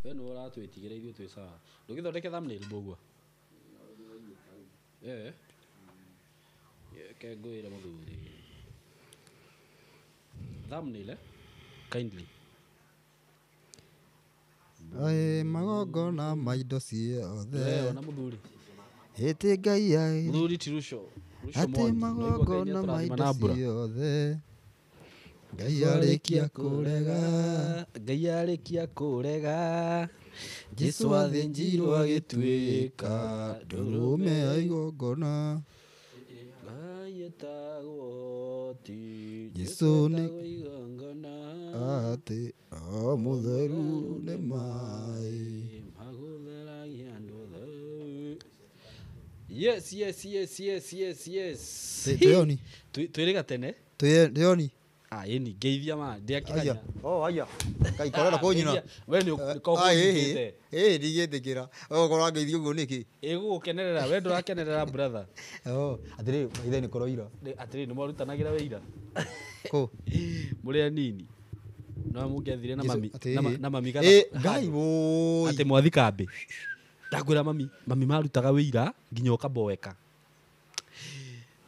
We nĩwe ũratwĩtigĩra, ithuĩ twĩ sawa. Ndũgĩthondeke thumbnail mbũgua. Eh. Reke ngwĩre mũthuri. Thumbnail, eh? Kindly. Aĩ magongona ma indo ciothe. We ona mũthuri. Ĩtĩ Ngai aĩ. Mũthuri ti Ruco. Ruco Atĩ Mwangi. Naigua Ngai magongona ma nĩatũrathima indo na mbura. ciothe. Ngai arĩkia kũrega. Ngai arĩkia kũrega. Jesu athĩnjirwo agĩtuĩka ndũrũme ya igongona. Ngai etagwo ti Jesũ nĩ- etagwo igongona. Atĩ o mũtheru nĩ maĩ. Magũtheragia andũ othe. Yes, yes, yes, yes, yes, yes. Twĩoni. Twĩrĩga tene. Twĩoni. Ah, ĩni ngeithia ma ndiakĩhanya. Oh, aya. Ngai korera kũnyina. We nĩ ũkũnyitĩte. Ĩĩ ndigĩtĩkĩra. Ũgũkorwo angeithia ũguo nĩkĩ? Ĩgũgũkenerera, we ndũrakenerera brother. Oh, atĩrĩrĩ, maithe nĩ kũroira. Atĩrĩrĩ, nĩ mwarutanagĩra wĩira. Kũ? Mũrĩ anini. No mũngĩathire na mami Atĩ- na mami Ĩ, Ngai wũi. atĩ mwathi kambĩ. Ndakwĩra mami, mami marutaga wĩira nginya ũkaboeka.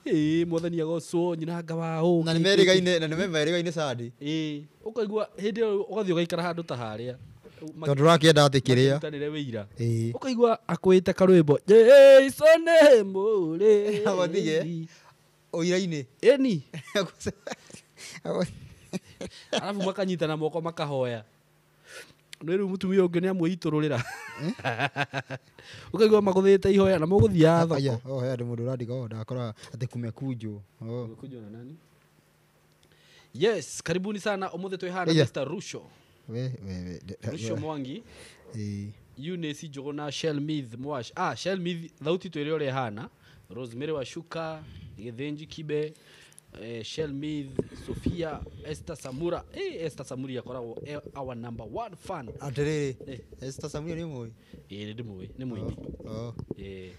Ĩĩ mwathani agocwo nyina nga wa ũ. Na nĩ merĩgaine, na nĩ merĩgaine Sunday. Ĩĩ, ũkaigua hĩndĩ ĩyo ũgathiĩ ũgaikara handũ ta harĩa. Tondũ ũrakĩenda atĩ kĩrĩa. Makĩrutanĩre wĩira. Ĩĩ. Ũkaigua akwĩte karwĩmbo. Jesu nĩ mũrĩithi. Agothige. Ũira-inĩ. Ĩni. Arabu makanyitana moko makahoya. Nĩ rĩu mũtumia ũngĩ nĩ amwĩitũrũrĩra. Ũkaigua magũthĩte ihoya na mũgũthiaga Aya, thoko. oh, he andũ mũndũ ũrandĩka, oh, ndakora atĩ kumekunjwo. Oh. Umekuja na nani? Yes, karibuni sana. Ũmũthĩ twĩ hana Aya. Mr. Rusho. We, we, we. Rusho Mwangi. Ĩĩ. Eunice Njuguna, Shelmith Mwash. Ah, Shelmith thauti twĩre ũrĩa ĩhana. Rosemary Washuka, Gĩthĩnji Kibe, Shelmith, Sophia, Esther Samura. Eh, Esther Samura akoragwo e our number one fan. Atĩrĩrĩ, Eh. Esther Samuel nĩ ũmũĩ? Ĩĩ nĩ ndĩmũĩ, nĩ mũini. Oh, Ĩĩ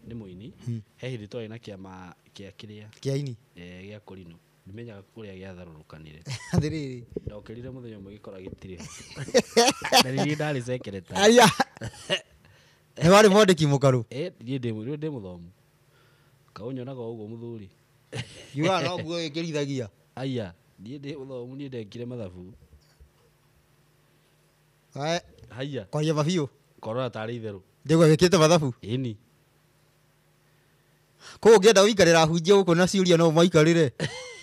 nĩ mũini. He hĩndĩ twarĩ na kĩama kĩa kĩrĩa kĩaini. gĩa Korino. Ndimenyaga kũrĩa gĩatharũrũkanire. Atĩrĩrĩ. Ndokĩrire mũthenya ũmwe gĩkora gĩtirĩ ho. Na nĩ niĩ ndarĩ secretary. Aya. Nĩ warĩ mwandĩki mũkarũ. Eh, niĩ ndĩ rĩu ndĩ mũthomu. Kaũnyonaga o ũguo mũthuri. Ngiugaga no nguo ĩkĩrithagia. Aya, niĩ ndĩ mũthomu niĩ ndekire mathabu. Ae, Haiya, kwaria mabiũ. korora tarĩ itherũ. Ndĩgua wĩkĩte mathabu. Ĩni. Koguo ũngĩenda gũikarĩra ahunjia gũkũ na ciũria no ũmaikarĩre.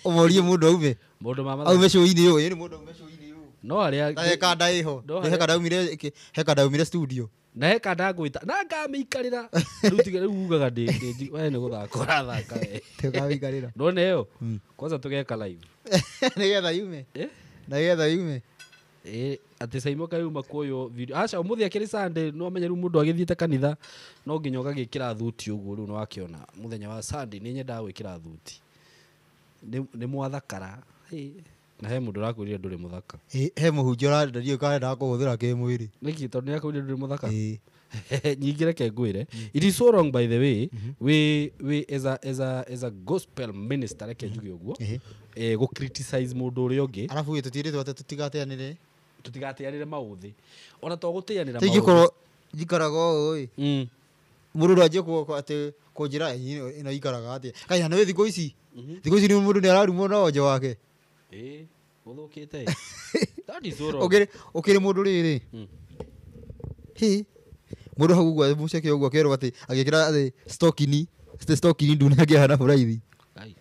Ũmorie mũndũ aume. Maũndũ ma mathabu. Aume cũi-inĩ ũyũ, ĩni mũndũ aume cũi-inĩ ũyũ. No arĩa Na he kanda ĩho. No He kanda aumire, he kanda aumire studio. na he kanda ngwĩta na ngamĩikarĩra. Rĩu tiga rĩu ugaga ndĩ we nĩ gũthaka ũrathaka we. Tũkamĩikarĩra. Ndona ĩyo? Kwanza tũgeka live. Nĩgetha yume. Eh? Nĩgetha yume. Ĩ, atĩ Saimo kayuma kuoywo video. Aca ũmũthĩ akĩrĩ Sunday no menye rĩu mũndũ agĩthiĩte kanitha no nginya ũgagĩkĩra thuti ũguo rĩu nĩwakĩona mũthenya wa Sunday nĩ nyendaga gwĩkĩra thuti. Nĩ mwathakara. Ĩ, na he mũndũ ũrakwĩrire ndũrĩ mũthaka. Ĩ, he mũhunjia ũrenda ndiũĩ kana arendaga kũhũthĩra kĩmwĩrĩ. Nĩkĩ tondũ nĩakwĩrire ndũrĩ mũthaka? Ĩ. Nyingĩ reke ngwĩre. It is so wrong by the way. We as a gospel minister reke njuge ũguo. Ĩhĩ. Eh, gũ criticize mũndũ ũrĩa ũngĩ. Arabu ĩ tũtiĩrĩtwo atĩ tũtigateanĩre. Tũtigateanĩre maũthĩ. Ona to gũteanĩra Rĩu ingĩkorwo njikaraga ũũ ĩ. Mũndũ no anjie atĩ kũnjĩra ĩno ikaraga atĩa. Kaĩ na nĩ thikũ ici. Thikũ ici nĩ mũndũ nĩ ararumwo na wonje wake. Ĩ, gũthũkĩte. That is so wrong. Ũkĩrĩ mũndũ rĩrĩ. Hĩ. Mũndũ hau ũguo mũceke ũguo akerwo atĩ agĩkĩra atĩ stocking, atĩ stocking ndune akĩhana buraithi. Ai.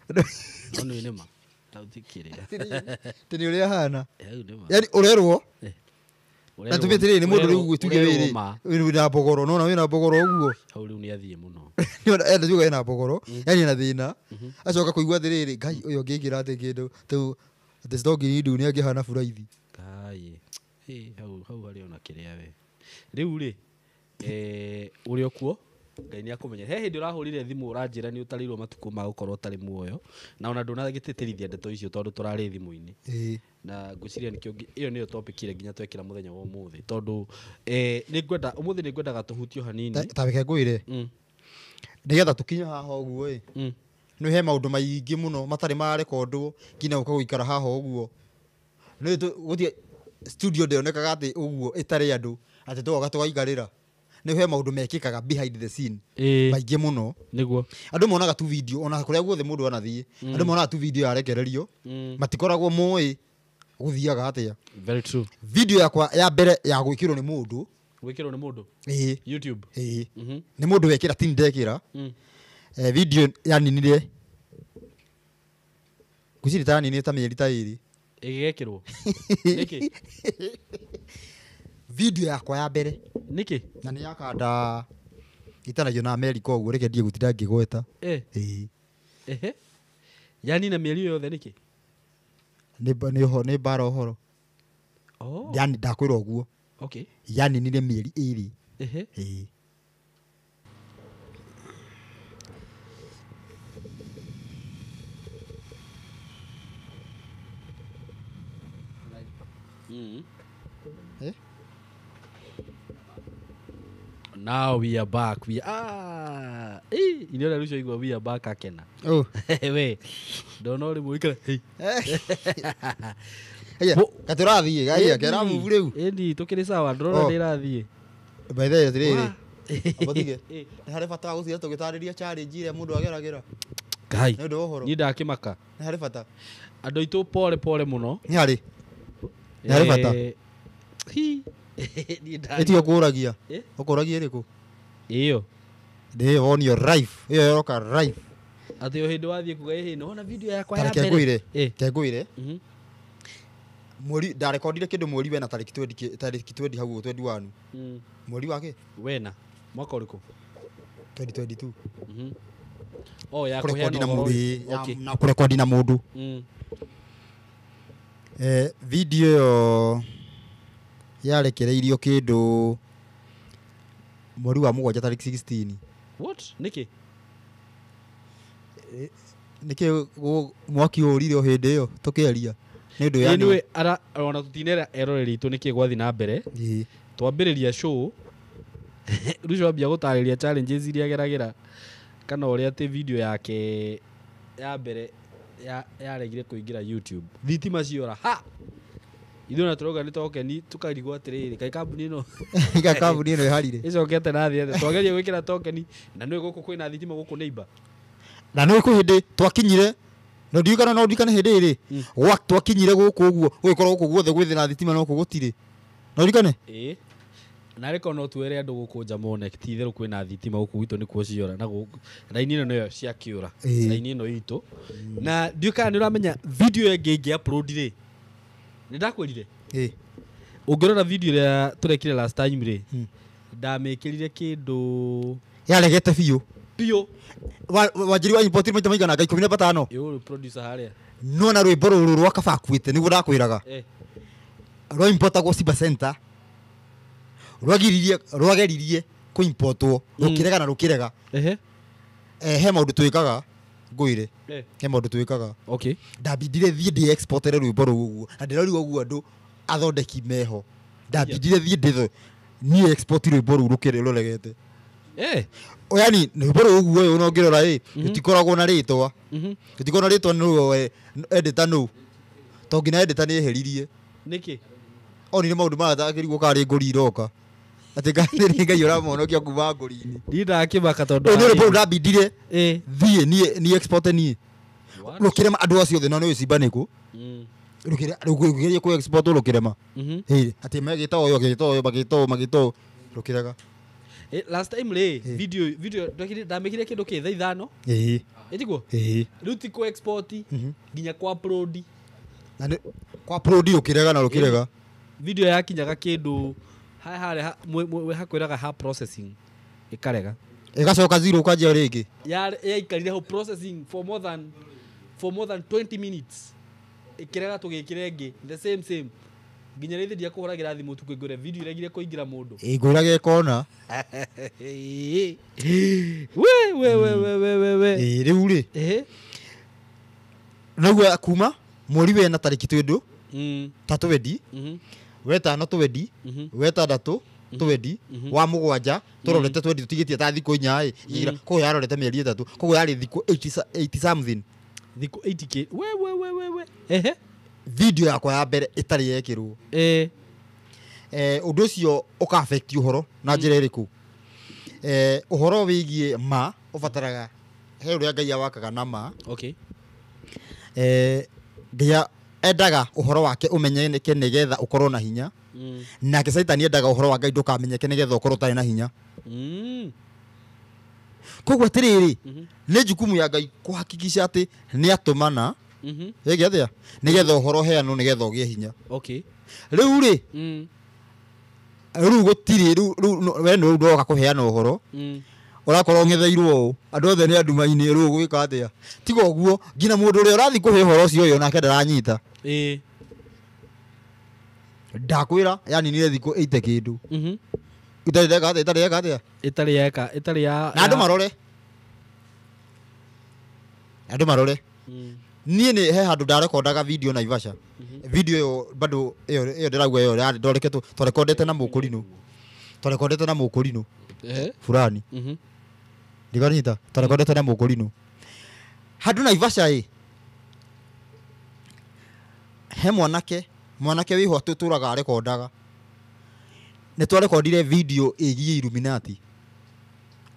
No nĩ nĩma. Thauti kĩrĩa. Atĩ nĩ ũrĩa ahana. Hau nĩma. Yaani ũrerwo na tuge atĩrĩrĩ nĩ mũndũ rĩu tuge Ũrerwo rĩrĩ ma. wĩna mbogoro nona wĩna mbogoro ũguo. Hau rĩu nĩ athiĩ mũno. Nĩona enda tuge ena mbogoro yaani ena thĩna acoka kũigua atĩrĩrĩ Ngai ũyũ angĩingĩra atĩ kĩndũ tũ atĩ stocking ndune akĩhana buraithi. Kai. Ĩ, hau harĩ ona kĩrĩa we. Rĩu rĩ, ũrĩ o kuo Ngai nĩ akũmenya. He hĩndĩ ũrahũrire thimũ ũranjĩra nĩ ũtarĩirwo matukũ ma gũkorwo ũtarĩ muoyo na ona ndũnagĩtĩtĩrithia ndeto icio tondũ tũrarĩ thimũ-inĩ. Ĩĩ. Na ngwĩciria nĩkĩo ĩyo nĩyo topic ĩrĩa nginya twekĩra mũthenya wa ũmũthĩ tondũ nĩ ngwenda ũmũthĩ nĩ ngwendaga tũhutio hanini. Ta reke ngwĩre. Nĩgetha tũkinye haha ũguo ĩ. Nĩ he maũndũ maingĩ mũno matarĩ marekondwo nginya ũka gũikara haha ũguo. Nĩ gũtirĩ studio ndĩonekaga atĩ ũguo ĩtarĩ andũ. Atĩ tũgoka tũgaikarĩra. Nĩ he maũndũ mekĩkaga behind the scene. Maingĩ mũno. Nĩguo. Andũ monaga tu video ona kũrĩa guothe mũndũ anathiĩ. Andũ monaga tu video yarekererio. Matikoragwo moĩ gũthiaga atĩa. Very true. Video yakwa ya mbere ya gwĩkĩrwo nĩ mũndũ. Gwĩkĩrwo nĩ mũndũ? YouTube. Nĩ mũndũ wekĩra ti ndekĩra. Video yaninire. Ngwĩciria ta yaninire ta mĩeri ta ĩrĩ. Ĩgĩgekĩrwo. Nĩkĩ? Video yakwa ya mbere. Nĩkĩ? Na nĩ yakanda itanagio na America ũguo reke ndiĩ gũtinda ngĩgweta. Ehe. Yanina mĩeri yothe nĩkĩ? Nĩ mbara ũhoro. Oh. Yani ndakwĩra ũguo. Okay. Yaninire mĩeri ĩrĩ. Ehe. Now we are back. We are iniona rucio igwa we are back akena. Oh. We. Ndono ri muikara. Hey. Aya, katurathie gaiya kera move riu. Endi tukiri sawa ndrona ndirathie. By the way atiriri. Abatige. Nĩ harĩ bata wa gũthiĩ tũgĩtarĩria challenge ĩrĩa mũndũ ageragĩra. Ngai. Nĩ ũndũ wa ũhoro. Niĩ ndakĩmaka. Nĩ harĩ bata. Andũ aitũ pole pole mũno. Nĩ harĩ. Nĩ harĩ bata. Hi. Ĩtio ũkũragia. Ũkũragia ĩrĩkũ? Ĩyo. Ndĩ on your life. Ĩyo yoka life. Atĩ o hĩndĩ wathiĩ kuga ĩhĩ nona video yakwa ya mbere. mbere. Reke ngwĩre. Mweri ndarekondire kĩndũ mweri wena tarĩki 20 tarĩki 20 hau 21. Mweri wa kĩ? Wena. Mwaka ũrĩkũ? 2022. Oh ya kũrekondi na kũheana mũndũ. Okay. Na kũrekondi na mũndũ. Video ĩyo yarekereirio kĩndũ mweri wa mũgwanja tarĩki 16. What? Nĩkĩ? Nĩkĩ mwaki ũrire o hĩndĩ ĩyo tũkĩaria? Nĩ ũndũ yani. Anyway, ara ona tũtinera eroreri itũ nĩkĩ gwathi na mbere. Twambĩrĩria show. Rucio ambia gũtarĩria challenges iria ageragĩra kana ũrĩa atĩ video yake ya mbere yaregire kũingĩra YouTube. Thitima ciora ha. Ithuĩ ona tũrauga nĩ tokeni tũkarigwo atĩrĩrĩ kaĩ kambuni ĩno Kaĩ kambuni ĩno ĩharire. Ĩcokete na thĩ atĩa. Twageria gwĩkĩra tokeni na nĩũĩ gũkũ kwĩna thitima gũkũ neighbor. Na nĩũĩ kwĩ hĩndĩ twakinyire no ndirikana no ndirikane hĩndĩ ĩrĩ gwa twakinyire gũkũ ũguo gũgĩkorwo gũkũ guothe gwĩthĩ na thitima no gũkũ gũtirĩ. No ndirikane? Ĩĩ. Na rĩko no twĩre andũ gũkũ nja mone ti itherũ kwĩna thitima gũkũ gwitũ nĩkuo ciora na gũkũ raini ĩno nĩyo ciakĩũra. Raini ĩno itũ. Na ndiũĩ kana nĩ ũramenya video ĩngĩ ingĩ upload rĩ. Nĩ ndakwĩrire? Ũngĩrora video ĩrĩa tũrekire last time rĩ, ndamĩkĩrire kĩndũ Yaregete biũ. Biũ. Wanjiri wa import maita maigana nga 15. Ĩ ũyũ producer harĩa. No na rwĩmbo rũrũ rwa kaba akuĩte nĩguo ndakwĩraga. Rwa importagwo Simba Center. Rwagiririe rwageririe kũ importwo rũkĩrega na rũkĩrega. He maũndũ twĩkaga ngwĩre. He maũndũ twĩkaga. Okay. Ndambindire thiĩ ndĩ exportere rwĩmbo rũu ũguo. Na ndĩrorigo ũguo andũ athondeki meho. Ndambindire thiĩ ndĩtho niĩ export rwĩmbo rũu rũkĩrĩ rũregete. Yani rwĩmbo rũu ũguo ũyũ ũngĩrora ĩ, rũtikoragwo na rĩtwa. Rũtikoragwo na rĩtwa nũ editor nũ. To nginya editor nĩ eheririe. Nĩkĩ? Onire maũndũ maya atakĩrigwo karĩ ngũri iroka. Atĩ nĩ Ngai ũramonokia kuma ngũri-inĩ. Niĩ ndakĩmaka tondũ Rũu nĩ rwĩmbo rũu ndambindire. Thiĩ niĩ export niĩ. Rũkĩrema andũ acio othe no nĩũĩ Simba nĩkũ. Rũkĩgeria kũ export rũkĩrema. Atĩ magĩta ũyũ agĩta ũyũ magĩta ũyũ magĩta ũyũ rũkĩrega. Last time rĩ, video ndamĩkire kĩndũ kĩ thaa ithano. Ĩtiguo? Rĩu ti kũ export nginya kũ upload. Na nĩ kũ upload rũkĩrega na rũkĩrega. Video yakinyaga kĩndũ harĩa hakwĩraga ha processing ĩkarega. Ĩgacoka zero ũkanjia rĩngĩ. Yaikarire hau processing for more than 20 minutes. Ĩkĩrega tũgĩkĩra ĩngĩ the same. Nginya rĩthĩ ndiakũhũragĩra thimũ ũtukũ ngwĩre video ĩregire kũingĩra mũndũ. Ĩ ngwĩrage ĩkona. We we we we we we we. Ĩ rĩu rĩ. Naguo kuma mweri wena tarĩki twendũ. Ta twendi. Wetano twendi. Wetandatũ twendi. Wa mũgwanja tũrorete twendi tũtigĩtie ta thikũ inya ĩ. Koguo yarorete mĩeri ĩtatũ. Koguo yarĩ thikũ 80 something. Thikũ 80k. We we we we we. Video yakwa ya mbere ĩtarĩ yekĩrwo. Ũndũ ũcio ũka affect ũhoro na njĩra ĩrĩkũ? Ũhoro wĩgiĩ ma ũbataraga he ũrĩa Ngai awakaga na ma. Okay. Ngai endaga ũhoro wake ũmenyeke nĩgetha ũkorwo na hinya. Nake Saitani endaga ũhoro wa Ngai ndũkamenyeke nĩgetha ũkorwo ũtarĩ na hinya. Koguo atĩrĩrĩ, nĩ jukumu ya Ngai kũhakikisha atĩ nĩ atũmana ĩgĩ atĩa nĩgetha ũhoro ũheanwo nĩgetha ũgĩe hinya. Okay. Rĩu rĩ, rĩu gũtirĩ rĩu we nĩ ũroka kũheana ũhoro ũrakorwo ũng'etheirwo ũũ andũ othe nĩ anduma-inĩ rĩu ũgwĩka atĩa? Tiga ũguo nginya mũndũ ũrĩa ũrathiĩ kũhe ũhoro ũcio ũyũ nake ndaranyita. Ndakwĩra yaninire thikũ 80 kĩndũ. Itarĩ ndeka atĩa, itarĩ yeka atĩa? Itarĩ yeka, itarĩ ya na andũ marore. Andũ marore. Niĩ nĩ he handũ ndarekondaga video Naivasha. Video ĩyo bado ĩyo ndĩrauga ĩyo yarĩ ndoreketwo twarekondete na mũkũrinũ. Twarekondete na mũkũrinũ. Fulani. Ndiganyita twarekondete na mũkũrinũ. Handũ Naivasha ĩ. He mwanake wĩho tũtũraga arekondaga. Nĩ twarekondire video ĩgiĩ Illuminati.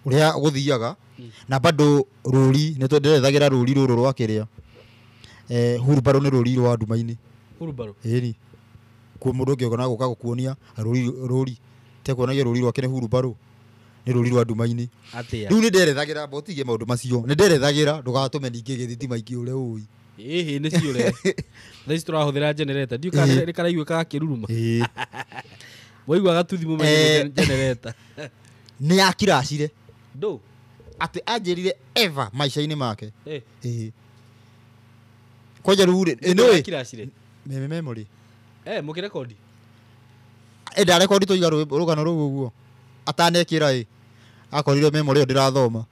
Ũrĩa gũthiaga na bado rũri nĩ twenderethagĩra rũri rũrũ rwa kĩrĩa. Hurubaro nĩ rũri rwa nduma-inĩ. Hurubaro? Ĩni. Kuo mũndũ ũngĩ ona gũka gũkuonia rũri. Tekuonagia rũri rwake nĩ hurubaro. Nĩ rũri rwa nduma-inĩ. Atĩa? Rĩu nĩ nderethagĩra mbotigie maũndũ macio. Nĩ nderethagĩra ndũgatũme ningĩ gĩthitima ikĩũre ũi. Ĩhĩ nĩ ciũre. Thaa ici tũrahũthĩra generator. Ndiũ kana nĩ karaiguĩka gakĩruruma. Waigua gatuthi mũmenye generator. Nĩ yakiracire. Ndũ? Atĩ anjĩrire ever maica-inĩ make. Ĩĩ. Kwanja rĩu rĩ, nĩ yakiracire. Memory. Mũkĩrekondi? Ndarekondi tũiga rũgano rũu ũguo. Atanekĩra ĩ. Akorire memory ĩyo ndĩrathoma.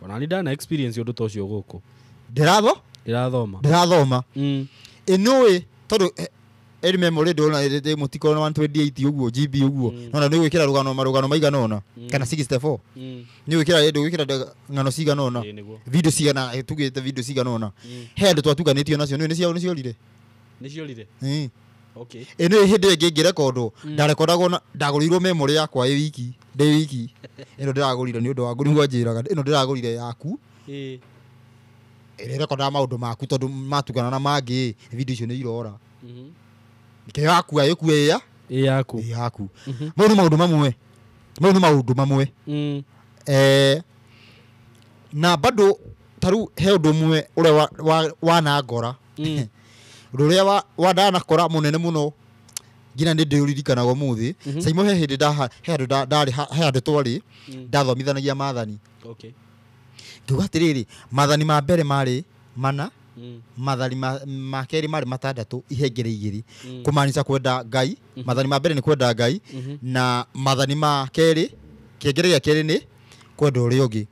Ona nĩ ndana experience ũndũ ta ũcio gũkũ. Ndĩratho? Ndĩrathoma. Ndĩrathoma. Ĩnũĩ tondũ ĩrĩ memory ndona ĩrĩ mũtikoro na 128 ũguo GB ũguo. Nona nĩ gwĩkĩra rũgano marũgano maigana ũna kana 64. Nĩ gwĩkĩra ĩndũ gwĩkĩra ng'ano cigana ũna. Video cigana tugĩte video cigana ũna. He andũ twatukanĩtio nacio nĩ nĩ ciorire. Nĩ ciorire? Okay. Ĩno hĩndĩ ĩngĩ ngĩrekondwo ndarekondagwo na ndagũrĩirwo memory yakwa ĩ wiki ndĩ wiki. Ĩno ndĩragũrire nĩ ũndũ wa nĩguo anjĩraga ĩno ndĩragũrire yaku. Ĩrĩa ĩrekondaga maũndũ maku tondũ matukana na mangĩ video icio nĩ irora. Kĩo yaku ĩkue ya ĩ yaku. Ĩ yaku. Mau nĩ maũndũ mamwe. Mau nĩ maũndũ mamwe. Na bado tarĩu he ũndũ ũmwe ũrĩa wanangora. Ũndũ ũrĩa wandanakora mũnene mũno nginya nĩ ndĩũririkanaga ũmũthĩ. Saimo he hĩndĩ he handũ ndarĩ he handũ twarĩ ndathomithanagia maathani. Okay. Ngiuga atĩrĩrĩ, maathani ma mbere marĩ mana, maathani ma kerĩ marĩ matandatũ ihengere igĩrĩ. Kũmaanisha kwenda Ngai, maathani ma mbere nĩ kwenda Ngai, na maathani ma kerĩ, kĩengere gĩa kerĩ nĩ kwenda ũrĩa ũngĩ.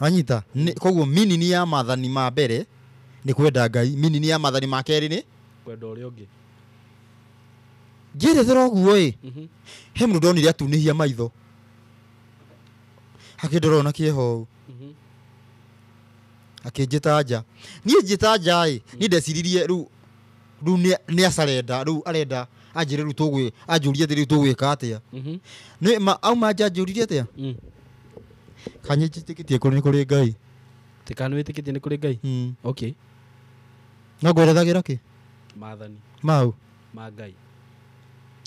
Wanyita? Koguo meaning ya maathani ma mbere nĩ kwenda Ngai, meaning ya maathani ma kerĩ nĩ kwenda ũrĩa ũngĩ. Ngĩerethera ũguo ĩ, he mũndũ ndonire atunĩhia maitho. Akĩndora ona kĩeha ũũ. Akĩnjĩta nja. Niĩ njĩta nja ĩ, niĩ ndeciririe rĩu nĩ acarenda, rĩu arenda anjĩre rĩu tũgwĩ, anjũrie atĩ rĩu tũgwĩka atĩa. Nĩ ma auma nja anjũririe atĩa? Kanya njĩtĩkĩtie kũrĩ nĩ kũrĩ Ngai. Tikana wĩtĩkĩtie nĩ kũrĩ Ngai? Okay. No ngwerethagĩra kĩ? Maathani. Mau. Ma Ngai.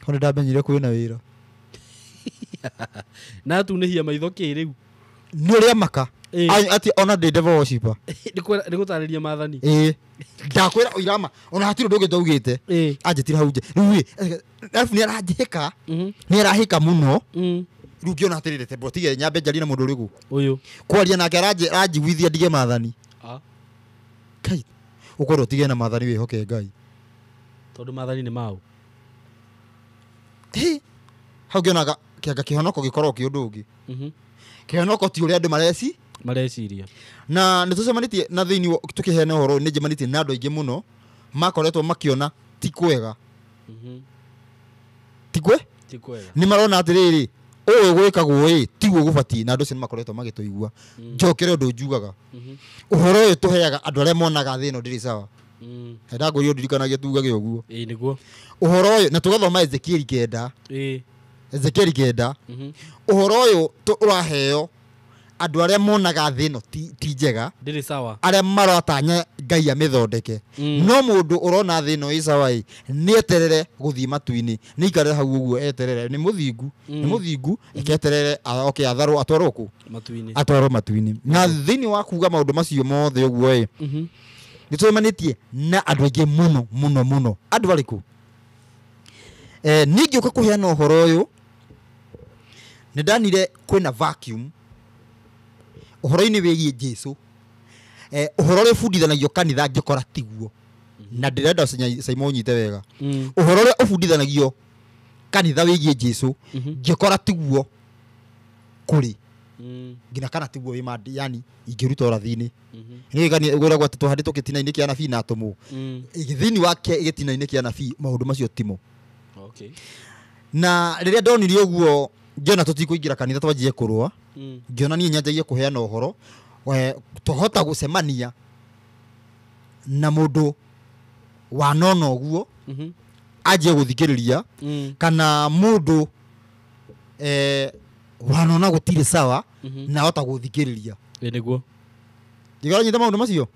Ko nĩ ndamenyire kwĩna wĩra. Na atunĩhia maitho kĩ rĩu? Nĩ ũrĩa maka. Ati ona ndĩ devil worshiper. Nĩ gũtarĩria maathani. Ndakwĩra ũirama ona hatirĩ ũndũ ũngĩ ndaugĩte. Anjĩtire hau nja. Rĩu ĩ, arabu nĩ aranjĩka. Nĩ arahĩka mũno. Rĩu ngĩona atĩrĩrĩ, tembũ tige nyambe njarie na mũndũ ũrĩkũ. Ũyũ. Kwaria nake aranjiguithia ndige maathani. Kai, ũkorwo ũtige na maathani wĩhoke Ngai. Tondũ maathani nĩ mau. Hau ngĩonaga kĩanga kĩhonoko gĩkoragwo kĩ ũndũ ũngĩ. Kĩhonoko ti ũrĩa andũ mareciria. Na nĩ tũcemanĩtie na thĩinĩ tũkĩheana ũhoro nĩ njemanĩtie na andũ aingĩ mũno makoretwo makĩona ti kwega. Ti kwe? Ti kwega. Nĩ marona atĩrĩrĩ, ũũ gwĩkagwo ĩ, tiguo gũbatiĩ, na andũ acio nĩ makoretwo magĩtũigua. Njokere ũndũ njugaga. Ũhoro ũyũ tũheaga andũ arĩa monaga thĩ ĩno ndĩrĩ sawa. Ndangũria ũndirikanagie tugage ũguo. Ĩĩ nĩguo. Ũhoro ũyũ na tũgathoma Ezekieli 9. Ĩĩ. Ezekieli 9. Ũhoro ũyũ ũraheo andũ arĩa monaga thĩ ĩno ti njega, ndĩrĩ sawa, arĩa maratanya Ngai amĩthondeke. No mũndũ ũrona thĩ ĩno ĩ sawa ĩ, nĩ eterere gũthiĩ matu-inĩ, nĩ aikarĩre hau ũguo eterere, nĩ mũthingu, nĩ mũthingu, eketerere oke atharwo atwarwo kũ? Matu-inĩ. Atwarwo matu-inĩ. Na thĩinĩ wa kuga maũndũ macio mothe ũguo ĩ, nĩ tũcemanĩtie na andũ aingĩ mũno mũno mũno. Andũ arĩkũ? Niĩ ngĩũka kũheana ũhoro ũyũ, nĩ ndanire kwĩna vacuum ũhoro-inĩ wĩgiĩ Jesu. Ũhoro ũrĩa ũbundithanagio kanitha ngĩkora tiguo. Na ndĩrenda Simon ũnyite wega. Ũhoro ũrĩa ũbundithanagio kanitha wĩgiĩ Jesu ngĩkora tiguo kũrĩ. Nginya kana tiguo wĩ mandi, yani ingĩruta ũrathi-inĩ. Nĩ gani ũgwĩragwo atĩ tũhandĩtwo gĩtina-inĩ kĩa anabii na atũmwo. Thĩinĩ wake gĩtina-inĩ kĩa anabii maũndũ macio timo. Okay. Na rĩrĩa ndonire ũguo ngĩona tũtikũingĩra kanitha twanjie kũrũa, ngĩona niĩ nyanjagie kũheana ũhoro, twahota gũcemania na mũndũ wanona ũguo, anjie gũthikĩrĩria, kana mũndũ wanona gũtirĩ sawa, na ahota gũthikĩrĩria. Ĩ nĩguo. Ndigoranyita maũndũ macio?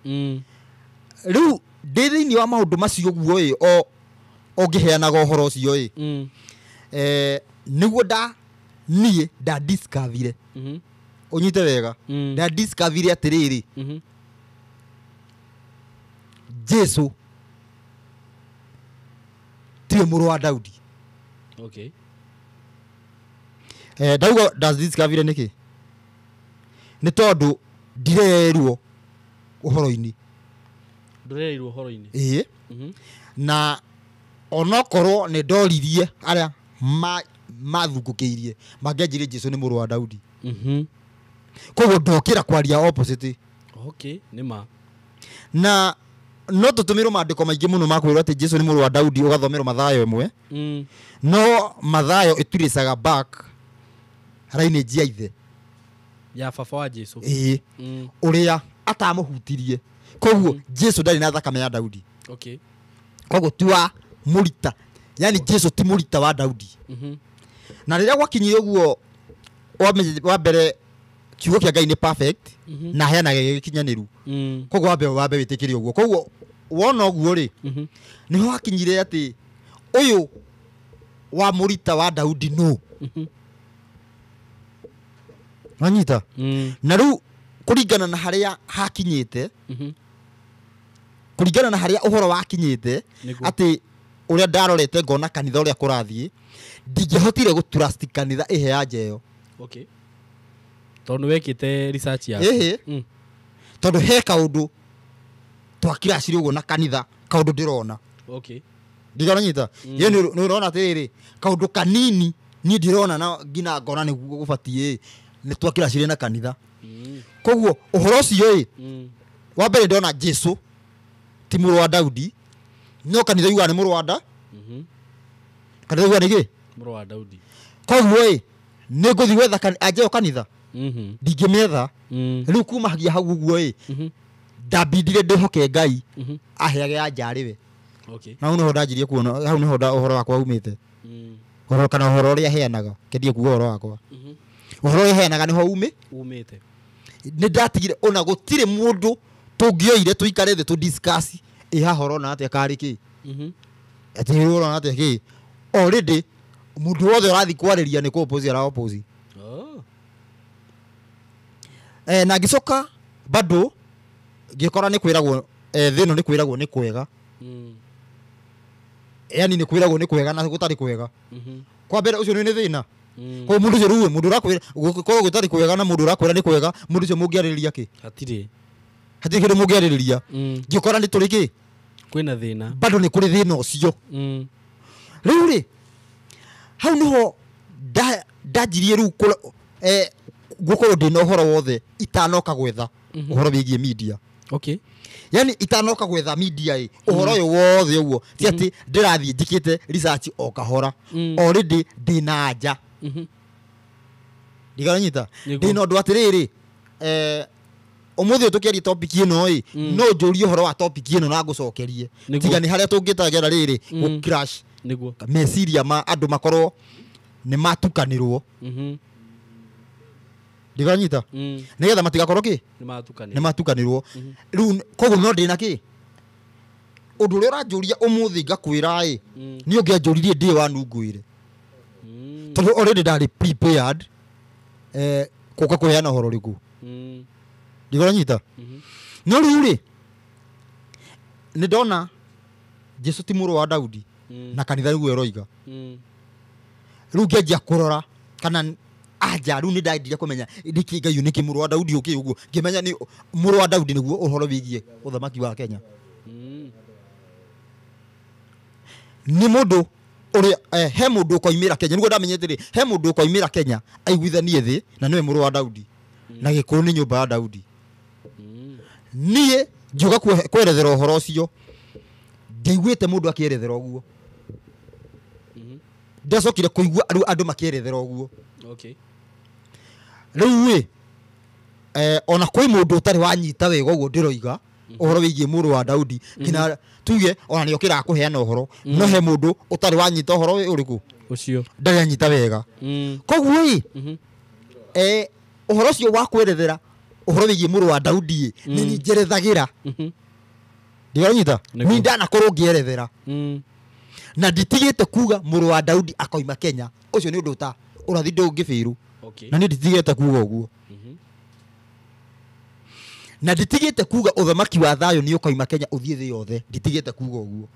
Rĩu ndĩ thĩinĩ wa maũndũ macio ũguo ĩ, o ngĩheanaga ũhoro ũcio ĩ, nĩguo niĩ nda discoverire. Ũnyite wega. Nda discoverire atĩrĩrĩ, Jesu tiwe mũrũ wa Daudi. Okay. Ndauga nda discoverire nĩkĩ? Nĩ tondũ ndirerwo ũhoro-inĩ. Ndũrerirwo ũhoro-inĩ. Ĩĩ. Na onokorwo nĩ ndoririe arĩa mathungũkĩirie mangĩanjirie Jesu nĩ mũrũ wa Daudi. Koguo ndokĩra kwaria opposite. Okay, nĩ ma. Na no tũtũmĩrwo maandĩko maingĩ mũno ma kwĩrwo atĩ Jesu nĩ mũrũ wa Daudi, ũgathomerwo Mathayo ĩmwe. No Mathayo ĩturicaga back lineage ya ithe. Ya baba wa Jesu. Ĩĩ. Ũrĩa atamũhutirie. Koguo Jesu ndarĩ na thakame ya Daudi. Okay. Koguo ti wa mũrita. Yani Jesu ti mũrita wa Daudi. Na rĩrĩa gwakinyire ũguo, wa mbere kiugo kĩa Ngai nĩ perfect, na aheanaga gĩkinyanĩru. Koguo wambe wĩtĩkĩre ũguo. Koguo wona ũguo rĩ, nĩho hakinyire atĩ ũyũ wa mũrita wa Daudi nũ? Wanyita? Na rĩu kũringana na harĩa hakinyĩte, kũringana na harĩa ũhoro wakinyĩte, atĩ ũrĩa ndarorete ngona kanitha ũrĩa kũrathiĩ, ndingĩhotire gũtrust kanitha ĩhe ya njeyo. Okay. Tondũ wekĩte research yaku. Ĩhĩ. Tondũ he kaũndũ twakiracire ũguo na kanitha, kaũndũ ndĩrona. Okay. Ndigoranyita. Ye nĩ ũrona atĩrĩrĩ, kaũndũ kanini niĩ ndĩrona na nginya ngona nĩguo gũbatiĩ, nĩ twakiracire na kanitha. Koguo ũhoro ũcio ĩ, wa mbere ndona Jesu ti mũrũ wa Daudi, no kanitha yugaga nĩ mũrũ wa kanitha yugaga nĩ kĩ? Mũrũ wa Daudi. Koguo ĩ, nĩ ngũthiĩ gwetha anjeo kanitha. Ndingĩmĩetha. Rĩu kumagia hau ũguo ĩ, ndambindire ndĩhoke Ngai aheage anja arĩ we. Okay. Na hau nĩho ndanjirie kuona, hau nĩho ũhoro wakwa umĩte. Ũhoro kana ũhoro ũrĩa aheanaga, kendie kuga ũhoro wakwa. Ũhoro ũrĩa aheanaga nĩho umĩte. Nĩ ndatigire ona gũtirĩ mũndũ tũngĩoire tũikare thĩ tũ discuss ĩ haha ũrona atĩa karĩ kĩ? Atĩ ũrona atĩa kĩ? Already mũndũ wothe ũrathiĩ kwarĩria nĩ kũ oppose ara oppose. Oh. Na ngĩcoka bado ngĩkora nĩ kwĩragwo, thĩ ĩno nĩ kwĩragwo nĩ kwega. Yani nĩ kwĩragwo nĩ kwega na gũtarĩ kwega. Kwa mbere ũcio nĩ thĩna. Koguo mũndũ ũcio rĩu mũndũ ũrakwĩra gũkorwo gũtarĩ kwega na mũndũ ũrakwĩra nĩ kwega, mũndũ ũcio mũngĩarĩrĩria kĩ? Hatirĩ. Hatirĩ kĩndũ mũngĩarĩrĩria. Ngĩkora nĩ tũrĩ kĩ? Kwĩna thĩna. Bado nĩ kũrĩ thĩna ũcio. Rĩu rĩ, hau nĩho ndanjirie rĩu gũkorwo ndĩna ũhoro wothe itanoka gwetha ũhoro wĩgiĩ media. Okay. Yani itanoka gwetha media ĩ, ũhoro ũyũ wothe ũguo, ti atĩ ndĩrathiĩ njĩkĩte research o kahora. Already ndĩna anja. Ndigoranyita. Ndĩna ũndũ atĩrĩrĩ, Ũmũthĩ ũyũ tũkĩaria topic ĩno ĩ, no njũrie ũhoro wa topic ĩno na ngũcokerie. Nĩguo. Tiga nĩ harĩa tũngĩtagera rĩrĩ gũ crash Nĩguo. Meciria ma andũ makorwo nĩ matukanĩrwo. Ndiganyita. Nĩgetha matigakorwo kĩ? Nĩ matukanĩrwo. Nĩ matukanĩrwo. Rĩu koguo no ndĩna kĩ? Ũndũ ũrĩa ũranjũria ũmũthĩ ngakwĩra ĩ, nĩ ũngĩanjũririe ndĩ wa nungwĩre. Tondũ already ndarĩ prepared gũka kũheana ũhoro ũrĩkũ. Ndigoranyita. No rĩu rĩ, nĩ ndona Jesu ti mũrũ wa Daudi na kanitha nĩguo ĩroiga. Rĩu ngĩanjia kũrora kana anja rĩu nĩ ndendire kũmenya nĩkĩ Ngai nĩkĩ mũrũ wa Daudi ũkĩ ũguo, ngĩmenya nĩ mũrũ wa Daudi nĩguo ũhoro wĩgiĩ ũthamaki wa Kenya. Nĩ mũndũ ũrĩa he mũndũ ũkoimĩra Kenya, nĩguo ndamenyete rĩ, he mũndũ ũkoimĩra Kenya aiguithanie thĩ na nĩwe mũrũ wa Daudi. Na Gĩkũyũ nĩ nyũmba ya Daudi. Niĩ ngiuga kwerethera ũhoro ũcio, ndiaiguĩte mũndũ akĩerethera ũguo. Ndacokire kũigua rĩu andũ makĩerethera ũguo. Okay. Rĩu ĩ, ona kwĩ mũndũ ũtarĩ wanyita wega ũguo ndĩroiga ũhoro wĩgiĩ mũrũ wa Daudi, nginya tuge ona nĩ okĩraga kũheana ũhoro, no he mũndũ ũtarĩ wanyita ũhoro ũrĩkũ? Ũcio. Ndarĩ anyita wega. Koguo ĩ, ũhoro ũcio wa kwerethera ũhoro wĩgiĩ mũrũ wa Daudi ĩ, nĩ niĩ njerethagĩra. Ndiranyita? Nĩ ndanakorwo ngĩerethera. Na nditigĩte kuga mũrũ wa Daudi akoima Kenya. Ũcio nĩ ũndũ ta ũrathi ndũngĩbĩrwo. Okay. Na niĩ nditigĩte kuga ũguo. Na nditigĩte kuga ũthamaki wa thayũ nĩ ũkoima Kenya ũthiĩ thĩ yothe. Nditigĩte kuga ũguo.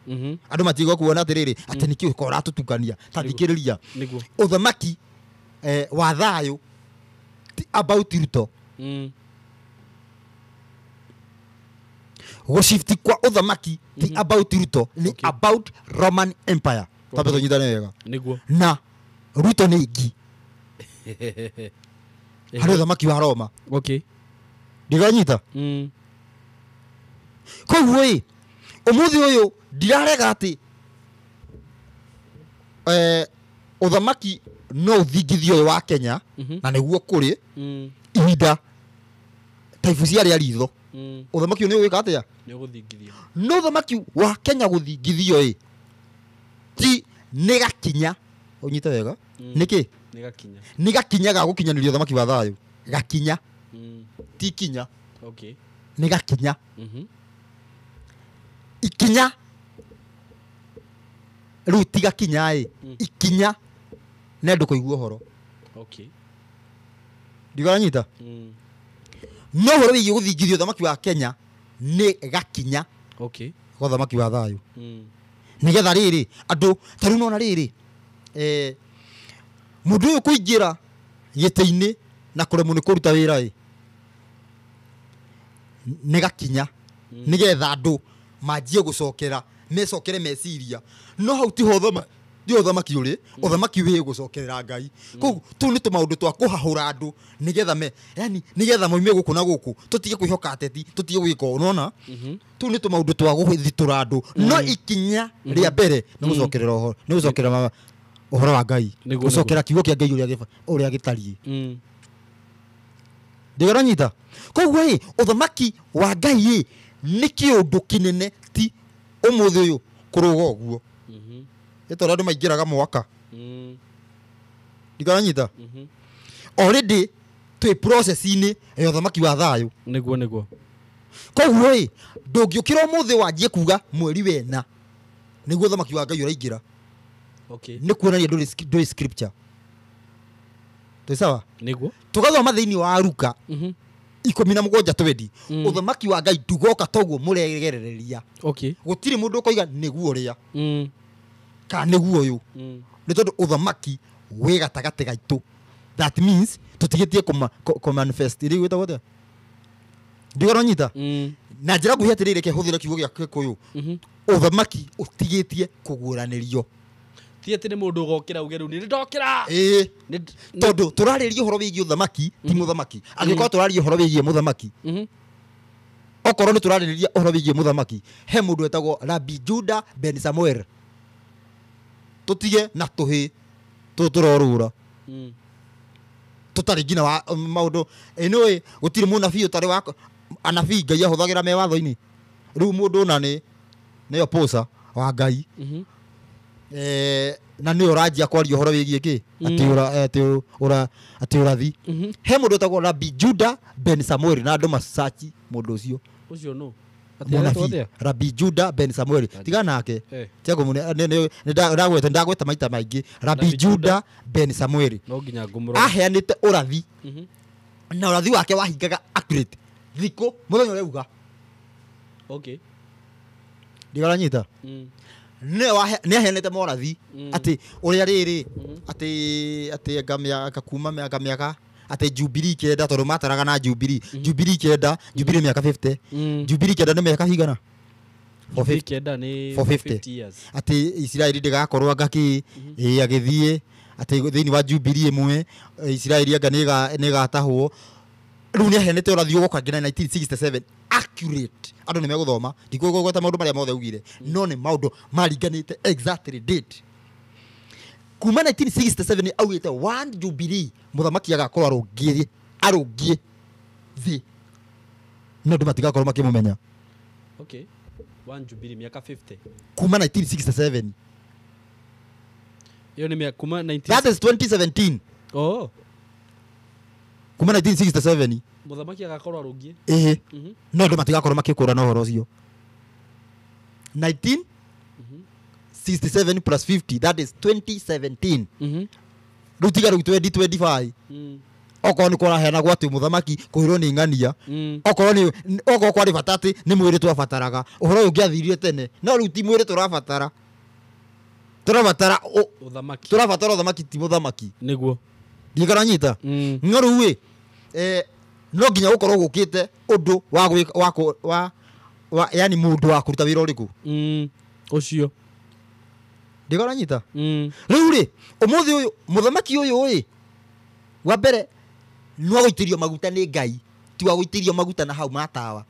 Andũ matigwa kuona atĩrĩrĩ, atĩ nĩkĩ ũkorwo ũratũtukania. Ta thikĩrĩria. Nĩguo. Ũthamaki wa thayũ ti about Ruto. Gũshifti kwa ũthamaki ti about Ruto, ni about Roman Empire. Tambe tũnyitane wega. Nĩguo. Na Ruto nĩ ngi. Harĩ ũthamaki wa Roma. Okay. Ndiganyita. Koguo ĩ, ũmũthĩ ũyũ ndirarega atĩ ũthamaki no ũthingithio ũyũ wa Kenya, na nĩguo kũrĩ ihinda taibu ciarĩa ritho. Ũthamaki ũyũ nĩ ũgwĩka atĩa? Nĩ ũgũthingithio. No ũthamaki wa Kenya gũthingithio ĩ, ti nĩ gakinya. Ũnyite wega. Nĩkĩ? Nĩ gakinya. Nĩ gakinya ga gũkinyanĩria ũthamaki wa thayũ. Gakinya. Ti kinya. Okay. Nĩ gakinya. Ikinya. Rĩu ti gakinya ĩ. Ikinya. Nĩ andũ kũigua ũhoro. Okay. Ndiganyita? No ũhoro wĩgiĩ gũthingithio ũthamaki wa Kenya nĩ gakinya. Okay. Kwa ũthamaki wa thayũ. Nĩgetha rĩrĩ, andũ ta rĩu nona rĩrĩ, mũndũ ũyũ kũingĩra gĩtĩ-inĩ na kũremwo nĩ kũruta wĩra ĩ, nĩ gakinya. Nĩgetha andũ manjie gũcokera, mecokere meciria. No hau tiho ti ũthamaki ũrĩ, ũthamaki wĩ gũcokerera Ngai. Koguo tũu nĩ tũmaũndũ twa kũhahũra andũ nĩgetha me, yani nĩgetha moime gũkũ na gũkũ, tũtige kwĩhoka ateti, tũtige gwĩka ũũ, nĩwona? Tũu nĩ tũmaũndũ twa gũthitũra andũ. No ikinya rĩa mbere nĩ gũcokerera ũhoro, nĩ gũcokerera ũhoro wa Ngai. Nĩguo, Gũcokera kiugo kĩa Ngai ũrĩa gĩtariĩ. Ndĩranyita? Koguo ĩ, ũthamaki wa Ngai ĩ, nĩ kĩũndũ kĩnene ti ũmũthĩ ũyũ kũrũga ũguo. Nĩ tondũ andũ maingĩraga mwaka. Ndĩranyita? Already twĩ process-inĩ ya ũthamaki wa thayũ. Nĩguo, nĩguo. Koguo ĩ, ndũngĩũkĩra ũmũthĩ wanjie kuga mweri wena nĩguo ũthamaki wa Ngai ũraingĩra. Okay. Nĩ kuonania ndũrĩ scripture. Twĩ sawa? Nĩguo. Tũgathoma thĩinĩ wa Luka 17 twendi. Ũthamaki wa Ngai ndũgoka toguo mũregerereria. Okay. Gũtirĩ mũndũ ũkoiga nĩguo ũrĩa. Kana nĩguo ũyũ. Nĩ tondũ ũthamaki wĩ gatagatĩ gaitũ. That means tũtigĩtie kũmanifest. Rĩu gwĩtagwo atĩa? Ndigoronyita? Na njĩra nguhĩ atĩrĩrĩ, reke hũthĩre kiugo gĩa Gĩkũyũ. Ũthamaki ũtigĩtie kũguũranĩrio. Ti atĩ nĩ mũndũ ũgokĩra uge rĩu nĩ ndokĩra. Ĩĩ. Nĩ Tondũ tũrarĩria ũhoro wĩgiĩ ũthamaki, ti mũthamaki. Angĩkorwo tũraria ũhoro wĩgiĩ mũthamaki, okorwo nĩ tũrarĩrĩria ũhoro wĩgiĩ mũthamaki, he mũndũ wetagwo Rabbi Judah ben Samuel. Tũtige na tũhĩ tũtũ tũrorũra. Tũtarĩ nginya wa maũndũ. Ĩ nĩũĩ gũtirĩ mũnabii ũtarĩ wa Anabii Ngai ahũthagĩra me watho-inĩ. Rĩu mũndũ ona nĩ nĩyo posa wa Ngai. Na nĩwe ũranjia kwaria ũhoro wĩgiĩ kĩ? Atĩ ũra atĩ ũra atĩ ũrathi. He mũndũ wĩtagwo Rabbi Judah Ben Samuel na andũ macaci mũndũ ũcio. Ũcio nũ? Atĩ Rabbi Judah Ben Samuel. Tiga nake. Tiago ndagweta ndagweta maita maingĩ. Rabbi Judah Ben Samuel. No nginya ngũmũrora. Aheanĩte ũrathi. Na ũrathi wake wahingaga accurate. Thikũ mũthenya ũrĩa uga. Okay. Ndigaranyita. Nĩ aheanĩte morathi atĩ ũrĩa rĩrĩ atĩ atĩ anga kuma mĩaka mĩaka atĩ Jubilee kenda tondũ mataraga na Jubilee. Jubilee kenda, Jubilee mĩaka 50. Jubilee kenda nĩ mĩaka higana? 450. 450 years. Atĩ Isiraeli ndĩgakorwo anga kĩ ĩ agĩthiĩ atĩ thĩinĩ wa Jubilee ĩmwe Isiraeli anga nĩ ĩgatahwo. Rĩu nĩ aheanĩte ũrathi ũgoka nginya 1967 accurate. Andũ nĩ megũthoma ndikũgweta maũndũ marĩa mothe augire no nĩ maũndũ maringanĩte exactly date. Kuma 1967 augĩte one Jubilee mũthamaki agakorwo arũngiĩ arũngiĩ thĩ no andũ matigakorwo makĩmũmenya. Okay. One Jubilee miaka 50. Kuma 1967. Iyo ni kuma 19. That is 2017. Oh. Kuma 1967. Mũthamaki agakorwo arũngiĩ. Ĩĩ. No andũ matigakorwo makĩkũrana ũhoro ũcio. 1967 plus 50 that is 2017. Rĩu tiga rĩu 2025. Okorwo nĩ kũraheanagwo atĩ mũthamaki kũhĩrwo nĩ ng'ania. Okorwo nĩ okorwo kwarĩ bata atĩ nĩ mwĩrĩ twabataraga. Ũhoro ũyũ ũngĩathirire tene. No rĩu ti mwĩrĩ tũrabatara. Tũrabatara ũthamaki. Tũrabatara ũthamaki ti mũthamaki. Nĩguo. Ndikaranyita. No rĩu ĩ no nginya gũkorwo gũkĩte ũndũ wa wa wa yani mũndũ wa kũruta wĩra ũrĩkũ. Ũcio. Ndikaranyita. Rĩu rĩ ũmũthĩ ũyũ mũthamaki ũyũ ĩ wa mbere nĩ wa gũitĩrio maguta nĩ Ngai ti wa gũitĩrio maguta na hau matawa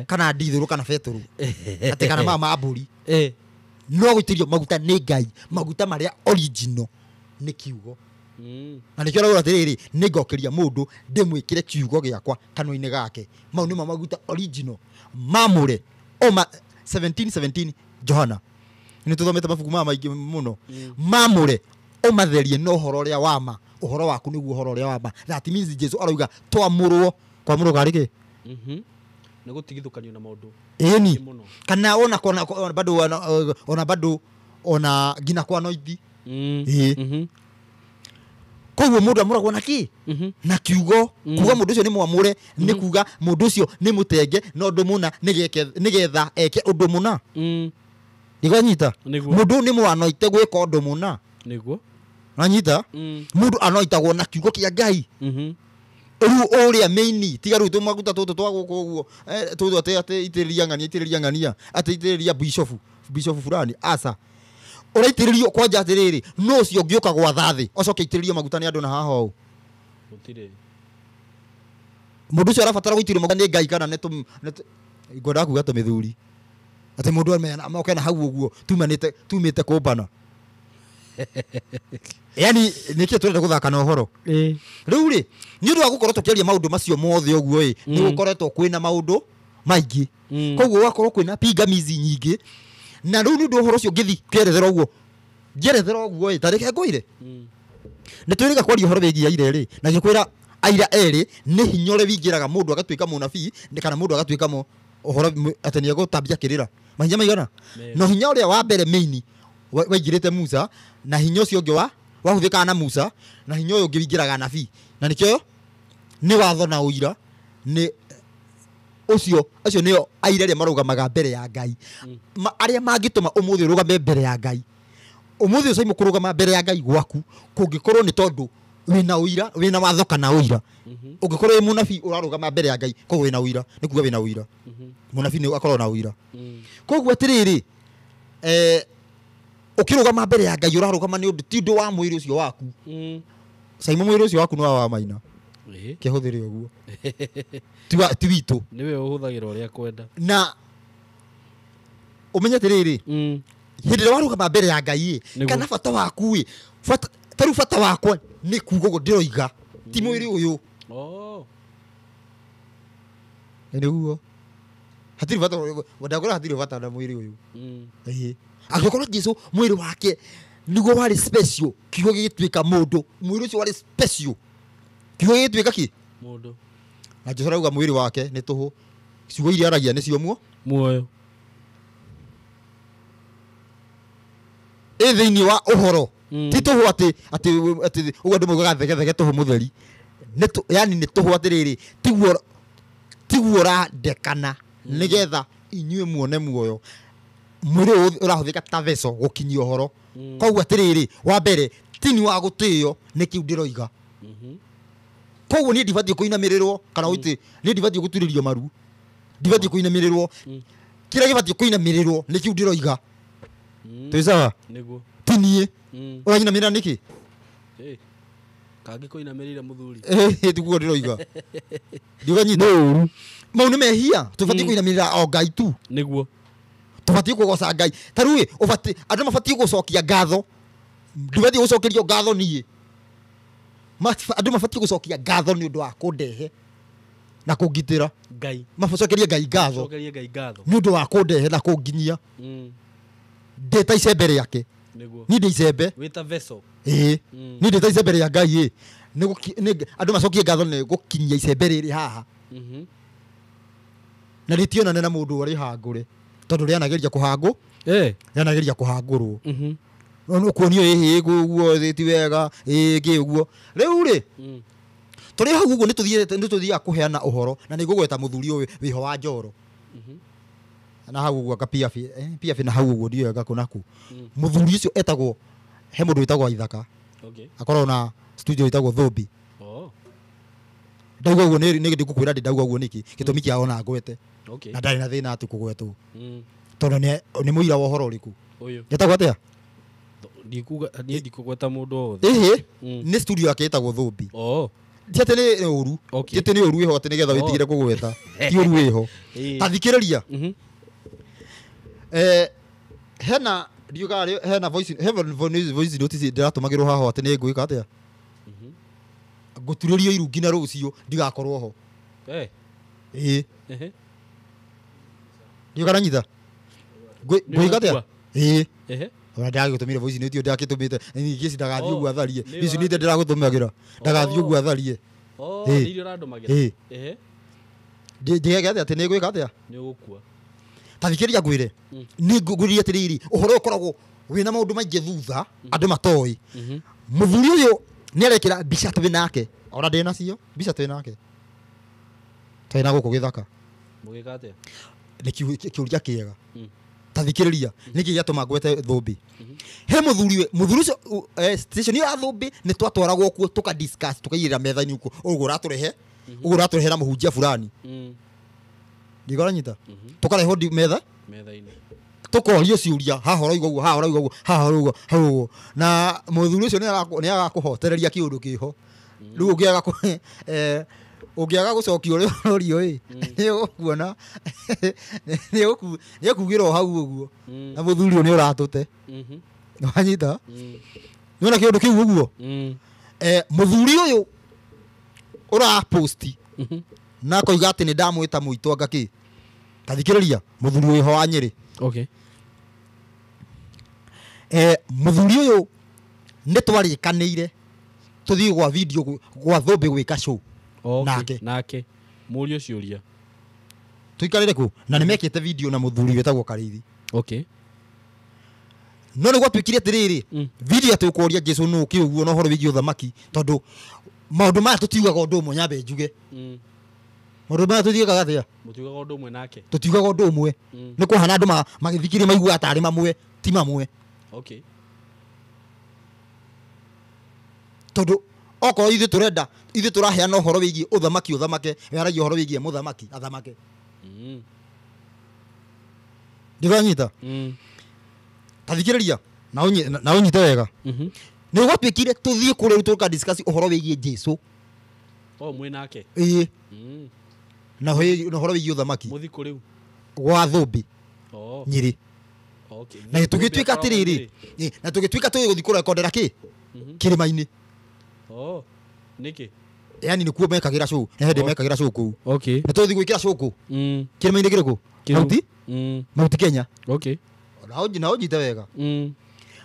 kana ndithũrũ kana betũrũ atĩ kana maya ma mbũri. Nĩ wa gũitĩrio maguta nĩ Ngai maguta marĩa original nĩ kiugo. Na nĩkĩo arauga atĩrĩrĩ nĩngokĩria mũndũ ndĩmwĩkĩre kiugo gĩakwa kanua-inĩ gake. Mau nĩmo maguta original mamũre oma 1717 Johana. Nĩ tũthomete mabuku maya maingĩ mũno. Mamũre ũmatherie na ũhoro ũrĩa wa ma. Ũhoro waku nĩguo ũhoro ũrĩa wa ma. That means Jesu arauga twamũrwo kwamũrwo karĩ kĩ? Nĩ gũtigithũkanio na maũndũ. Ĩni. Kana ona kona bado ona bado ona nginya kwa noithi. Ĩĩ. Koguo mũndũ amũragwo na kĩ? Na kiugo. Kuga mũndũ ũcio nĩ mwamũre nĩ kuga mũndũ ũcio nĩ mũtenge na ũndũ mũna nĩgetha eke ũndũ mũna. Ndiganyita. Mũndũ nĩ mwanoite gwĩka ũndũ mũna. Nĩguo. Nanyita? Mũndũ anoitagwo na kiugo kĩa Ngai. Rĩu ũrĩa maini tiga rĩu tũmaguta tũtũ twa gũkũ ũguo tũtũ atĩ atĩ itĩrĩria ng'ania itĩrĩria ng'ania atĩ itĩrĩria bishop bishop fulani asa ũraitĩrĩrio kwanja atĩrĩrĩ no ũcio ũngĩũka gwatha thĩ ũcoke itĩrĩrio maguta nĩ andũ na haha ũũ. Gũtirĩ. Mũndũ ũcio arabatara gũitĩrĩrio maguta nĩ Ngai kana nĩ ngwendaga kuga tũmĩthuri atĩ mũndũ oke na hau ũguo tumanĩte tumĩte kũmbana. Yani nĩkĩo tũrenda gũthaka na ũhoro. Rĩu rĩ nĩ ũndũ wa gũkorwo tũkĩaria maũndũ macio mothe ũguo ĩ nĩ gũkoretwo kwĩna maũndũ maingĩ. Koguo gũgakorwo kwĩna pingamizi nyingĩ. Na rĩu nĩ ũndũ ũhoro ũcio ngĩthi kĩerethera ũguo ngĩerethera ũguo ĩ tarĩke ngũire. Nĩ twĩrĩga kwaria ũhoro wĩgiĩ aira erĩ na ngĩkwĩra aira erĩ nĩ hinya ũrĩa wingĩraga mũndũ agatuĩka mũnabii kana mũndũ agatuĩka ũhoro atĩ nĩ egũtambia kĩrĩra. Mahinya maigana? No hinya ũrĩa wa mbere maini waingĩrĩte Musa na hinya ũcio ũngĩ wa wahũthĩkaga na Musa na hinya ũyũ ũngĩ wingĩraga nabii na nĩkĩo nĩ watho na ũira nĩ ũcio acio nĩo aira arĩa marũgamaga mbere ya Ngai. Arĩa mangĩtũma ũmũthĩ ũrũgame mbere ya Ngai. Ũmũthĩ ũcaimũ kũrũgama mbere ya Ngai gwaku kũngĩkorwo nĩ tondũ wĩna ũira wĩna watho kana ũira. Ũngĩkorwo wĩ mũnabii ũrarũgama mbere ya Ngai koguo wĩna ũira nĩ kuga wĩna ũira. Mũnabii nĩ akorwo na ũira. Koguo atĩrĩrĩ ũkĩrũgama mbere ya Ngai ũrarũgama nĩ ũndũ ti ũndũ wa mwĩrĩ ũcio waku. Caimũ mwĩrĩ ũcio waku nĩ wa maina. Kĩhũthĩre ũguo. Ti witũ. Nĩwe ũhũthagĩra ũrĩa kwenda. Na ũmenye atĩrĩrĩ hĩndĩ ĩrĩa warũgama mbere ya Ngai ĩ kana bata waku ĩ ta rĩu bata wakwa nĩ kuga ũguo ndĩroiga ti mwĩrĩ ũyũ. Nĩguo hatirĩ bata, ndakwĩra hatirĩ bata na mwĩrĩ ũyũ. Ĩĩ, angĩkorwo Jesu mwĩrĩ wake nĩguo warĩ special, kiugo gĩgĩtuĩka mũndũ, mwĩrĩ ũcio warĩ special, kiugo gĩgĩtuĩka kĩ? Mũndũ. Na Jesu arauga mwĩrĩ wake nĩ tũhũ, ciugo iria aragia nĩcio muoyo. Ĩ thĩinĩ wa ũhoro ti tũhũ atĩ atĩ atĩ ũguo andũ maugaga thegethege tũhũ mũtheri, yani nĩ tũhũ atĩrĩrĩ, tiguo ũrandekana nĩgetha inyuĩ muone muoyo. Mwĩrĩ ũyũ ũrahũthĩka ta vessel gũkinyia ũhoro. Koguo atĩrĩrĩ, wa mbere tini wa gũtĩo nĩ kĩu ndĩroiga. Koguo niĩ ndibatiĩ kũinamĩrĩrwo kana ũite, niĩ ndibatiĩ gũturĩrio maru, ndibatiĩ kũinamĩrĩrwo. Kĩrĩa gĩbatiĩ kũinamĩrĩrwo nĩ kĩu ndĩroiga. Twĩ sawa? Nĩguo. Ti niĩ. Ũranyinamĩrĩra nĩkĩ? Kangĩ kũinamĩrĩire mũthuri. Tiguo ndĩroiga. Ndiũkanyita. Nĩ ũru. Mau nĩ mehia. Tũbatiĩ kũinamĩrĩra o Ngai tu. Nĩguo. Tũbatiĩ kũgoca Ngai. Ta rĩu ĩ, ũbatiĩ, andũ mabatiĩ gũcokia ngatho. Ndibatiĩ gũcokerio ngatho niĩ. Andũ mabatiĩ gũcokia ngatho nĩ ũndũ wa kũndehe na kũngitĩra. Ngai. Macokerie Ngai ngatho. Macokerie Ngai ngatho. Nĩ ũndũ wa kũndehe na kũnginyia. Ndĩ ta icembe rĩake. Nĩguo. Niĩ ndĩ icembe. Wĩ ta vessel. Ĩĩ. Niĩ ndĩ ta icembe rĩa Ngai ĩ. Nĩ andũ macokie ngatho nĩ gũkinyia icembe rĩrĩ haha. Na rĩtionane na mũndũ ũrĩ hangũre. Tondũ rĩanageria kũhangũ. Rĩanageria kũhangũrwo. No nĩ ũkuonio ĩhĩ ũguo ti wega, ĩĩ kĩ ũguo. Rĩu rĩ, tũrĩ hau ũguo nĩ tũthiaga kũheana ũhoro na nĩ ngũgweta mũthuri ũyũ wĩho wa Njoro. Na hau ũguo anga Piabi na hau ũguo ndiũĩ anga kũ na kũ. Mũthuri ũcio etagwo, he mũndũ wĩtagwo Ithaka. Akoragwo na studio ĩtagwo Thũmbi. Ndauga ũguo nĩ ndĩgũkwĩra ndĩ ndauga ũguo nĩkĩ, gĩtũmi kĩa ona ngwete. Na ndarĩ na thĩna atĩ kũgwetwo. Tondũ nĩ mũira wa ũhoro ũrĩkũ? Ũyũ. Etagwo atĩa? Ndikuga, niĩ ndikũgweta mũndũ o wothe. Ĩhĩ, nĩ studio yake ĩtagwo Thũmbi. Ti atĩ nĩ ũru. Ti atĩ nĩ ũru wĩho atĩ nĩgetha wĩtigĩre kũgweta. Ti ũru wĩho. Ta thikĩrĩria. Hena ndiugaga rĩ, hena voice, he voice notice ndĩratũmagĩrwo haha atĩ nĩ ngwĩka atĩa? Ngũturĩrio iru nginya rũciũ ndigakorwo ho. Ĩĩ. Ndiugaga nanyita. Nĩ Ngwĩka atĩa? ũgũkua? Ĩĩ. Ona ndagĩtũmire voice note ĩyo ndakĩtũmĩte. Ningĩ ci ndagathiĩ ũguo atharie. Nĩ Ici ũra- nĩ ndĩragũtũmagĩra. Ndagathiĩ ũguo atharie. Nĩ iria ũrandũmagĩra? Njĩgeke atĩa atĩ nĩ ngwĩka atĩa? Nĩ ũgũkua. Ta thikĩrĩria ngwĩre. Nĩ ngwĩrire atĩrĩrĩ, ũhoro ũyũ ũkoragwo wĩna maũndũ maingĩ thutha, andũ matoĩ. Mũthuri ũyũ nĩ arekĩra mbica twĩ nake. Ona ndĩ nacio, mbica twĩ nake. Twĩ na gũkũ gĩthaka. Mũgĩka atĩa? Nĩ kĩũria kĩega. Ta thikĩrĩria, nĩkĩ gĩatũma ngwete Thũmbĩ? He mũthuri we, mũthuri ũcio, station ya Thũmbĩ nĩ twatwaragwo kuo tũka discuss, tũkaigĩrĩra metha-inĩ ũguo, ũguo ũratũrehe, ũguo ũratũrehera mũhunjia fulani. Ndigoranyita? Tũkarehwo metha? Metha-inĩ. Tũkorio ciũria, haha ũrauga ũguo, haha ũrauga ũguo, haha ũrauga ũguo, haha ũguo. Na mũthuri ũcio nĩ agakũhotereria kĩũndũ kĩho. Rĩu ũngĩaga gũcokia ũrĩa ũrorio ĩ, nĩ ũkuona, nĩ ũkugĩra o hau ũguo. Na mũthuri ũyũ nĩ ũratũte. Nĩwanyita? Nĩwona kĩũndũ kĩu ũguo? Mũthuri ũyũ ũraposti na akoiga atĩ nĩ ndamwĩta mũitũ anga kĩ. Ta thikĩrĩria, mũthuri wĩho wa Nyĩrĩ. Mũthuri ũyũ nĩ twarĩkanĩire tũthiĩ gwa video gwa Thũmbĩ gwĩka show. Nake. Nake. Mũriũ ciũria. Tũikarĩre kũ? Na nĩ mekĩte video na mũthuri wĩtagwo Karĩithi. No nĩ gwatuĩkire atĩrĩrĩ, video atĩ ũkoria Jesũ nũ kĩ ũguo na ũhoro wĩgiĩ ũthamaki, tondũ maũndũ maya tũtiugaga ũndũ ũmwe, nyambe njuge. Maũndũ maya tũthiĩkaga atĩa? Mũtiugaga ũndũ ũmwe nake. Tũtiugaga ũndũ ũmwe. Nĩ kũhana andũ magĩthikĩrĩria maiguaga tarĩ mamwe, ti mamwe. Tondũ okorwo ithuĩ tũrenda, ithuĩ tũraheana ũhoro wĩgiĩ ũthamaki, ũthamake, waragia ũhoro wĩgiĩ mũthamaki, athamake. Ndĩranyita? Ta thikĩrĩria, na ũnyite wega. Nĩ gwatuĩkire tũthiĩ kũrĩa rĩu tũka discuss ũhoro wĩgiĩ Jesũ. O, mwĩ nake? Ĩĩ. Na ũhoro wĩgiĩ ũthamaki. Mũthiĩ kũ rĩu? Gwa Thũmbĩ. Nyĩrĩ. Na tũgĩtuĩka Thũmbĩ atĩrĩrĩ, akoragwo ĩ, na tũgĩtuĩka tũgĩgũthiĩ kũrekondera kĩ? Kĩrĩma-inĩ. Nĩkĩ? Yani nĩ kuo mekagĩra show, nĩ hĩndĩ mekagĩra show kũu. Okay. Nĩ tũthiĩ gwĩkĩra show kũ? Kĩrĩma-inĩ kĩrĩkũ? Mauti? Mauti Kenya. Okay. Na ũnjite wega.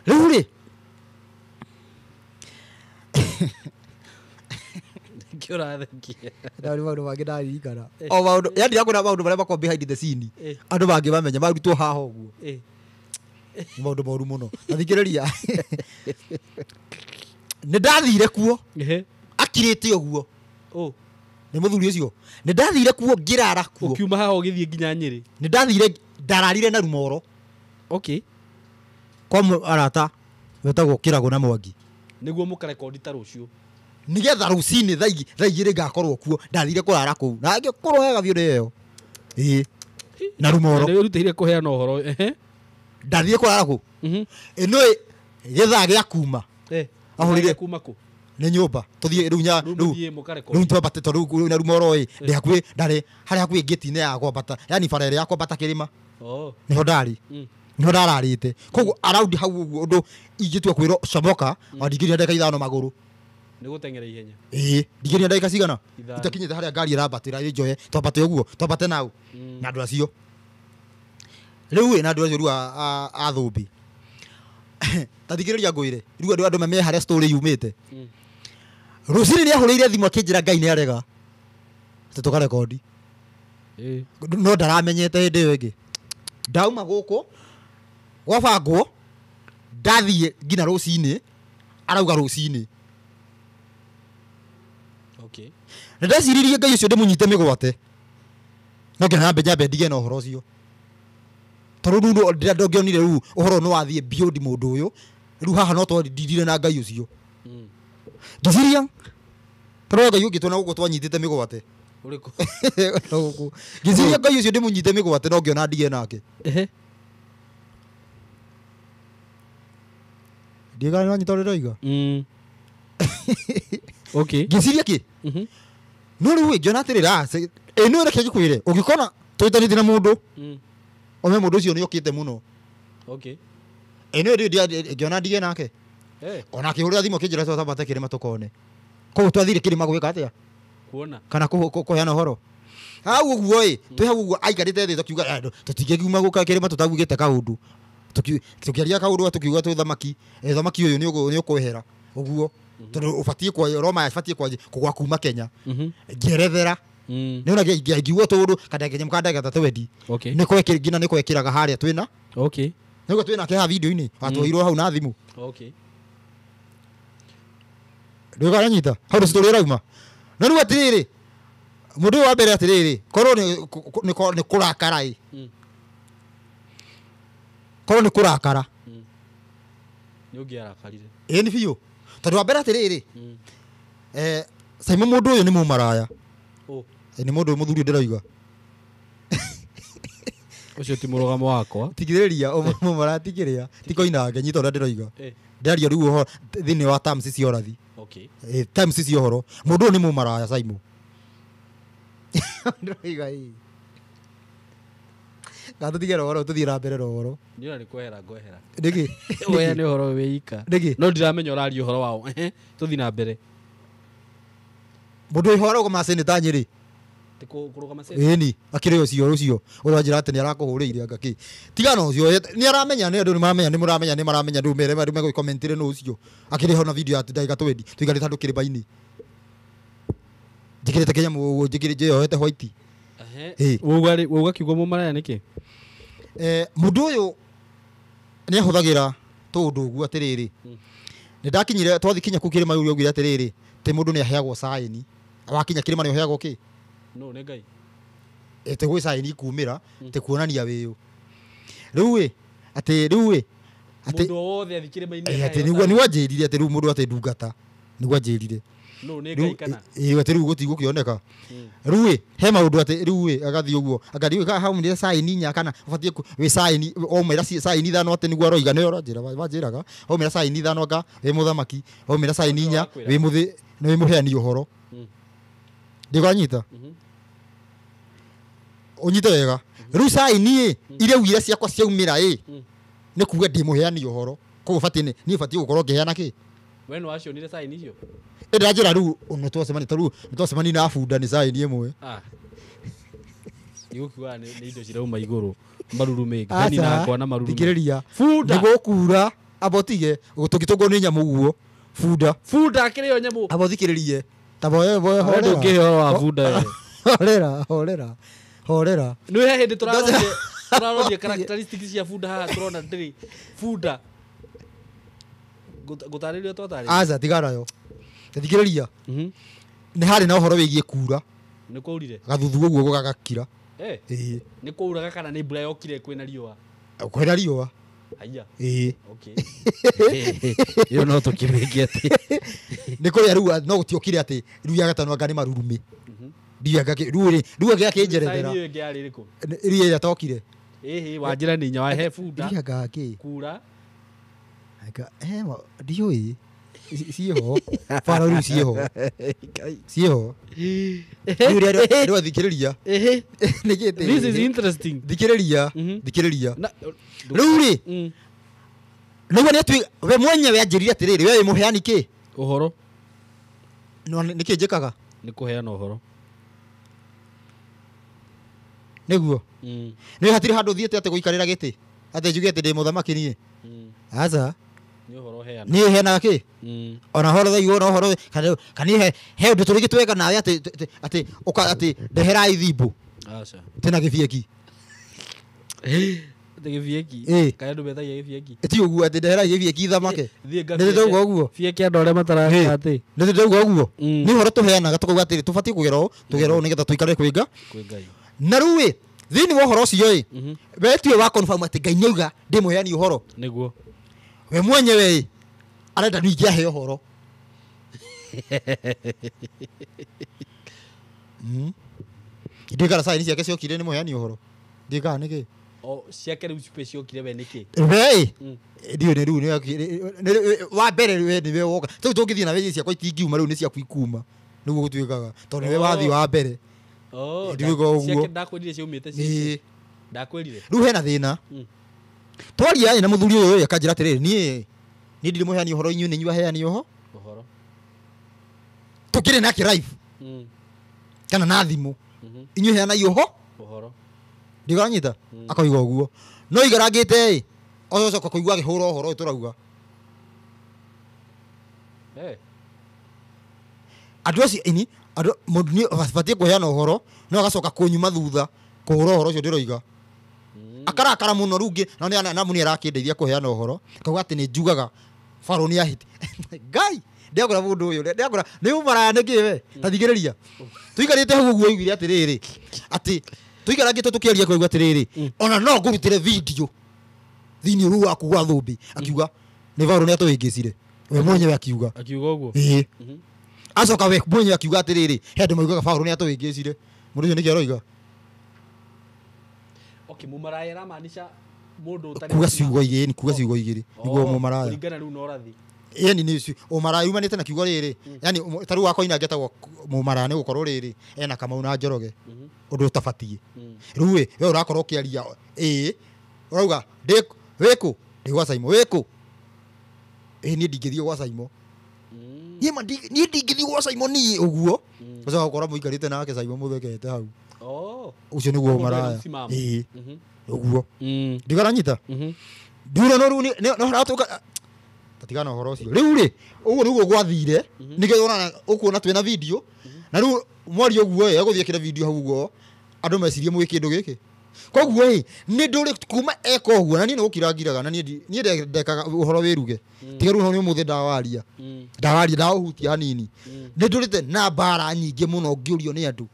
Rĩu rĩ Kĩũrathekia. Ndarĩ maũndũ mangĩ ndaririkana. O maũndũ, yani ndĩrakwĩra maũndũ marĩa makoragwo behind the scene. Andũ mangĩ mamenya marutwo haha ũguo. Nĩ maũndũ moru mũno. Na thikĩrĩria. Nĩ ndathire kuo. Akirĩte ũguo. Nĩ mũthuri ũcio. Nĩ ndathire kuo ngĩrara kuo. Ũkiuma haha ũgĩthiĩ nginya Nyĩrĩ. Nĩ ndathire ndararire na Rumoro. Okay. Kwa arata wetagwo Kĩrago na Mwangi. Nĩguo mũkarekondi ta rũciũ. Nĩgetha rũcinĩ thaa igĩrĩ ngakorwo kuo. Ndathire kũrara kũu. Na ngĩkorwo wega biũ ndĩ ĩyo. Ĩĩ. Na Rumoro. Nĩ wĩrutĩire kũheana ũhoro. Ndathire kũrara kũu. Ĩno gĩthaa gĩa kuma. Ahũrire kuma kũ? Nĩ nyũmba. Tũthiĩ rĩu nya rĩu twambate tondũ rĩu na Rumoro ĩ ndĩ hakuhĩ ndarĩ harĩa hakuhĩ ngĩti-inĩ ya kwambata. Yani bara ĩrĩa ya kwambata kĩrĩma. Nĩho ndarĩ. Nĩho ndararĩte. Koguo around hau ũguo ũndũ ingĩtua kwĩrwo comoka o ndingĩria ndagĩka ithano magũrũ. Nĩ gũteng'era ihenya. Ĩĩ, ndingĩria ndagĩka cigana? Itakinyĩte harĩa ngari ĩrambatĩra ĩnjoe, twambate ũguo, twambate nau. Na andũ acio. Rĩu ĩ na andũ acio rĩu a thũmbĩ. Ta thikĩrĩria ngwĩre, rĩu andũ me harĩa story yumĩte. Rũcinĩ nĩahũrĩire thimũ akĩnjĩra Ngai nĩarega. Atĩ tũkarekondi. No ndaramenyete hĩndĩ ĩyo ĩngĩ. Ndauma gũkũ gwabangwo ndathiĩ nginya rũcinĩ arauga rũcinĩ. Okay. Nĩ ndeciririe Ngai ũcio ndĩmũnyite mĩgwate. No nginya nyambe nyambe ndige na ũhoro ũcio. Tondũ rĩu ndĩngĩonire rĩu ũhoro nĩ wathiĩ beyond mũndũ ũyũ. Rĩu haha no twandindire na Ngai ũcio. Ngĩciria tondũ Ngai ũngĩ tuona gũkũ twanyitĩte mĩgwate. Ũrĩkũ? Gũkũ. Ngĩciria Ngai ũcio ndĩmũnyite mĩgwate no ngĩona ndige nake. Ndiga nĩ wanyita ũrĩa ndoiga? Okay. Ngĩciria kĩ? No rĩu ngĩona atĩrĩrĩ, ĩ no reke ngĩkwĩre, ũngĩkona twĩtanĩte na mũndũ, ome mũndũ ũcio nĩokĩte mũno. Okay. Ĩ no rĩu ngĩona ndige nake. Ona akĩhũrĩra thimũ akĩnjĩra twambate kĩrĩma tũkone. Koguo twathire kĩrĩma gwĩka atĩa? Kuona. Kana kũheana ũhoro. Hau ũguo ĩ, twĩ hau ũguo aikarĩte thĩ tũkiuga tũtingĩkiuma gũka kĩrĩma tũtaugĩte kaũndũ. Tũkĩaria kaũndũ tũkiuga twĩ thamaki, thamaki ũyũ nĩ ũkwehera ũguo. Tondũ ũbatiĩ kwa Roma ĩbatiĩ kũgwa kuma Kenya. Ngĩerethera. Nĩ ona ngiuga tũndũ kana nginya mũkandagĩka ta twendi. Nĩ kwekĩra nginya nĩ kwekĩraga harĩa twĩna. Okay. Nĩguo twĩna haha video-inĩ. Watwoirwo hau na thimũ. Okay. Ndũkaranyita. Hau nĩ story ĩrauma. Na rĩu atĩrĩrĩ, mũndũ ũyũ wa mbere atĩrĩrĩ, korwo nĩ kũrakara ĩ. Korwo nĩ kũrakara. Nĩ ũngĩarakarire. Ĩ nĩ biũ. Tondũ wa mbere atĩrĩrĩ, Simon mũndũ ũyũ nĩ mũmaraya. Nĩ mũndũ mũthuri ndĩroiga. Ũcio ti mũrũgamo wakwa. Tigĩrĩria mũmaraya ti kĩrĩa, ti koinange, nyita ũrĩa ndĩroiga. Ndĩraria rĩu ũhoro thĩinĩ wa terms cia ũrathi. Okay. Terms cia ũhoro. Mũndũ ũyũ nĩ mũmaraya Simon. Ndĩroiga ĩ. Ga tũtige na ũhoro tũthiĩ na mbere na ũhoro. Niĩ ona nĩ kwehera ngwehera. Nĩkĩ? Ũheane ũhoro wĩ ika. Nĩkĩ? No ndiramenya ũraria ũhoro wao. Tũthiĩ na mbere. Mũndũ ũyũ arũgama seneta Nyĩrĩ. Ti kũrũgama seneta? Ĩni, akĩrĩ ũcio ũcio. Ũrĩa wanjĩra atĩ nĩ arakũhũrĩire anga kĩ. Tigana ũcio, nĩ aramenya nĩ andũ nĩ maramenya nĩ mũramenya nĩ maramenya rĩu mere rĩu megũkomentire nũ ũcio. Akĩrĩ ho na video ya ndagĩka 20 tũikarĩte handũ kĩrĩma-inĩ. Njĩkĩrĩte kĩnyamũ njĩkĩrĩte njohete white. Wauga kiugo mũmaraya nĩkĩ? Mũndũ ũyũ nĩ ahũthagĩra tũũndũ ũguo atĩrĩrĩ. Nĩ ndakinyire twathiĩ kinya kũu kĩrĩma rĩu augire atĩrĩrĩ, atĩ mũndũ nĩ aheagwo saini. Wakinya kĩrĩma nĩ ũheagwo kĩ? No nĩ Ngai. Atĩ gwĩ saini kumĩra, atĩ kuonania wĩũ. Rĩu ĩ, atĩ rĩu ĩ, atĩ mũndũ o wothe athiĩ kĩrĩma-inĩ atĩ nĩguo anjĩrire atĩ rĩu mũndũ atĩ ndungata. Nĩguo anjĩrire. No nĩ Ngai kana? Ĩ atĩ rĩu gũtigũkĩoneka. Rĩu ĩ, he maũndũ atĩ rĩu ĩ agathiĩ ũguo. Anga rĩu haumĩrire saini inya kana ũbatiĩ wĩ saini waumĩra saini ithano atĩ nĩguo aroiga nĩwe ũranjĩra wanjĩraga. Waumĩra saini ithano anga wĩ mũthamaki, waumĩra saini inya wĩ mũthĩ wĩ mũheani ũhoro. Ndĩkanyita? Ũnyite wega. Rĩu saini ĩ iria ugire ciakwa ciaumĩra ĩ nĩ kuga ndĩ mũheani ũhoro. Koguo batiĩ niĩ batiĩ gũkorwo ngĩheana kĩ? We nĩ wacionire saini icio? Ndĩranjĩra rĩu nĩ twacemania ta rĩu nĩ twacemania na bunda nĩ sign ĩmwe. Ah. Igũkiuga nĩ indo cirauma igũrũ marurumĩ ngani nakwa na marurumĩ. Thikĩrĩria. Bunda. Nĩ gũkura amba ũtige tũngĩtũngwo nĩ nyamũ ũguo bunda. Bunda akĩrĩ yo nyamũ. Amba ũthikĩrĩrie. Ta boye boye Horera. horera. Ndũngĩhe ũhoro wa bunda we. Horera horera horera. Nĩ he hĩndĩ tũrarorie characteristics cia bunda haha tũrona ndĩrĩ bunda. Gũtarĩria twatarĩria. Aca tigana nayo. Thikĩrĩria. Mhm. Nĩ harĩ na ũhoro wĩgiĩ kura. Nĩ kwaurire. Gathuthu ũguo gagakira. Eh. Ĩĩ. Nĩ kwauraga kana nĩ mbura yokire kwĩna riũa? Kwĩna riũa. Haiya. Ĩĩ. Okay. Ĩyo no tũkĩmĩke atĩ. Nĩ kũrĩa rĩu no gũtiokire atĩ rĩu ya gatano anga nĩ marurumĩ. Ndiũĩ anga rĩu rĩ rĩu anga akĩnjerethera. Sign ĩyo ĩngĩ yarĩ ĩrĩkũ? Rĩu ĩrĩa tokire. Ĩhĩ wanjĩra nĩ inya wa he bunda. Ndiũĩ anga kĩ. Kura. Anga he ndiũĩ. Ciĩho. Bara rĩu ciĩho. Ciĩho. Rĩu rĩu thikĩrĩria. Ĩhĩ. Nĩkĩ atĩ- This is interesting. Thikĩrĩria. Mhm. Thikĩrĩria. Na Rĩu rĩ Mm. nĩguo nĩ atui we mwenyewe anjĩrire atĩrĩrĩ we wĩ mũheani kĩ? Ũhoro No nĩkĩ njĩkaga? nĩ kũheana ũhoro. Nĩguo. Mm. Nĩ hatirĩ handũ thiĩte atĩ gũikarĩra gĩtĩ. Atĩ njuge atĩ ndĩ mũthamaki niĩ. Mm. Aca. Nĩ ũhoro ũheana. Niĩ heanaga kĩ? Mm. Ona horo thaiguo ona ũhoro kana kana he he ũndũ tũrĩngĩ tweka nawe atĩ atĩ atĩ ũka atĩ ndeherai thimbũ Aca. tena gĩbieki. Atĩ gĩbieki. Ĩ. Kana andũ metagia gĩbieki. Ti ũguo atĩ ndeherai gĩbieki thamake. Thiĩ Nĩ ndauga ũguo. Bieki andũ arĩa matareka atĩ. Nĩ ndauga ũguo. Mm. Nĩ ũhoro tũheanaga tũkauga atĩrĩ tũbatiĩ kũgera ũũ tũgera ũũ nĩgetha tũikare kwĩ nga. Kwĩ Ngai. Na rĩu ĩ thĩinĩ wa ũhoro ũcio ĩ Mhm. we tiwe wa confirm atĩ Ngai nĩauga ndĩ mũheani ũhoro. Nĩguo. We mwenyewe ĩ arenda ningĩ ahe ũhoro. Ndiũĩ kana sign ciake ciokire nĩ mũheani ũhoro. Ndiũĩ kana nĩkĩ. O ciake rĩu cipe ciokire we nĩkĩ? We ĩ Mm. ndiũĩ nĩ rĩu wa mbere we nĩwe woka. Rĩu tũngĩthiĩ na we ciakwa itingiuma rĩu nĩ ciaku ikuma. Nĩguo gũtuĩkaga tondũ nĩwe wathiĩ wa mbere. Oh, Ndiũĩ ũguo. Ciake ndakwĩrire ciaumĩte Ĩĩ. ciake. Ndakwĩrire. Rĩu hena thĩna. Mm. Twaria ĩ na mũthuri ũyũ ĩ akanjĩra atĩrĩrĩ niĩ niĩ ndirĩ mũheani ũhoro inyuĩ nĩ inyuĩ aheani ũhoro. Ũhoro. Tũkĩrĩ nake live Mm. kana na thimũ. Mhm. Inyuĩ heanai ũhoro. Ũhoro. Ndiganyita Mm. akoiga ũguo. No igarangĩte ĩ ocoka kũigua akĩhũra ũhoro ũyũ tũrauga. Eh. Andũ acio ini andũ mũndũ nĩ abatiĩ kũheana ũhoro no agacoka kũnyuma thutha kũhũra ũhoro ũcio ndĩroiga. Mm. Akarakara mũno rĩu ngĩ na nĩ na mũni arakĩndeithia kũheana ũhoro akauga atĩ nĩ njugaga barũ nĩ ahĩti. Ngai ndĩakora mũndũ ũyũ ndĩakora nĩ ũmaraya nĩkĩ we ta thikĩrĩria. Tũikarĩte hau ũguo oigire atĩrĩrĩ atĩ tũikarangĩte tũkĩaria koigua atĩrĩrĩ ona no ngũrutĩre video thĩinĩ rũu waku gwa thũmbĩ akiuga nĩ barũ nĩ atũhĩngĩcire we mwenyewe akiuga. Akiuga ũguo. Ĩĩ. Mhm. Acoka we mwenyewe akiuga atĩrĩrĩ he andũ maugaga barũ nĩ atũhĩngĩcire mũndũ ũcio nĩkĩ aroiga? Okay, mũmaraya aramaanisha mũndũ ũtarĩ Kuga ciugo igĩrĩ ni kuga ciugo igĩrĩ nĩguo Oh, mũmaraya. Kũringana rĩu na ũrathi. Yani nĩ ũmaraya umanĩte na kiugo rĩrĩ yani ta rĩu wakoina ngetagwo mũmaraya nĩ gũkorwo rĩrĩ ena Kamau na Njoroge Mhm. ũndũ ũtabatiĩ. Mm. Rĩu ĩ we ũrakorwo ũkĩaria ĩĩ ũrauga ndĩ wĩkũ ndĩ gwa Saimo wĩkũ ĩĩ niĩ ndingĩthiĩ gwa Saimo. Mm. Niĩ ma niĩ ndingĩthiĩ gwa Saimo niĩ ũguo. Mm. Ũcoka gũkora mũikarĩte nake Saimo mũthekete hau. Oh. Ũcio nĩguo Mũndũ ũmaraya. ena msimamo. Ĩĩ Mhm. ũguo. Mm. Ndigaranyita. Mhm. Ndiũrĩ no rĩu nĩ ũratũka tatigana ũhoro ũcio. Rĩu rĩ ũguo nĩguo gwathire nĩkĩo ũrona ũkuona twĩna video na rĩu mwaria ũguo ĩ egũthiĩ ekĩre video hau ũguo andũ mecirie mwĩ kĩndũ gĩkĩ. Koguo ĩ nĩ ndũrĩ kuma eka ũguo na niĩ nĩ gũkira ngiraga na niĩ niĩ ndekaga ũhoro wĩruge. Tiga rĩu nĩ ũmũthĩ ndawaria. Ndawaria ndaũhutia hanini. Nĩ ndũrĩte na mbara nyingĩ mũno ngĩũrio nĩ andũ.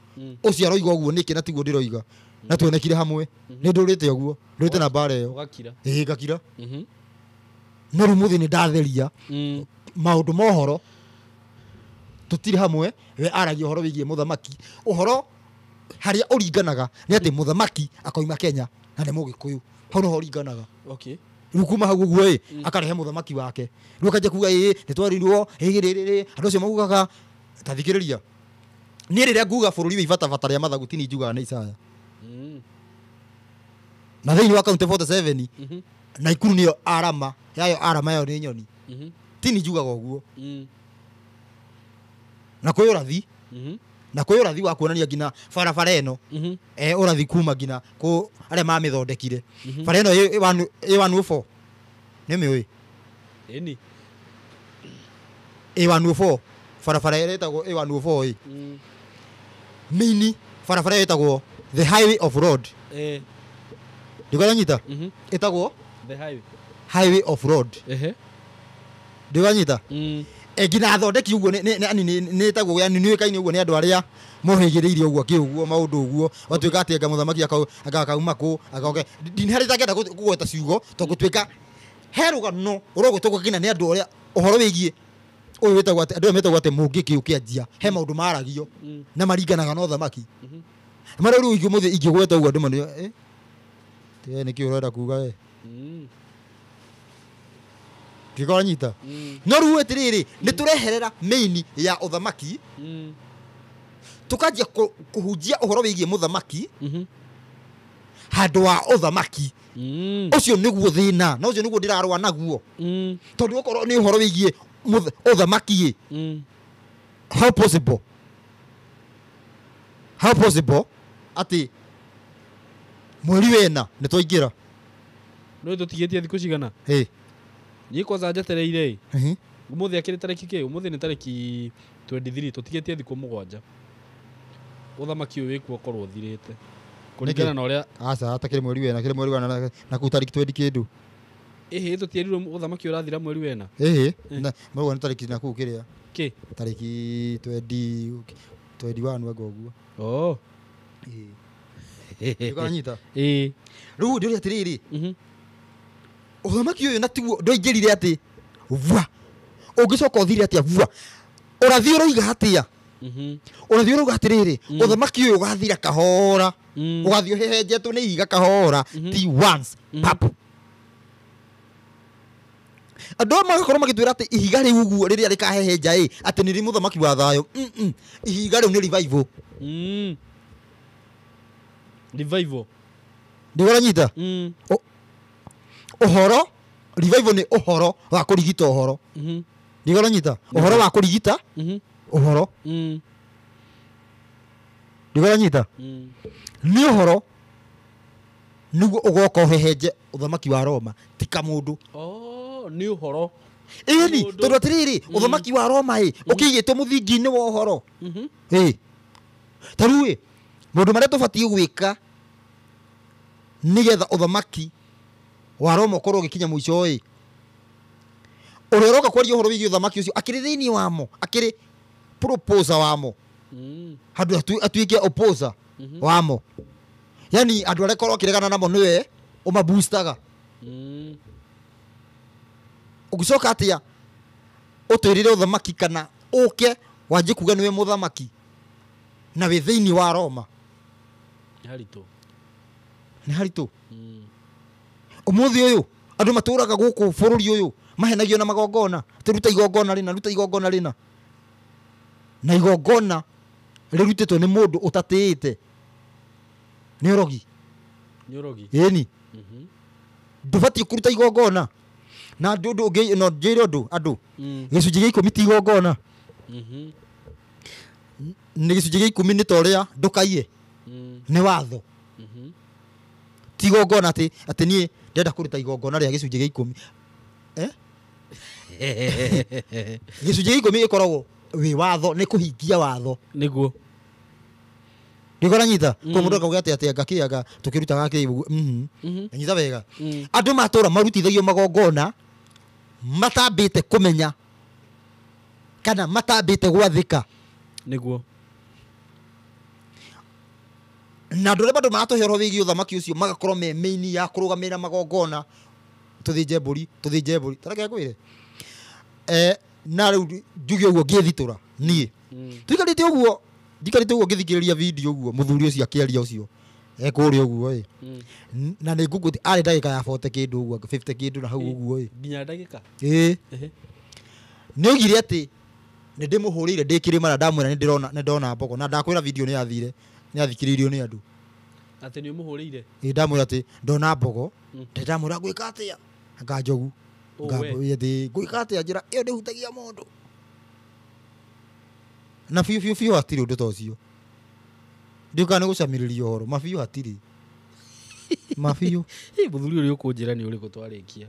Ũcio aroiga ũguo nĩkĩ na tiguo ndĩroiga. Na tuonekire hamwe. Nĩ ndũrĩte ũguo. Ndũrĩte na mbara ĩyo. Ũgakira. Ĩĩ ngakira. Mhm. No rĩu mũthĩ nĩ ndatheria maũndũ ma ũhoro tũtirĩ hamwe we aragia ũhoro wĩgiĩ mũthamaki. Ũhoro harĩa ũringanaga nĩ atĩ mũthamaki akoima Kenya na nĩ mũgĩkũyũ. Hau noho ũringanaga. Okay. Rĩu kuma hau ũguo ĩ akarehe mũthamaki wake. Rĩu akanjia kuga ĩ nĩ twarirwo ĩ rĩ rĩ rĩ andũ acio maugaga ta thikĩrĩria. Niĩ rĩrĩa nguga bũrũri wĩ ibatabata rĩa mathagu ti niĩ njugaga nĩ Isaya. Na thĩinĩ wa kaunti 47 Naikuru nĩyo arama yayo arama yayo nĩ nyoni. Ti niĩ njugaga ũguo. Na kwĩ ũrathi, na kwĩ ũrathi wa kuonania nginya barabara ĩno, ũrathi kuma nginya kũ arĩa mamĩthondekire. Bara ĩno A104 nĩ mĩũĩ? Ĩni. A104, barabara ĩrĩa ĩtagwo A104 ĩ, mini barabara ĩyo ĩtagwo the highway of road. Ndikanyita? Ĩtagwo The highway. Highway of road. Ndikanyita? Nginya athondeki ũguo nĩ ĩtagwo, yani nĩ ũĩkaine ũguo nĩ andũ arĩa mohĩgĩrĩire ũguo kĩ ũguo maũndũ ũguo watuĩka atĩ anga mũthamaki akauma kũ agoke ndini harĩ itangĩenda kũgweta ciugo tondũ gũtuĩka he rũgano ũrogwĩtwo nginya nĩ andũ arĩa ũhoro wĩgiĩ ũyũ wĩtagwo atĩ andũ aya metagwo atĩ mũngĩkĩ ũkĩanjia he maũndũ maragio na maringanaga na ũthamaki. Marĩa rĩu ingĩmũthĩ ingĩgweta ũguo andũ manĩ tiwe nĩkĩ ũrenda kuga we? Ndikanyita. No rĩu atĩrĩrĩ, nĩ tũreherera main ya ũthamaki, tukanjia kũhunjia ũhoro wĩgiĩ mũthamaki handũ wa ũthamaki. Ũcio nĩguo thĩna na ũcio nĩguo ndĩrarũa naguo, tondũ okorwo nĩ ũhoro wĩgiĩ ũthamaki ĩ, how possible, how possible atĩ mweri wena nĩ twaingĩra? No tũtigĩtie thikũ cigana? Ĩ. Niĩ kwanza njetereire ĩ, ũmũthĩ akĩrĩ tarĩki kĩ? Ũmũthĩ nĩ tarĩki 23, tũtigĩtie thikũ 7 ũthamaki ũyũ wĩkuo ũkorwo ũthirĩte kũringana na ũrĩa. Aca, atakĩrĩ mweri wena, kĩrĩ mweri wena na kũu tarĩki 20 kĩndũ. Ĩhĩ, tũtierirwo ũthamaki ũrathira mweri wena. Ĩhĩ, mweri wena tarĩki na kũu kĩrĩa kĩ tarĩki 20 21 anga ũguo. Oh. Ĩĩ, ndũkanyita. Ĩĩ. Rĩu ndĩũria atĩrĩrĩ, ũthamaki ũyũ na tiguo ndwaingĩrire atĩ vua, ũngĩcoka ũthire atĩa vua? Ũrathi ũroiga atĩa? Ũrathi ũrauga atĩrĩrĩ, ũthamaki ũyũ ũgathira kahora, ũgathiĩ ũhehenjetwo nĩ ihiga kahora, ti once pap. Andũ aya magakorwo magĩtwĩra atĩ ihiga rĩu ũguo rĩrĩa rĩkahehenja ĩ, atĩ nĩ mũthamaki wa thayũ. Ihiga rĩu nĩ revival. Revival. Ndĩranyita? Ũhoro revival nĩ ũhoro wa kũrigita ũhoro. Ndĩranyita? Ũhoro wa kũrigita ũhoro. Ndĩranyita? Nĩ ũhoro nĩguo ũgoka ũhehenje ũthamaki wa Roma ti kamũndũ. Oh, nĩ ũhoro. Ĩni, tondũ atĩrĩrĩ, ũthamaki wa Roma ĩ ũkĩigĩtwo mũthingi-inĩ wa ũhoro. Ĩ, ta rĩu ĩ, maũndũ marĩa tũbatiĩ gwĩka nĩgetha ũthamaki wa Roma ũkorwo ũgĩkinya mũico ĩ, ũrĩa ũroka kwaria ũhoro wĩgiĩ ũthamaki ũcio akĩrĩ thĩinĩ wamo, akĩrĩ proposer wamo, handũ atuĩke opposer wamo, yani andũ arĩa korwo akĩregana namo nĩwe ũmaboostaga. Ũngĩcoka atĩa ũtwĩrĩre ũthamaki kana ũke wanjie kuga nĩwe mũthamaki na wĩ thĩinĩ wa Roma? Nĩ haritũ. Nĩ haritũ. Ũmũthĩ ũyũ andũ matũraga gũkũ bũrũri ũyũ mahenagio na magongona, atĩ ruta igongona rĩna, ruta igongona rĩna, na igongona rĩrutĩtwo nĩ mũndũ ũtatĩĩte nĩ ũrogi. Nĩ ũrogi. Ĩni. Ndũbatiĩ kũruta igongona na andũ ũndũ ũngĩ. No njĩre ũndũ andũ, gĩcunjĩ gĩa 10 ti igongona. Nĩ gĩcunjĩ gĩa 10 nĩ ta ũrĩa ndũkaiye, nĩ watho, ti igongona. Atĩ atĩ niĩ ndĩrenda kũruta igongona rĩa gĩcunjĩ gĩa 10. Gĩcunjĩ gĩa 10 gĩkoragwo wĩ watho, nĩ kũhingia watho. Nĩguo. Ndĩkoranyita ko mũndũ akauga atĩ atĩ anga kĩ anga tũkĩrutaga kĩ ũguo. Nyita wega, andũ matũra marutithagio magongona matambĩte kũmenya kana matambĩte gwathĩka. Nĩguo. Na andũ arĩa bado maratũhe ũhoro wĩgiĩ ũthamaki ũcio magakorwo me main ya kũrũgamĩrĩra magongona, tũthĩnje mbũri, tũthĩnje mbũri. Tareke ngwĩre, na rĩu njuge ũguo ngĩthitũra niĩ, tũikarĩte ũguo, njikarĩte ũguo ngĩthikĩrĩria video ũguo mũthuri ũcio akĩaria ũcio ekũrĩa ũguo ĩ, na nĩ ngũngũ arĩ ndagĩka ya 40 kĩndũ ũguo, 50 kĩndũ na hau ũguo ĩ. Nginya ndagĩka? Ĩ. Nĩ oigire atĩ nĩ ndĩmũhũrĩire ndĩ kĩrĩma na ndamwĩra nĩ ndĩrona, nĩ ndona mbogo, na ndakwĩra video nĩ yathire, nĩ yathikĩrĩirio nĩ andũ. Atĩ nĩ ũmũhũrĩire? Ĩ, ndamwĩra atĩ ndona mbogo, ndamwĩra ngwĩka atĩa anga njogu. Oh, we. Atĩ ngwĩka atĩa njĩra ĩyo ndĩhutagia mũndũ. Na biũ biũ biũ hatirĩ ũndũ ta ũcio. Ndiũkaga nĩ gũcamĩrĩria ũhoro, mabiũ hatirĩ. Mabiũ. Mũthuri ũrĩa ũkũnjĩra nĩ ũrĩkũ twarĩkia.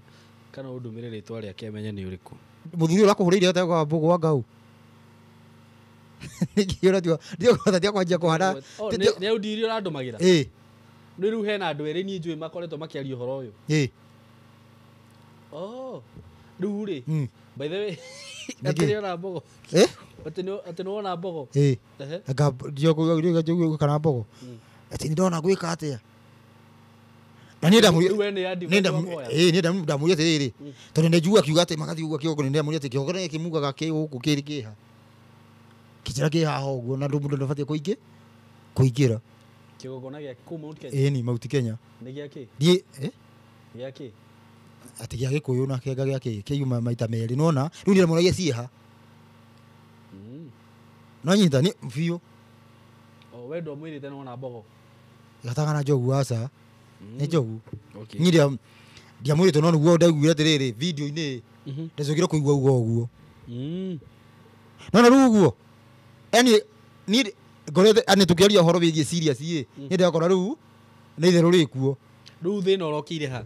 Kana ũndũmĩre rĩtwa rĩake menye nĩ ũrĩkũ. Mũthuri ũrĩa ũrakũhũrĩire etagwo Wambũgũ wa Ngau. Nĩkĩ ũratua? Ndiũkũhota kwanjia kũhana. Nĩ audio iria ũrandũmagĩra? Ĩĩ. Nĩ rĩu hena andũ erĩ niĩ njũĩ makoretwo makĩaria ũhoro ũyũ. Ĩĩ. Oh. Rĩu rĩ. By the way, atĩ nĩ ona mbogo. Eh? Atĩ nĩ wona mbogo. Ĩĩ. Anga ndiũkũ kana mbogo. Atĩ nĩ ndona gwĩka atĩa? Na niĩ ndamũria atĩrĩrĩ, tondũ nĩ njiguaga akiuga atĩ magathiĩ ũguo kĩgongona, nĩ ndamũria atĩ kĩgongona gĩkĩ mugaga kĩ gũkũ kĩrĩ kĩha. Kĩnjĩra kĩ haha ũguo na mũndũ ndabatiĩ kũingĩra. Kĩgongona gĩa kũ Mount Kenya? Ĩĩ ni Mount Kenya. Nĩ gĩa kĩ? Ndiĩ eh? Gĩa kĩ? Atĩ gĩa Gĩkũyũ na kĩanga gĩa kĩ kĩuma maita merĩ nĩwona rĩu niĩ ndamũragia ciĩha. No nyita nĩ biũ. O we ndwamwĩrĩte nĩwona mbogo? Gataga na njogu aca. Nĩ njogu. Niĩ ndiamwĩrĩte no nĩguo ndaiguire atĩrĩrĩ video-inĩ ndacokire kũigua uga ũguo. No na rĩu ũguo yani niĩ ngorete ani tũkĩaria ũhoro wĩgiĩ serious ĩ niĩ ndakora rĩu nĩ itherũ rĩkuo. Rĩu thĩna ũrokĩire ha?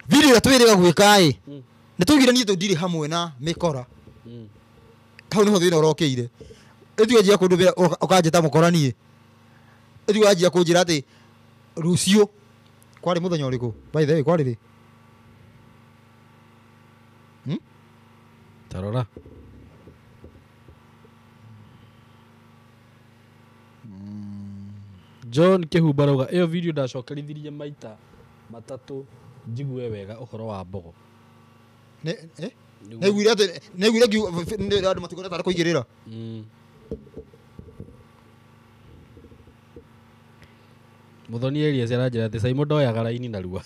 Video ĩrĩa twĩrĩga gwĩka ĩ nĩ twaugire niĩ tũndirĩ hamwe na mĩkora. Hau nĩho thĩna ũrokĩire. Ĩtue wanjia kũndũmĩra ũkanjĩta mũkora niĩ. Ĩtue wanjia kũnjĩra atĩ rũciũ kwarĩ mũthenya ũrĩkũ? By the way kwarĩ rĩ? Tarora. John Kĩhumba arauga ĩyo video ndacokerithirie maita matatũ njigue wega ũhoro wa mbogo. Nĩaiguire atĩ nĩaiguire andũ matikoretwo tarĩ kũigĩrĩra. Muthoni Elias aranjĩra atĩ Simon ndoyaga raini narua.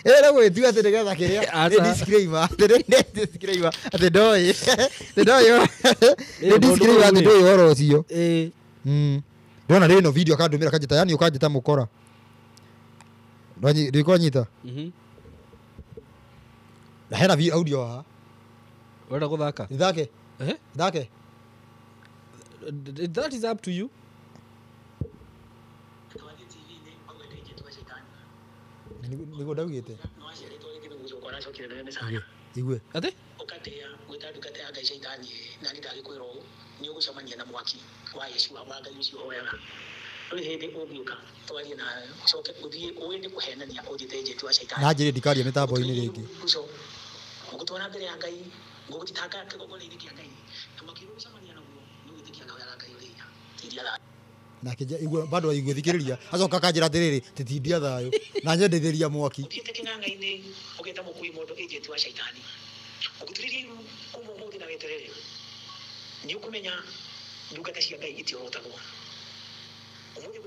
Ĩra gwĩtua atĩ nĩgetha kĩrĩa nĩ disclaimer atĩ nĩ disclaimer atĩ ndoĩ nĩ disclaimer atĩ ndoĩ ũhoro ũcio. Ndona rĩno video akandũmĩra akanjĩta yani ũkanjĩta mũkora. Ndĩkwanyita. Na hena audio haha. Ũrenda gũthaka? Ithake. Ithake. That is up to you. Nĩguo ndaugĩte. Igue. Atĩ? Ũkatĩa gwĩta ndungata ya Ngai caitani na nĩ ndagĩkwĩra ũũ nĩ ũgũcemania na mwaki wa Yeshua wa Ngai ũcio ũhoyaga. Ndũrĩ hĩndĩ ũngĩũka twarie nawe ũcoke ũthiĩ ũĩ nĩ kũhenania ũnjĩte njĩtu wa caitani. Na njĩre ndikaria mĩtambo-inĩ rĩngĩ. Ngũgũtwara mbere ya Ngai ngũgũthitanga kĩgongona-inĩ kĩa Ngai na mwaki ũrĩa ũgũcemania naguo nĩ ũgwĩtĩkia ngahoyaga Ngai ũrĩ hinya. Tindia thayũ. Nake igua bado aigue thikĩrĩria acoka akanjĩra atĩrĩrĩ tĩtindia thayũ na nyendithĩria mwaki. Ũthiĩte kĩng'ang'a-inĩ ũgeta mũkui mũndũ agent wa caitani. Ũgũturĩria iru kuma ũmũthĩ na weterere. Nĩ ũkũmenya ndungata cia Ngai itiorotagwo. Ũmũthĩ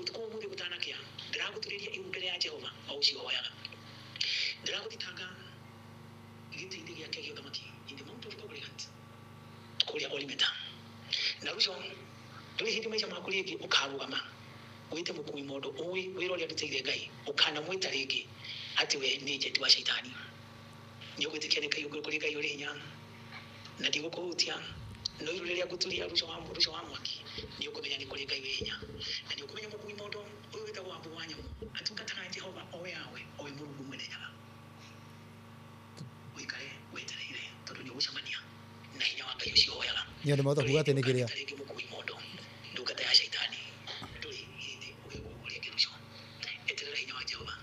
ũtukũ ũmũthĩ gũtanakĩa ndĩragũturĩria iru mbere ya Jehova o ũcio ũhoyaga. Ndĩragũthitanga gĩtĩ-inĩ gĩake gĩa ũthamaki in the Mount of Goliath kũrĩa Olimeta. Na rũcio ndũrĩ hĩndĩ maica maku rĩngĩ ũkarũgama wĩte mũkui mũndũ ũĩ wĩra ũrĩa ndutĩire Ngai ũkanamwĩta rĩngĩ atĩ we nĩ agent wa caitani. Nĩ ũgwĩtĩkia nĩ Ngai kũrĩ Ngai ũrĩ hinya na ndigũkũhutia no iru rĩrĩa ngũturia rũcio wa mwaki nĩ ũkũmenya nĩ kũrĩ Ngai wĩ hinya na nĩ ũkũmenya mũkui mũndũ ũyũ wĩtagwo Wambũgũ wa Nyamũ atungataga Jehova o we Yahweh o we Mũrungu mwene nyaga. Ũikare wetereire tondũ nĩ ũgũcemania na hinya wa Ngai ũcio ũhoyaga. Niĩ ndĩmahota kuuga atĩ nĩ kĩrĩa. Rĩngĩ mũkui mũndũ ndungata ya caitani ndũrĩ hĩndĩ ũgekwo ũguo rĩngĩ rũcio. Eterera hinya wa Jehova,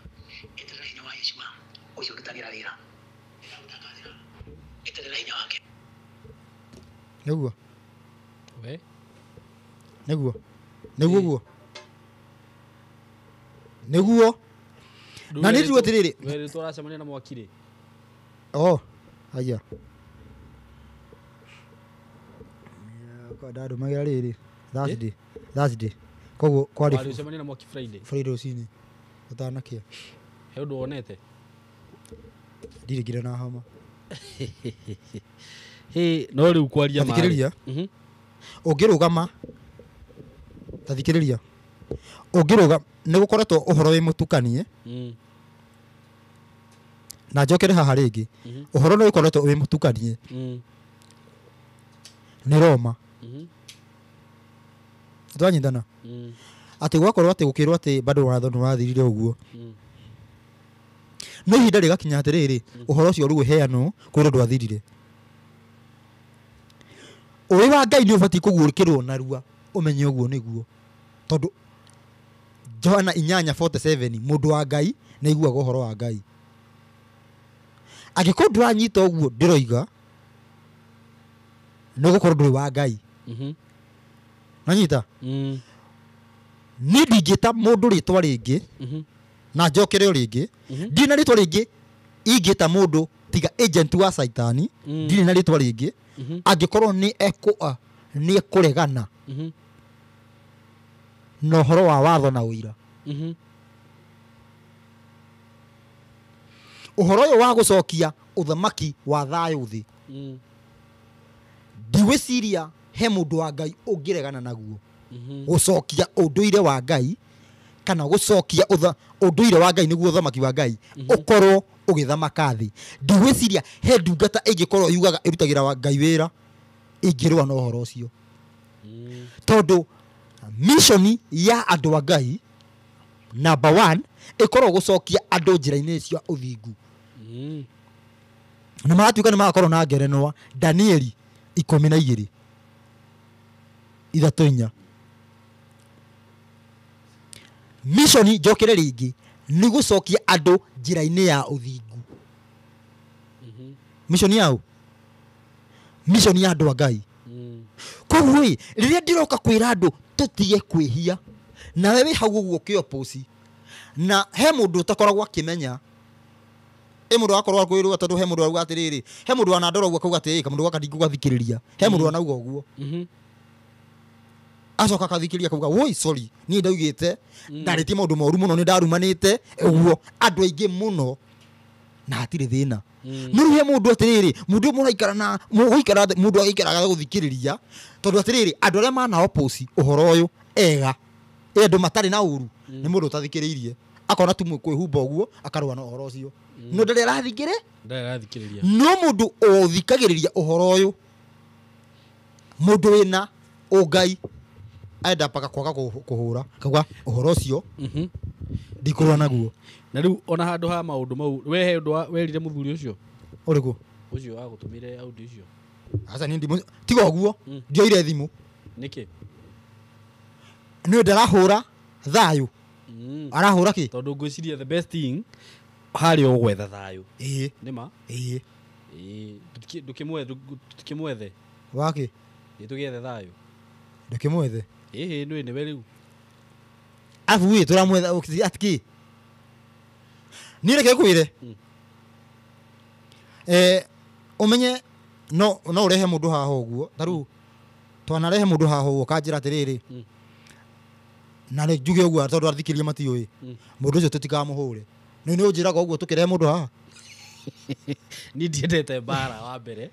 eterera hinya wa Yeshua ũcio ũrutagĩra wĩra. Ndĩragũtangathĩra, eterera hinya wake. Nĩguo. We? Nĩguo. Nĩguo guo. Nĩguo. Na nĩ njuga atĩrĩrĩ. Werĩtwo ũracemania na mwaki rĩ? Oh, haya. Ndandũmagĩra rĩrĩ Thursday. Thursday. Koguo kwarĩ ũcemania na mwaki Friday. Friday rũcinĩ gũtanakĩa. He ũndũ wonete? Ndirĩ nginya na homa. Hĩ, no rĩu kwaria ma. Thikĩrĩria. Ũngĩrũgama ta thikĩrĩria. Ũngĩrũgama nĩ gũkoretwo ũhoro wĩ mũtukanie. Na njokere haha rĩngĩ. Ũhoro nĩ ũkoretwo wĩ mũtukanie. Nĩ Roma. Twanyitana. Atĩ gwakorwo atĩ gũkĩrwo atĩ bado watho nĩ wathirire ũguo. No ihinda rĩgakinya atĩrĩrĩ, ũhoro ũcio rĩu ũheanwo kwĩrwo ndwathirire. Ũrĩ wa Ngai nĩ ũbatiĩ kũguũrĩkĩrwo narua ũmenye ũguo nĩguo. Tondũ Johana 8:47 mũndũ wa Ngai nĩ aiguaga ũhoro wa Ngai. Angĩkorwo ndũranyita ũguo ndĩroiga, nĩ ũgũkorwo ndũrĩ wa Ngai. Nanyita? Niĩ ndingĩta mũndũ rĩtwa rĩngĩ na njokere o rĩngĩ. Ndirĩ na rĩtwa rĩngĩ ingĩta mũndũ tiga agent wa Saitani. Ndirĩ na rĩtwa rĩngĩ angĩkorwo nĩ ekũregana na ũhoro wa watho na ũira. Ũhoro ũyũ wa gũcokia ũthamaki wa thayũ thĩ, ndigwĩciria he mũndũ wa Ngai ũngĩregana naguo. Gũcokia ũndũire wa Ngai kana gũcokia ũndũire wa Ngai nĩguo ũthamaki wa Ngai ũkorwo ũgĩthamaka thĩ. Ndigwĩciria he ndungata ĩngĩkorwo yugaga ĩrutagĩra wa Ngai wĩra ĩngĩrũa na ũhoro ũcio. Tondũ mission ya andũ a Ngai number 1 ĩkorwo gũcokia andũ njĩra-inĩ cia ũthingu. Na maratuĩka nĩ magakorwo na ngerenwa. Danieli 12 3 4. Mission njokere rĩngĩ nĩ gũcokia andũ njĩra-inĩ ya ũthingu. Mission yao, mission ya andũ a Ngai. Koguo ĩ, rĩrĩa ndĩroka kwĩra andũ tũtige kwĩhia, nawe wĩ hau ũguo ũkĩoposi, na he mũndũ ũtakoragwo akĩmenya. Ĩ mũndũ akorwo akwĩrwo tondũ he mũndũ arauga atĩrĩrĩ, he mũndũ wanandora ũguo akauga atĩrĩrĩ, kamũndũ gaka ndingũgathikĩrĩria. He mũndũ wanauga ũguo. Acoka akathikĩrĩria akauga woi sorry, niĩ ndaugĩte ndarĩtie maũndũ moru mũno, nĩ ndarumanĩte ũguo andũ aingĩ mũno na hatirĩ thĩna. No rĩu he mũndũ atĩrĩrĩ, mũndũ mũraikara na mũgũikara mũndũ agĩikaraga gũthikĩrĩria tondũ atĩrĩrĩ andũ arĩa mana oppose ũhoro ũyũ ega, andũ matarĩ na ũru nĩ mũndũ ũtathikĩrĩirie akona tu kwĩhumba ũguo akarũa na ũhoro ũcio. No ndarĩ arathikĩrĩria. No mũndũ ũthikagĩrĩria ũhoro ũyũ, mũndũ wĩna ũngai enda paka kwaga kũhũra kauga ũhoro ũcio ndikũrũa naguo. Na rĩu ona handũ ha maũndũ mau we he ũndũ werire mũthuri ũcio ũrĩkũ ũcio wagũtũmire audio icio? Aca niĩ ndimũ tiga ũguo ndioire thimũ. Nĩkĩ? Nĩ ndarahũra thayũ. Arahũra kĩ? Tondũ ngwĩciria the best thing harĩ o gwetha thayũ. Ĩĩ. Nĩ ma? Ĩĩ. Ĩĩ. Ndũkĩmwethe. Wakĩ? Ĩ tũgĩethe thayũ. Ndũkĩmwethe. Ĩhĩ nĩ nĩwe rĩu. Abu ĩ tũramwetha atikĩ? Niĩ reke ngwĩre. Ũmenye no ũrehe mũndũ haha ũguo. Ta rĩu twanarehe mũndũ haha ũguo kanjĩra atĩrĩrĩ. Na rĩ njuge ũguo tondũ athikĩrĩria matiũĩ. Mũndũ ũcio tũtikamũhũre. Nĩ ũnjĩraga ũguo tũkĩrehe mũndũ haha. Niĩ ndiendete mbara wa mbere.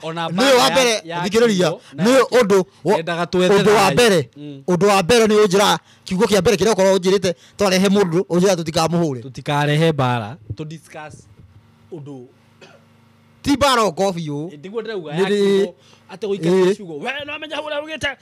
Ona mbara wa mbere thikĩrĩria nĩ ũndũ wa mbere. Ũndũ wa mbere nĩ ũnjĩraga kiugo kĩa mbere kĩrĩa ũkorwo ũnjĩrĩte twarehe mũndũ ũnjĩraga tũtikamũhũre. Tũtikarehe mbara, tũ discuss ũndũ. Ti mbara o biũ. Ndiguo ndĩrauga ya kiugo atĩ gũikaria ciugo. We no amenya hau ũrĩa augĩte.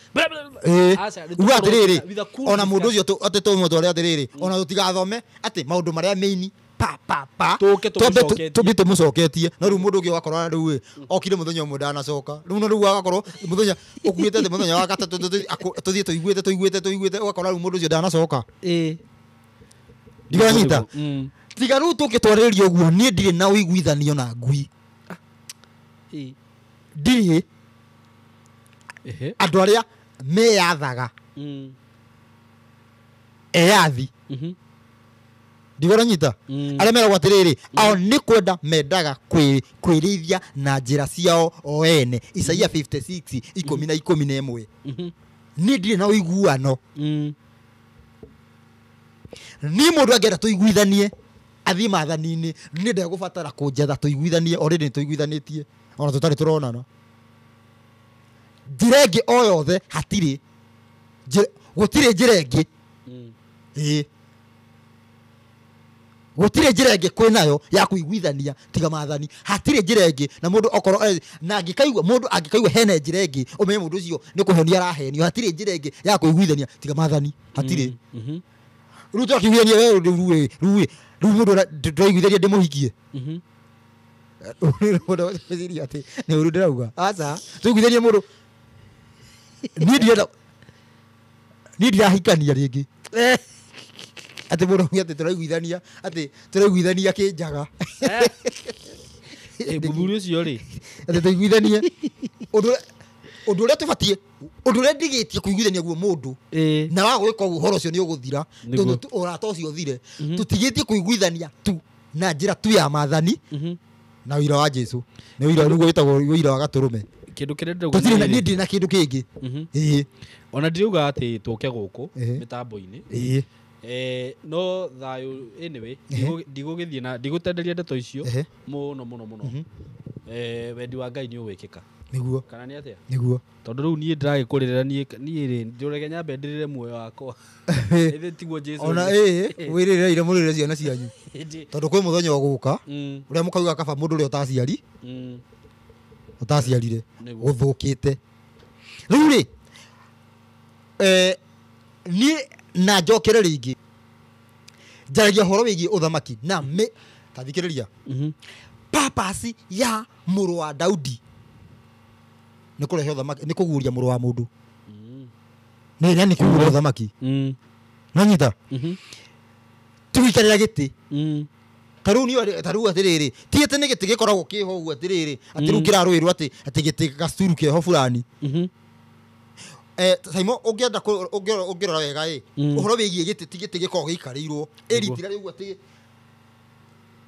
Aca, uga atĩrĩrĩ, ona mũndũ ũcio atĩ tũmũtware atĩrĩrĩ, ona tũtigathome atĩ maũndũ marĩa main pa pa pa tũke tũmũcoketie. Tũmbi tũmũcoketie. No rĩu mũndũ ũngĩ ũgakora rĩu ĩ okire mũthenya ũmwe ndanacoka. Rĩu no rĩu agakorwo mũthenya ũkuĩte atĩ mũthenya wa gatatũ tũthiĩ tũiguĩte tũiguĩte tũiguĩte ũgakora rĩu mũndũ ũcio ndanacoka. Ĩĩ. Ndiganyita. Tiga rĩu tũngĩtwarĩrĩria ũguo niĩ ndirĩ na ũiguithanio na ngui. Ndirĩ. Andũ arĩa meyathaga. Eyathi. Ndigoranyita. Arĩa meragwo atĩrĩrĩ, ao nĩ kwenda mendaga kwĩrĩithia na njĩra ciao o ene. Isaia 56 10 na 11. Niĩ ndirĩ na ũiguano. Niĩ mũndũ angĩenda tũiguithanie athiĩ maathani-inĩ, niĩ ndegũbatara kũnjetha tũiguithanie, already nĩ tũiguithanĩtie ona tũtarĩ tũronana. Njĩra ĩngĩ o yothe hatirĩ. Gũtirĩ njĩra ĩngĩ. Ĩĩ. Gũtirĩ njĩra ĩngĩ kwĩnayo ya kũiguithania tiga maathani. Hatirĩ njĩra ĩngĩ na mũndũ okorwo na angĩkaigua mũndũ angĩkaigua hena njĩra ĩngĩ ũmenye mũndũ ũcio nĩ kũhenia arahenio. Hatirĩ njĩra ĩngĩ ya kũiguithania tiga maathani. Hatirĩ. Rĩu twakiiguithania we rĩu rĩu rĩu mũndũ ndĩraiguithania ndĩmũhikie. Mũndũ agwĩciria atĩ nĩ ũru ndĩrauga. Aca, tũiguithanie mũndũ. Niĩ ndirenda niĩ ndirahikania rĩngĩ. Atĩ mũndũ auge atĩ tũraiguithania atĩ tũraiguithania kĩnjaga. Mũthuri ũcio rĩ atĩ tũiguithanie ũndũ ũrĩa tũbatiĩ ũndũ ũrĩa ndigĩtie kũiguithania guo mũndũ na wa gwĩka ũguo ũhoro ũcio nĩ ũgũthira tondũ ũrata ũcio ũthire. Tũtigĩtie kũiguithania tu na njĩra tu ya maathani na ũira wa Jesũ. Nĩ ũira nĩguo wĩtagwo ũira wa gatũrũme. Kĩndũ kĩrĩa ndĩrauga tũtirĩ na niĩ ndirĩ na kĩndũ kĩngĩ. Ona ndiriuga atĩ tũke gũkũ mĩtambo-inĩ. No thayũ anyway ndigũgĩthiĩ na ndigũtenderia ndeto icio mũno mũno mũno. Wendi wa Ngai nĩ ũgwĩkĩka. Nĩguo. Kana nĩ atĩa? Nĩguo. Tondũ rĩu niĩ ndĩragĩkũrĩrĩra niĩ rĩ ndũrege nyambe ndĩrĩre muoyo wakwa. Ĩthĩ tiguo Jesũ. Ona wĩrĩre ire mũrĩre ciana cianyu. Tondũ kwĩ mũthenya ũgũka ũrĩa mũkauga kaba mũndũ ũrĩa ũtaciari ũtaciarire gũthũkĩte. Rĩu rĩ niĩ na njokere rĩngĩ njaragia ũhoro wĩgiĩ ũthamaki na ta thikĩrĩria. Purpose ya mũrũ wa Daudi nĩ kũrehe ũthamaki, nĩ kũguũria mũrũ wa mũndũ. Nĩ nĩ kũguũria ũthamaki. Nanyita? Ti gũikarĩra gĩtĩ. Ta rĩu nĩ ta rĩu atĩrĩrĩ ti atĩ nĩ gĩtĩ gĩkoragwo kĩho ũguo atĩrĩrĩ atĩ rĩu kĩrarũĩrwo atĩ atĩ gĩtĩ gacuru keho fulani. Saimo ũngĩenda ũngĩrora wega ĩ ũhoro wĩgiĩ gĩtĩ ti gĩtĩ gĩkoragwo gĩikarĩirwo ĩritira rĩu atĩ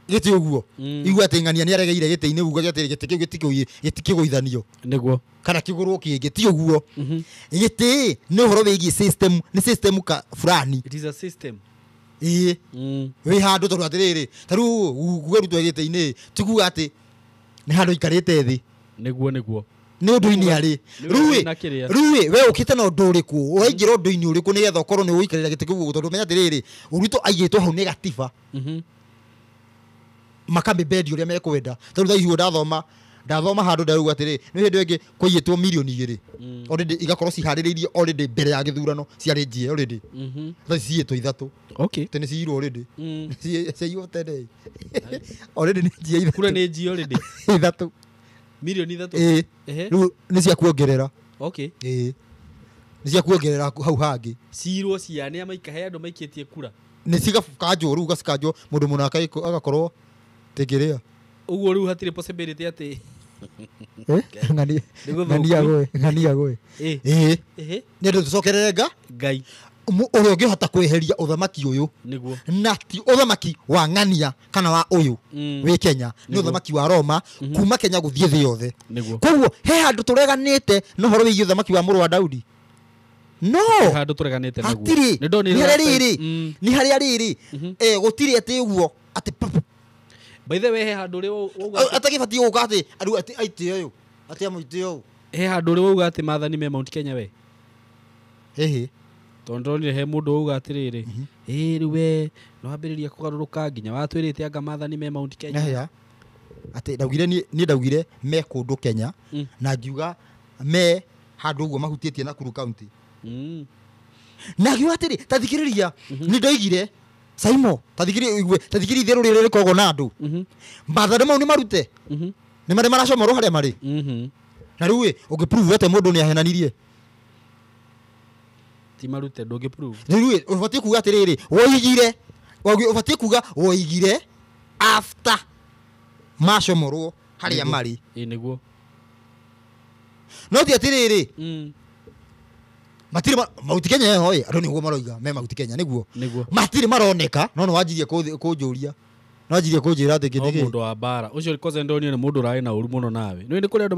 gĩtĩ ũguo igua atĩ ng'ania nĩ aregeire gĩtĩ-inĩ uga atĩ gĩtĩ kĩu gĩtikĩgũithanio nĩguo kana kĩgũrwo kĩngĩ ti ũguo. Gĩtĩ nĩ ũhoro wĩgiĩ system, nĩ system ka fulani. It is a system. Ĩĩ wĩ handũ tondũ atĩrĩrĩ ta rĩu guga rutwo gĩtĩ-inĩ ti kuga atĩ nĩ handũ ikarĩte thĩ. Nĩguo nĩguo. Nĩ ũndũ-inĩ arĩ rĩu we ũkĩte na ũndũ ũrĩkũ ũraingĩra ũndũ-inĩ ũrĩkũ nĩgetha ũkorwo nĩ ũgũikarĩra gĩtĩ kĩu tondũ menya atĩrĩrĩ Ruto aigĩtwo hau nĩ gatiba makamĩbendi ũrĩa mekwenda. Tondũ thaa icio ndathoma handũ ndarauga atĩrĩ nĩ hĩndĩ ĩngĩ kũiyĩtwo mirioni 2 already igakorwo ciharĩrĩirio already mbere ya gĩthurano ciarĩ njie already. Thaa ici ciiyĩtwo 3. Okay. Tene ciiyirwo already. Ciiyirwo tene. Already nĩ njie 3. Kura nĩ njie already. 3. Mirioni 3. Rĩu nĩ cia kuongerera. Okay. Nĩ cia kuongerera hau hangĩ. Ciirwo cia nĩa maikahe andũ maikĩtie kura. Nĩ cigakanjwo rĩu gacikanjwo mũndũ mũna agakorwo tĩngĩrĩa. Ũguo rĩu hatirĩ possibility atĩ ng'ania gwe. Nĩ ũndũ tũcokerere Ngai ũrĩa ũngĩhota kweheria ũthamaki ũyũ nĩguo na ti ũthamaki wa ng'ania kana wa ũyũ wĩ Kenya nĩ ũthamaki wa Roma kuma Kenya gũthiĩ thĩ yothe. Koguo he handũ tũreganĩte na ũhoro wĩgiĩ ũthamaki wa mũrũ wa Daudi. No handũ tũreganĩte naguo. Hatirĩ. Nĩ harĩa rĩrĩ gũtirĩ atĩ ũguo atĩ By the way he handũ rĩ wauga atagĩbatiĩ gũka atĩ andũ atĩ aitĩ ũyũ atĩ amũitĩ ũyũ. He handũ rĩ wauga atĩ maathani me Mount Kenya we. Ĩhĩ. Tondũ ndonire he mũndũ wauga atĩrĩrĩ ĩĩ rĩu we nĩ wambĩrĩria kũgarũrũka nginya watwĩrĩte anga maathani me Mount Kenya. Atĩ ndaugire niĩ ndaugire me kũndũ Kenya na ngiuga me handũ ũguo mahutĩtie Nakuru County. Na ngiuga atĩrĩ ta thikĩrĩria nĩ ndoigire Saimo ta thikĩrĩria ũigue ta thikĩrĩria itherũ rĩrĩ rĩkoragwo na andũ maathani mau nĩ marute nĩ marĩ maracomorwo harĩa marĩ. Na rĩu ĩ ũngĩprove atĩ mũndũ nĩ ahenanirie ti marute ndũngĩprove. Rĩu ĩ ũbatiĩ kuga atĩrĩrĩ woigire ũbatiĩ kuga woigire after macomorwo harĩa marĩ. Ĩ nĩguo. No ti atĩrĩrĩ matirĩ Mount Kenya ĩho ĩ andũ nĩguo maroiga me Mount Kenya nĩguo matirĩ maroneka no nĩ wanjirie kũnjũria no wanjirie kũnjĩra atĩ kĩndũ gĩkĩ mũndũ wa mbara ũcio kwanza ndonire nĩ mũndũ ũrarĩ na ũru mũno nawe nĩ nĩ kũrĩ andũ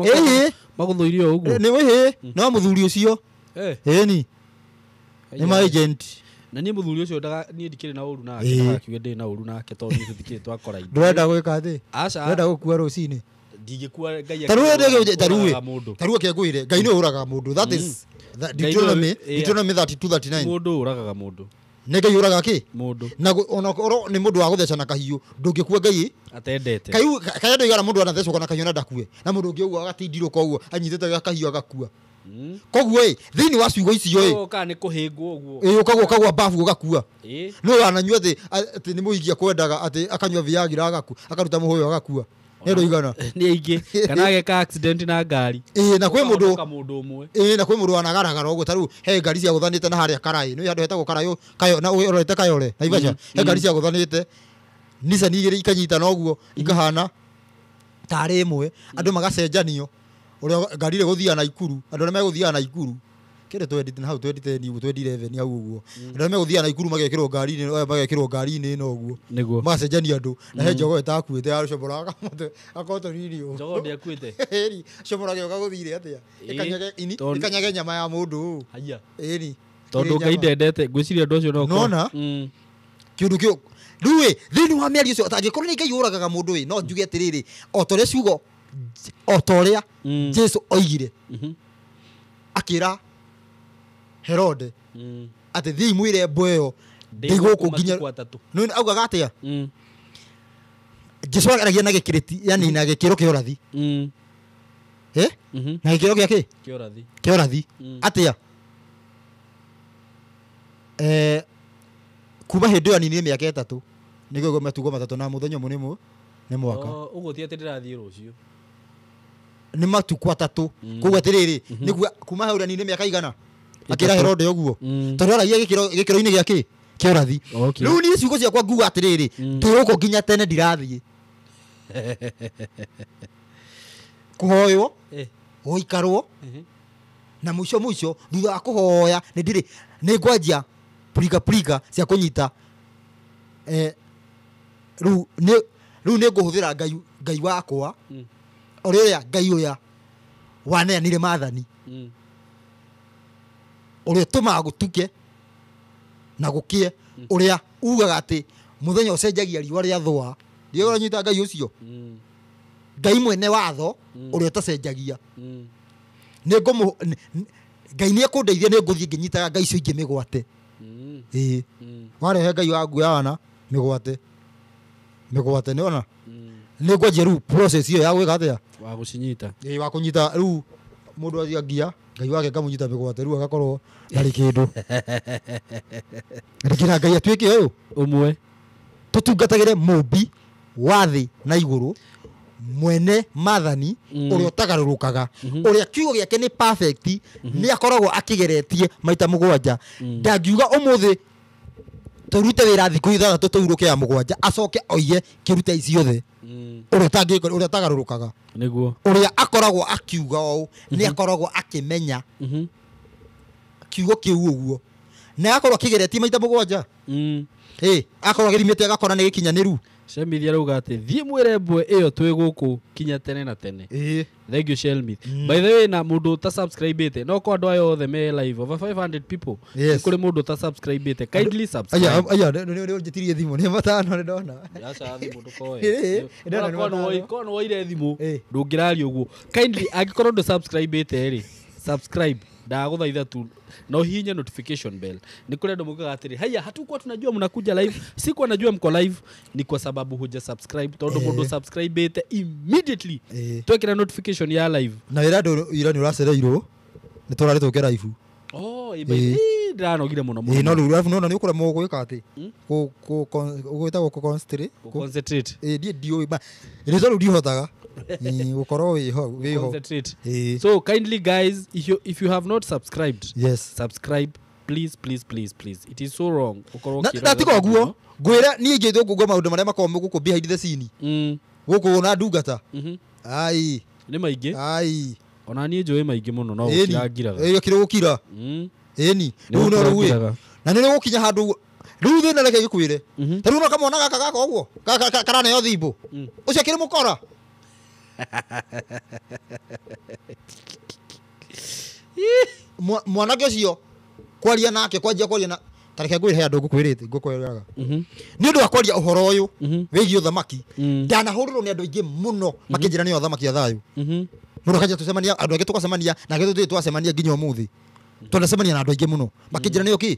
magũthũire o ũguo nĩ wĩhĩ no mũthuri ũcio ĩni nĩ ma agent na niĩ mũthuri ũcio niĩ ndikĩrĩ na ũru nake ndagakiuge ndĩ na ũru nake tondũ niĩ tũtikĩrĩ twakora indo. Ndũrenda gwĩka atĩ aca ndũrenda gũkua rũcinĩ ndingĩkua Ngai tarĩu akĩngwĩre Ngai nĩ ũragaga mũndũ. That is Deuteronomy 32:39. Mũndũ ũragaga mũndũ. Nĩ Ngai ũraga kĩ? Mũndũ. Na ona korwo nĩ mũndũ wa gũtheca na kahiũ, ndũngĩkua Ngai atendete. Kai kai andũ igana mũndũ anathecwo na kahiũ na ndakue. Na mũndũ ũngĩ ũguo agatindirũka ũguo anyitĩte kahiũ agakua. Koguo ĩ, thĩinĩ wa ciugo icio ĩ, Ũka nĩ kũhĩngwo ũguo. ĩ ũkagwa ũkagwa bafu ũgakua. Ĩ. No wananyua atĩ atĩ nĩ mũigia kwendaga atĩ akanyua Viagra agakua, akaruta mũhũyũ agakua. Nĩ andũ igana. Nĩ aingĩ. Kana ageka accident na ngari. Ĩ, na kwĩ mũndũ Ũkahonoka mũndũ ũmwe. Ĩ, na kwĩ mũndũ wanagaragara ũguo ta rĩu he ngari ciagũthanĩte na harĩa Karaĩ. Nĩ handũ hetagwo Karaĩ Kayo na ũrorete Kayore Naivasha. He ngari ciagũthanĩte Nissan igĩrĩ ikanyitana ũguo ikahana tarĩ ĩmwe, andũ magacenjanio ũrĩa ngari ĩrĩa ĩgũthiaga Naikuru, andũ arĩa megũthiaga Naikuru kĩndũ 20 na hau 2010 ũguo 2011 hau ũguo, andũ arĩa megũthiaga Naikuru magekĩrwo ngari-inĩ, aya magekĩrwo ngari-inĩ ĩno ũguo. Nĩguo. Magacenjania andũ na he njogo ĩtakuĩte ya rũcomora gakotoriri ũũ. Njogo ndĩakuĩte? Ĩni, comora gĩoka gũthire atĩa? Ĩkanyage ini, ĩkanyage nyama ya mũndũ ũũ. Haiya. Ĩni. Tondũ Ngai ndendete, ngwĩciria andũ acio no Nona? Kĩũndũ kĩu rĩu ĩ, thĩinĩ wa mĩario ũcio angĩkorwo nĩ Ngai ũragaga mũndũ ĩ, no njuge atĩrĩrĩ, o ta ũrĩa ciugo, o ta ũrĩa Jesu oigire, akĩra Herode atĩ thiĩi mwĩre mbwe ĩyo ndĩ gũkũ nginya Nĩ augaga atĩa? Jesu aragia na gĩkĩrĩti, yani na gĩkĩro kĩa ũrathi. Na gĩkĩro gĩa kĩ? Kĩa ũrathi. Kĩa ũrathi. Atĩa? Kuma hĩndĩ ĩyo aninire mĩaka ĩtatũ, nĩguo matukũ matatũ na mũthenya ũmwe nĩ mwaka. Ũguo ti atĩ ndĩrathiĩ rũciũ. Nĩ matukũ atatũ. Koguo atĩrĩrĩ, nĩguo kuma hau aninire mĩaka igana? Akĩra Herode ũguo. Tondũ aragia gĩkĩro-inĩ gĩa kĩ? Kĩa ũrathi. Rĩu niĩ ciugo ciakwa nguga atĩrĩrĩ, ndĩ gũkũ nginya tene ndirathiĩ. Kũhoywo, gũikarwo, na mũico mũico thutha wa kũhoya nĩ ndirĩ nĩ ngwanjia purika purika cia kũnyita. Rĩu nĩ ngũhũthĩra Ngai wakwa, ũrĩa Ngai ũrĩa waneanire maathani, ũrĩa ũtũmaga gũtuke na gũkĩe, ũrĩa ugaga atĩ mũthenya ũcenjagia riũa rĩathũa. Ndiũĩ ũranyita Ngai ũcio? Ngai mwene watho ũrĩa ũtacenjagia. Ngai nĩ ekũndeithia, nĩ ngũthiĩ ngĩnyitaga Ngai icio ingĩ mĩgwate. Ĩĩ. Warehe Ngai wa nguo mĩgwate. Mĩgwate, nĩ wona? Nĩ ngwanjia rĩu process ĩyo ya gwĩka atĩa? Wa gũcinyita. Ĩĩ, wa kũnyita rĩu mũndũ athiĩ ngia, Ngai wake ngamũnyita mĩgwate rĩu agakorwo ndarĩ kĩndũ. Rĩkĩra Ngai atuĩke ũyũ. Ũmwe. Tũtungatagĩre mũmbi wa thĩ na igũrũ, mwene maathani, ũrĩa ũtagarũrũkaga, ũrĩa kiugo gĩake nĩ perfect, nĩ akoragwo akĩgeretie maita mũgwanja. Ndangiuga ũmũthĩ tũrute wĩra thikũ ithathatũ tũhurũke ya mũgwanja, acoke oige kĩrute ici ciothe. Ũrĩa ũtangĩka, ũrĩa ũtagarũrũkaga. Nĩguo. Ũrĩa akoragwo akiuga ũũ, nĩ akoragwo akĩmenya kiugo kĩu ũguo. Na akorwo akĩgeretie maita mũgwanja. Ĩ, akorwo agĩthimĩte agakora nĩ gĩkinyanĩru. Shemithia arauga atĩ thiĩ mwĩre mbwe ĩyo twĩ gũkũ kinya tene na tene. Thank you Shelmith. By the way, na mũndũ ũta subscribe-ĩte, no kwa andũ aya othe me live, over 500 people. Yes. Nĩ kũrĩ mũndũ ũta subscribe-ĩte. Kindly subscribe. Aya, aya, nĩ ũnjĩtirie thimũ, nĩ matano nĩ ndona. Aca, thimũ ndũkoe. Ndona nĩ matano. Korwo nĩ woire thimũ, ndũngĩraria ũguo. Kindly, angĩkorwo ndũ subscribe-ĩte rĩ, subscribe. Ndagũthaitha tu na uhihinye notification bell. Ni kule ndo mkaga atiri, haya hatukuwa tunajua mnakuja live, sikuwa najua mko live, ni kwa sababu huja subscribe. Tondu mundu subscribe ete immediately. Twekira notification ya live. Na ira ndo ira ni uracereirwo, ni turari tuke live. Oh, ndiranogire muno muno. No riu live no ni ukuremwo gwika ati. Ku ku gwitagwo ku concentrate. Ku concentrate. Ndie ndiũĩ, ma rĩtwa rĩu ndihotaga. Gũkorwo wĩho, wĩho. Concentrate. So kindly guys, if you have not subscribed, Yes. subscribe please, please, please, please. It is so wrong. Ũkorwo Na ũkĩrora tiga ũguo, thimũ. ngwĩra niĩ ingĩthwo ngũgwa maũndũ marĩa makoragwo gũkũ behind the scene. Gũkũ na ndungata. Ai. Nĩ maingĩ. Ai. Ona niĩ njũĩ maingĩ mũno, no Ĩni. gũkira ngiraga. Ĩĩ, gũkira gũkira. Ĩni. Nĩ Rĩu no gũkira rĩu ĩ. ngiraga. Na nĩ gũkinya handũ rĩu thĩna reke ngĩkwĩre. Ta rĩu no kamwana gaka gaka ũguo, karaneo thimbũ. Ũcio akĩrĩ mũkora. Mwanake ũcio kwaria nake, kwanjia kwaria na ta reke ngwĩre he andũ ngũkwĩrĩte, ngũkwĩraga. Nĩ ũndũ wa kwaria ũhoro ũyũ wĩgiĩ ũthamaki, ndanahũrĩrwo nĩ andũ aingĩ mũno makĩnjĩra nĩo athamaki a thayũ. Mũndũ akanjia tũcemania, andũ angĩ tũgacemania, na angĩ tũtirĩ twacemania nginya ũmũthĩ. Twanacemania na andũ aingĩ mũno makĩnjĩra nĩo kĩ?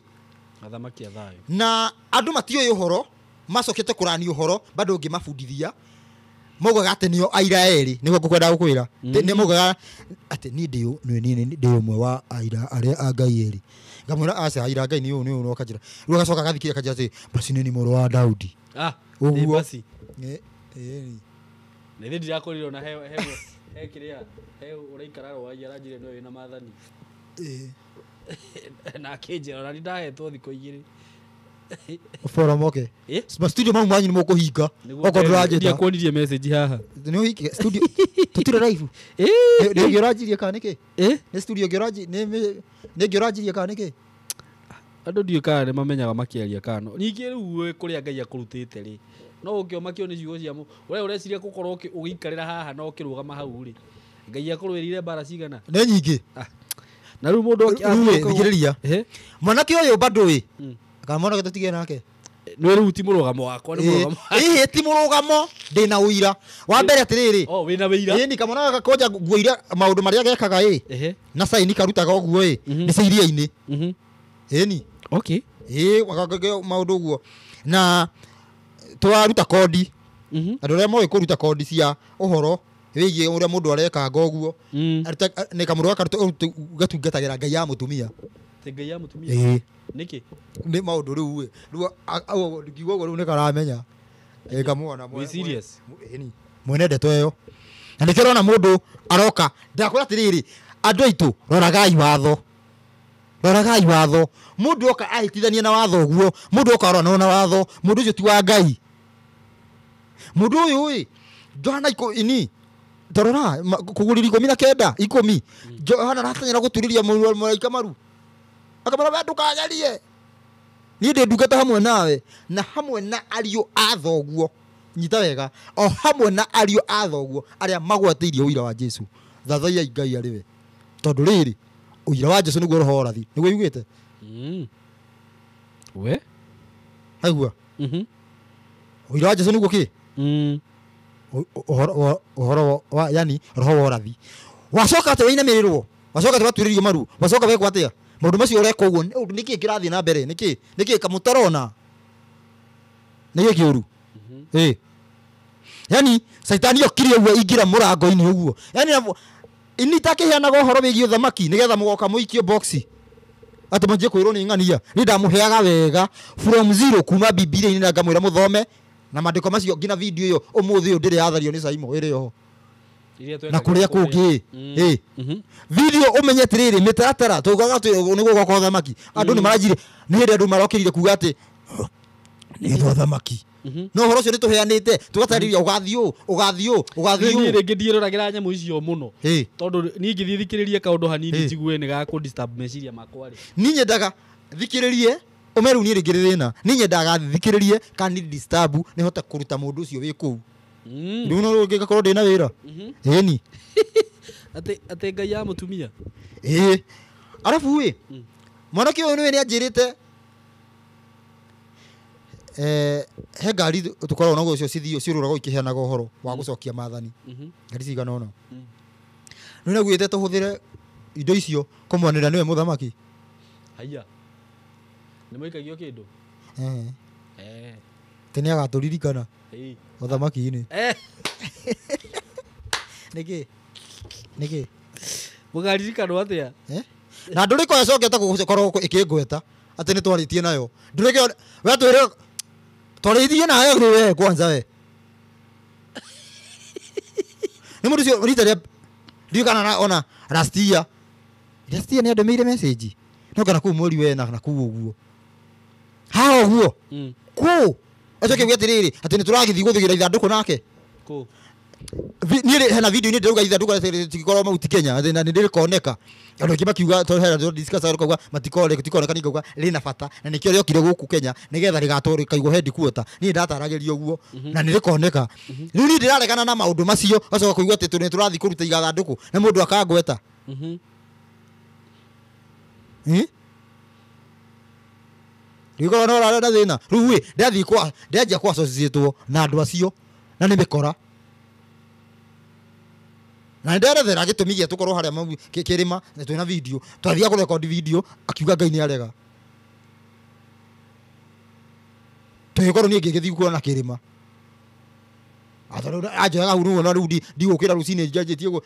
Athamaki a thayũ. Na andũ matiũĩ ũhoro, macokete kũrani ũhoro bado ũngĩmabundithia maugaga atĩ nĩo aira erĩ, nĩguo ngũkwenda gũkwĩra. Nĩ maugaga atĩ niĩ ndĩ ũmwe wa aira arĩa a Ngai erĩ. Ngamwĩra aca, aira a Ngai nĩ ũyũ nĩ ũyũ, no akanjĩra. Rĩu agacoka agathikĩrĩria akanjĩra atĩ basi nĩ mũrũ wa Daudi. Ũguo. Basi. Ĩ. Nĩ thĩ ndirakorirwo na he kĩrĩa, he ũraikara rwagia aranjĩra nĩwe wĩna maathani. Na akĩnjĩra ona nĩ ndahetwo thikũ igĩrĩ. Boromoke. Ma studio mau manyu nĩ mũkũhinga. Okorwo ndũranjĩta. Ndiakuonirie message haha. Nĩ ũhinge studio. Tũtirĩ live. Nĩ ũngĩ ũranjirie kana nĩkĩ? Nĩ studio ĩngĩ ũranji-, nĩ ĩngĩ ũranjirie kana nĩkĩ? Andũ ndiũĩ kana nĩ mamenyaga makĩaria kana no. Ningĩ rĩu wĩ kũrĩa Ngai akũrutĩte rĩ, no ũkĩomakio nĩ ciugo cia we ũreciria gũkorwo ũgĩikarĩra haha na ũkĩrũgama hau rĩ, Ngai akũrũĩrĩire mbara cigana? Nĩ nyingĩ. Na rĩu mũndũ Rĩu rĩ, thikĩrĩria. Mwanake ũyũ bado ĩ. Kana mwanake tũtige nake? Nĩ rĩu ti mũrũgamo wakwa, nĩ mũrũgamo. Ĩ, ti mũrũgamo, ndĩna ũira. Wa mbere atĩrĩrĩ. Oh, wĩna wĩira? Ĩ, ni kamwana gaka konja nguo iria maũndũ marĩa gekaga ĩ. Na saini karutaga ũguo ĩ. Nĩ cia iria-inĩ. Ĩ ni. Ĩ, maũndũ ũguo. Na twaruta kodi. Andũ arĩa moĩ kũruta kodi cia ũhoro wĩgiĩ ũrĩa mũndũ arekanga ũguo. Aruta, nĩ kamũndũ gaka gatungatagĩra Ngai ya mũtumia. Te Ngai ya mũtumia? Ĩ. Nĩkĩ? Nĩ maũndũ rĩu ĩ. Rĩu ngiuga ũguo rĩu nĩ karamenya. Ĩ, ngamuona Wĩ serious? ĩ ni. Mwene ndeto ĩyo. Na nĩkĩo ũrona mũndũ aroka. Ndakwĩra atĩrĩrĩ, andũ aitũ, roragai watho. Roragai watho. Mũndũ oka ahĩtithania na watho ũguo, mũndũ oka arorana na watho, mũndũ ũcio ti wa Ngai. Mũndũ ũyũ ĩ, Johana ini, tarora, kũgũrĩra ikũmi na kenda, ikũmi. Johana arateng'era gũturĩria mũraika maru. Akamwĩra, we ndũkagerie. Niĩ ndĩ ndungata hamwe nawe, na hamwe na ariũ a thoguo. Nyita wega, o hamwe na ariũ a thoguo arĩa magwatĩirie ũira wa Jesũ. Thathaiyai Ngai arĩ we. Tondũ rĩrĩ, ũira wa Jesũ nĩguo roho ũrathi. Nĩguo yugĩte? We? Aigua? Ũira wa Jesũ nĩguo kĩ? Ũhoro wa, yani, roho wa ũrathi. Wacoka atĩ wainamĩrĩrwo, wacoka atĩ watuĩrĩrio maru, wacoka wekwo atĩa? Maũndũ macio ũreka ũguo, nĩkĩ kĩrathiĩ na mbere? Nĩkĩ? Nĩkĩ kamũtarona? Nĩkĩ kĩũru? Ĩ. Yani, Caitani okire ũguo ingĩra mũrango-inĩ ũguo. Yani, ini takĩheanaga ũhoro wĩgiĩ ũthamaki, nĩgetha mũgoka mũikio boxi. Atĩ mwanjie kwĩrwo nĩ ng'ania. Niĩ ndamũheaga wega from zero kuma Bibilia-inĩ na ngamwĩra mũthome. Na maandĩko macio nginya video ĩyo ũmũthĩ ũyũ ndĩrĩ yathario nĩ Saimo ĩrĩ ho. Iria twekaga Na kũrĩa kũrĩa. kũngĩ. Ĩ. Video ũmenye atĩrĩrĩ, mĩtaratara, tũgaga atĩ nĩ gũgoka ũthamaki. Andũ nĩ maranjire, nĩ hĩndĩ andũ marokĩrire kuga atĩ, nĩ thũ ũthamaki. No ũhoro ũcio nĩ tũheanĩte, tũgatarĩria ũgathiĩ ũũ, ũgathiĩ ũũ, ũgathiĩ Niĩ ũũ. rĩngĩ ndiĩroragĩra nyamũ icio mũno. Ĩ. Tondũ niĩ ingĩthiĩ thikĩrĩrie kaũndũ hanini njigue nĩ gakũ disturb meciria makwa rĩ. Niĩ nyendaga thikĩrĩrie, ũme rĩu niĩ rĩngĩ rĩ thĩna. Niĩ nyendaga thikĩrĩrie kana ni disturb nĩhote kũruta mũndũ ũcio wĩ kũu. Rĩu no rũngĩ ngakorwo ndĩna wĩra. Ĩni. Atĩ Ngai ya mũtumia. Ĩ. Arabu ĩ, mwanake ũyũ nĩwe nĩanjĩrĩte, he ngari tũkoragwo naguo cio cithiĩ ciũrũraga ikĩheanaga ũhoro wa gũcokia maathani. Ngari cigana ũna. Nĩ naguĩte tũhũthĩre indo icio kũmwanĩra nĩwe mũthamaki. Haiya. Nĩ mũikagio kĩndũ? Atĩ nĩ agatũririkana. Ũthamaki-inĩ. Nĩkĩ? Nĩkĩ? Mũkaririkanwo atĩa? Na ndũrĩ ko ĩcokete gũkorwo ĩkĩngweta atĩ nĩ twarĩtie nayo. Ndũrĩ kĩo, we twĩre twarĩtie nayo rĩ we kwanza we. Nĩ mũndũ ũcio rita rĩa ndiũĩ kana ona last year. Last year nĩ andũmĩire message. No kana kũu mweri wena na kũu ũguo. Ha ũguo. Kũ? Acoke uge atĩrĩrĩ, atĩ nĩ tũragĩthiĩ gũthĩgĩra ithandũkũ nake. Kũ? Niĩ rĩ, hena video-inĩ ndĩrauga ithandũkũ rĩtikorwo Mount Kenya, atĩ na nĩ rĩkoneka. Andũ aingĩ makiuga, tondũ hena andũ discuss makauga, matikoneka, niĩ ngauga rĩna bata, na nĩkĩo rĩokire gũkũ Kenya, nĩgetha rĩgatwo rĩkaigwo headquarter. Niĩ ndataragĩria ũguo, na nĩ rĩkoneka. Rĩu niĩ ndĩraregana na maũndũ macio, gacoka kũigua atĩ nĩ tũrathiĩ kũruta igathandũkũ, na mũndũ akangweta. Rĩu no ũrarĩa na thĩna. Rĩu ĩ, ndathiĩ kwa, ndanjia kwa associate na andũ acio, na nĩ mĩkora. Na nderethera gĩtũmi gĩa tũkorwo harĩa mau, kĩrĩma, na twĩna video. Twathiaga kũrekondi video, akiuga Ngai nĩ arega. Tũgĩkorwo niĩ ngĩgĩthiĩ kuona kĩrĩma. Anjoyaga hau rĩu, na rĩu ndigũkĩra rũcinĩ njanjĩtie ũguo.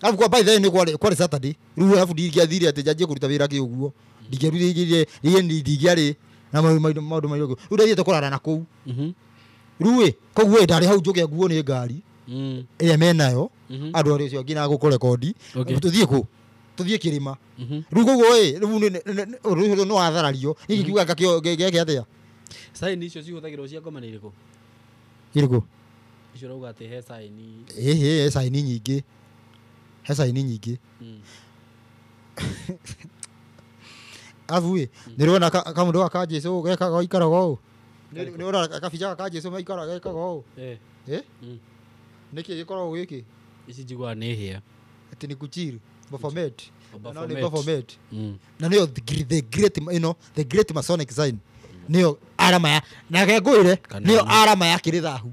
Arabu kwa by the way nĩ kwarĩ Saturday. Rĩu arabu ndingĩathire atĩ njanjie kũruta wĩra kĩ ũguo. Ndingĩarutire ndingĩarĩ na maũndũ maingĩ. Rĩu ndathiĩte kũrara na kũu. Rĩu ĩ, koguo ĩ ndarĩ hau njũke nguo nĩ ngari ĩrĩa menayo andũ arĩa ũcio nginya gũkũrekondi. Tũthiĩ kũ? Tũthiĩ kĩrĩma. Rĩu koguo ĩ, rĩu ũndũ ũcio nĩ watharario. Niĩ ngĩkiuga ngeke atĩa? Sign icio cihũthagĩrwo cia ngoma nĩ irĩkũ? Irĩkũ? Icio ũrauga atĩ he sign. Ĩhĩ, he sign nyingĩ. He sign nyingĩ. Arabu ĩ, nĩ ũrona kamũndũ gaka ka Jesũ gekaga gaikaraga ũũ? Nĩ ũrona kabica gaka ka Jesũ maikaraga gekaga ũũ? Ĩ? Nĩkĩ gĩkoragwo gĩkĩ? Ici njiguaga nĩ hĩa. Atĩ nĩ kuchill, Baphomet. No nĩ Baphomet. Na nĩyo the great, you know, the great Masonic sign. Nĩyo arama ya, na ngwĩre, nĩyo arama ya kĩrĩ thahu.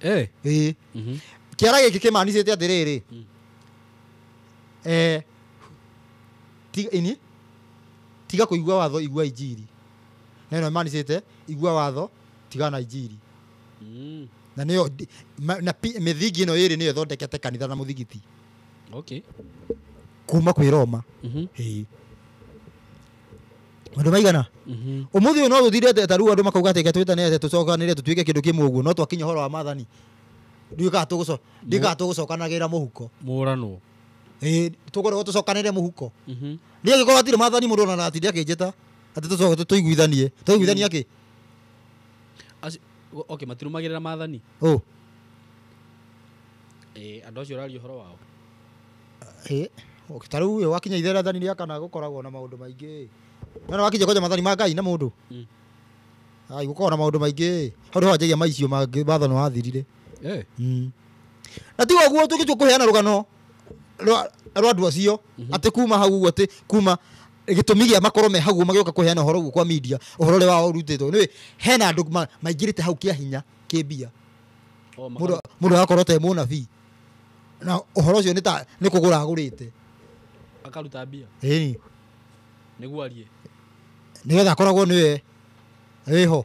Ĩĩ. Kĩara gĩkĩ kĩmanicĩte atĩrĩrĩ. Tiga ini tiga kũigua watho, igua injiri. Na ĩno ĩmanicĩte igua watho, tiga na injiri. Na nĩyo na mĩthingi ĩno ĩrĩ nĩyo ĩthondekete kanitha na mũthigiti. Okay. Kuma kwĩ Roma. Ĩĩ. Andũ maigana? Ũmũthĩ ũyũ no tũthire ta rĩu andũ makauga atĩ twĩtane atĩ tũcokanĩre tũtuĩke kĩndũ kĩmwe ũguo, no twakinya ũhoro wa maathani. Ndiũĩ kana tũgũcokanagĩra mũhuko. Mũranwo. Ĩĩ, tũkoragwo tũcokanĩre mũhuko. Niĩ angĩkorwo hatirĩ maathani mũndũ ona atinde akĩnjĩta atĩ tũcoke tũiguithanie. Tũiguithanie akĩ? Okay, matirũmagĩrĩra maathani. Ũ. Ĩĩ, andũ acio ũraria ũhoro wao. Ĩĩ, ta rĩu ĩ, wakinya itherathani rĩa kana gũkoragwo na maũndũ maingĩ. No wakinya kwanja maathani ma Ngai na mũndũ. Ai, gũkoragwo na maũndũ maingĩ. Hau nĩho wanjagia maicio mangĩ maathani wathirire. Na tiga ũguo tũgĩtua kũheana rũgano rwa andũ acio atĩ kuma hau ũguo atĩ kuma gĩtũmi gĩa makorwo me hau magĩũka kũheana ũhoro ũguo kwa media, ũhoro ũrĩa wao ũrutĩtwo. Nĩũĩ hena andũ maingĩrĩte hau kĩa hinya kĩmbia. Mũndũ agakorwo ta mũnabii. Na ũhoro ũcio nĩ kũgũra agũrĩte. Akaruta mbia. Ĩni. Nĩguo arie. Nĩgetha akoragwo nĩwe wĩho.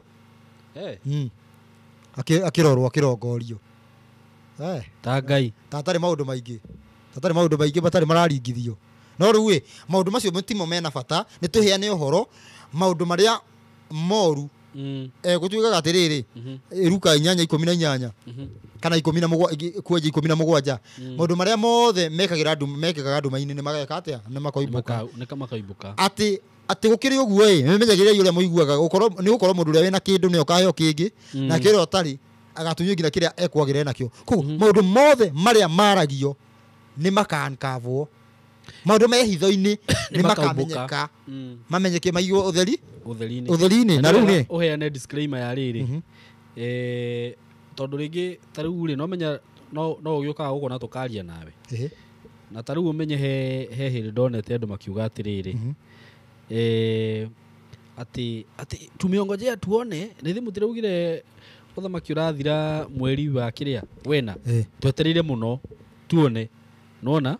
Akĩrorwo akĩrongorio. Ta Ngai. Ta atarĩ maũndũ maingĩ. Atarĩ maũndũ maingĩ matarĩ mararingithio. No rĩu ĩ, maũndũ macio timo mena bata, nĩ tũheane ũhoro maũndũ marĩa moru. Gũtuĩkaga atĩrĩrĩ, Luka 8:18 kana 17 kwenja 17. Maũndũ marĩa mothe mekagĩra andũ mekĩkaga nduma-inĩ nĩ mageka atĩa? Nĩ makoimbũka. Nĩ makoimbũka. Atĩ gũkĩrĩ ũguo ĩ, nĩmenyagĩrĩrai ũrĩa mũiguaga, gũkorwo nĩ gũkorwo mũndũ ũrĩa wĩna kĩndũ nĩ okaheo kĩngĩ, nake ũrĩa ũtarĩ agatunywo nginya kĩrĩa ekwagĩra nakĩo. Koguo maũndũ mothe marĩa maragio nĩ makankavwo. Maũndũ me hitho-inĩ nĩ makamenyeka. Mamenyeke maigwo ũtheri? Ũtheri-inĩ. Na rĩu nĩ ũheane disclaimer ya rĩrĩ. Tondũ rĩngĩ ta rĩu rĩ, no menya no ũgĩũkaga gũkũ na tũkaria nawe. Na ta rĩu ũmenye he hĩndĩ ndonete andũ makiuga atĩrĩrĩ. Atĩ tumeongojea tuone, nĩ thimũ tũraugire ũthamaki ũrathira mweri wa kĩrĩa wena. Twetereire mũno tuone. Nona?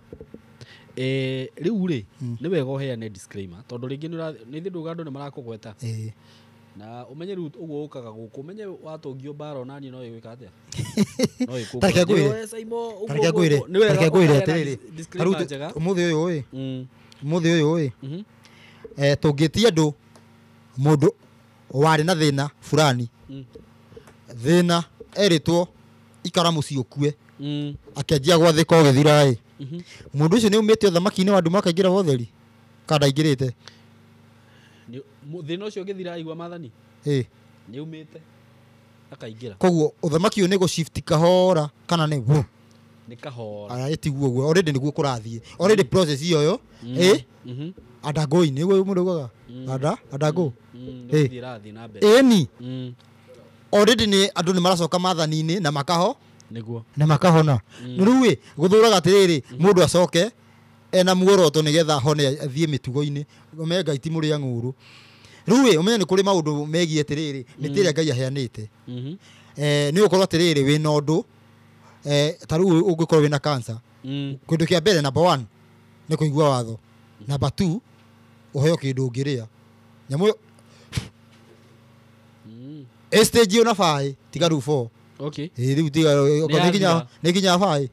Rĩu rĩ, nĩ wega ũheane disclaimer tondũ rĩngĩ nĩ thĩ ndũga andũ nĩ marakũgweta. Na ũmenye rĩu ũguo ũkaga gũkũ, ũmenye watũngio mbara ona niĩ no ĩgwĩka atĩa? No ĩkũgwĩka. Tareke ngwĩre. Nĩ wega Tareke ngwĩre ũheane atĩrĩrĩ. disclaimer njega. Ũmũthĩ ũyũ ĩ. Ũmũthĩ ũyũ ĩ. Tũngĩtia andũ mũndũ warĩ na thĩna fulani. Thĩna erĩtwo ikara mũciĩ ũkue. Akĩanjia gwathĩka ũgĩthira ĩ. Mũndũ ũcio nĩ aumĩte ũthamaki-inĩ wa nduma akaingĩra ũtheri? Kana ndaingĩrĩte? Thĩna ũcio ũgĩthira aigua maathani? Ĩ. Nĩ aumĩte akaingĩra. Koguo ũthamaki ũyũ nĩ gũ-shift kahora kana nĩ guo? Nĩ kahora. Aya ĩtiguo guo. Already nĩguo kũrathiĩ. Already process ĩyo yo. Ĩ. Undergoing nĩguo mũndũ augaga. Undergo. Nĩ gũthiĩ ĩrathiĩ na mbere. Ĩni. Already nĩ andũ nĩ maracoka maathani-inĩ na makaho. Nĩguo. Na makahona. Rĩu ĩ, gũthũraga atĩrĩrĩ, mũndũ acoke ena muoroto nĩgetha ahone athiĩ mĩtugo-inĩ. Ũmenye Ngai ti mũrĩa ng'ũrũ. Rĩu ĩ, ũmenye nĩ kũrĩ maũndũ megiĩ atĩrĩrĩ, mĩtĩ ĩrĩa Ngai aheanĩte. Nĩ ũgũkorwo atĩrĩrĩ wĩna ũndũ, ta rĩu ũngĩkorwo wĩna cancer. Kĩndũ kĩa mbere number 1 nĩ kũigua watho. Number 2 ũheo kĩndũ ũngĩrĩa. Nyamũ ĩyo Ĩ stage ona baĩ tiga rĩu 4. Okay. Ĩ rĩu tiga nĩ nginya baĩ.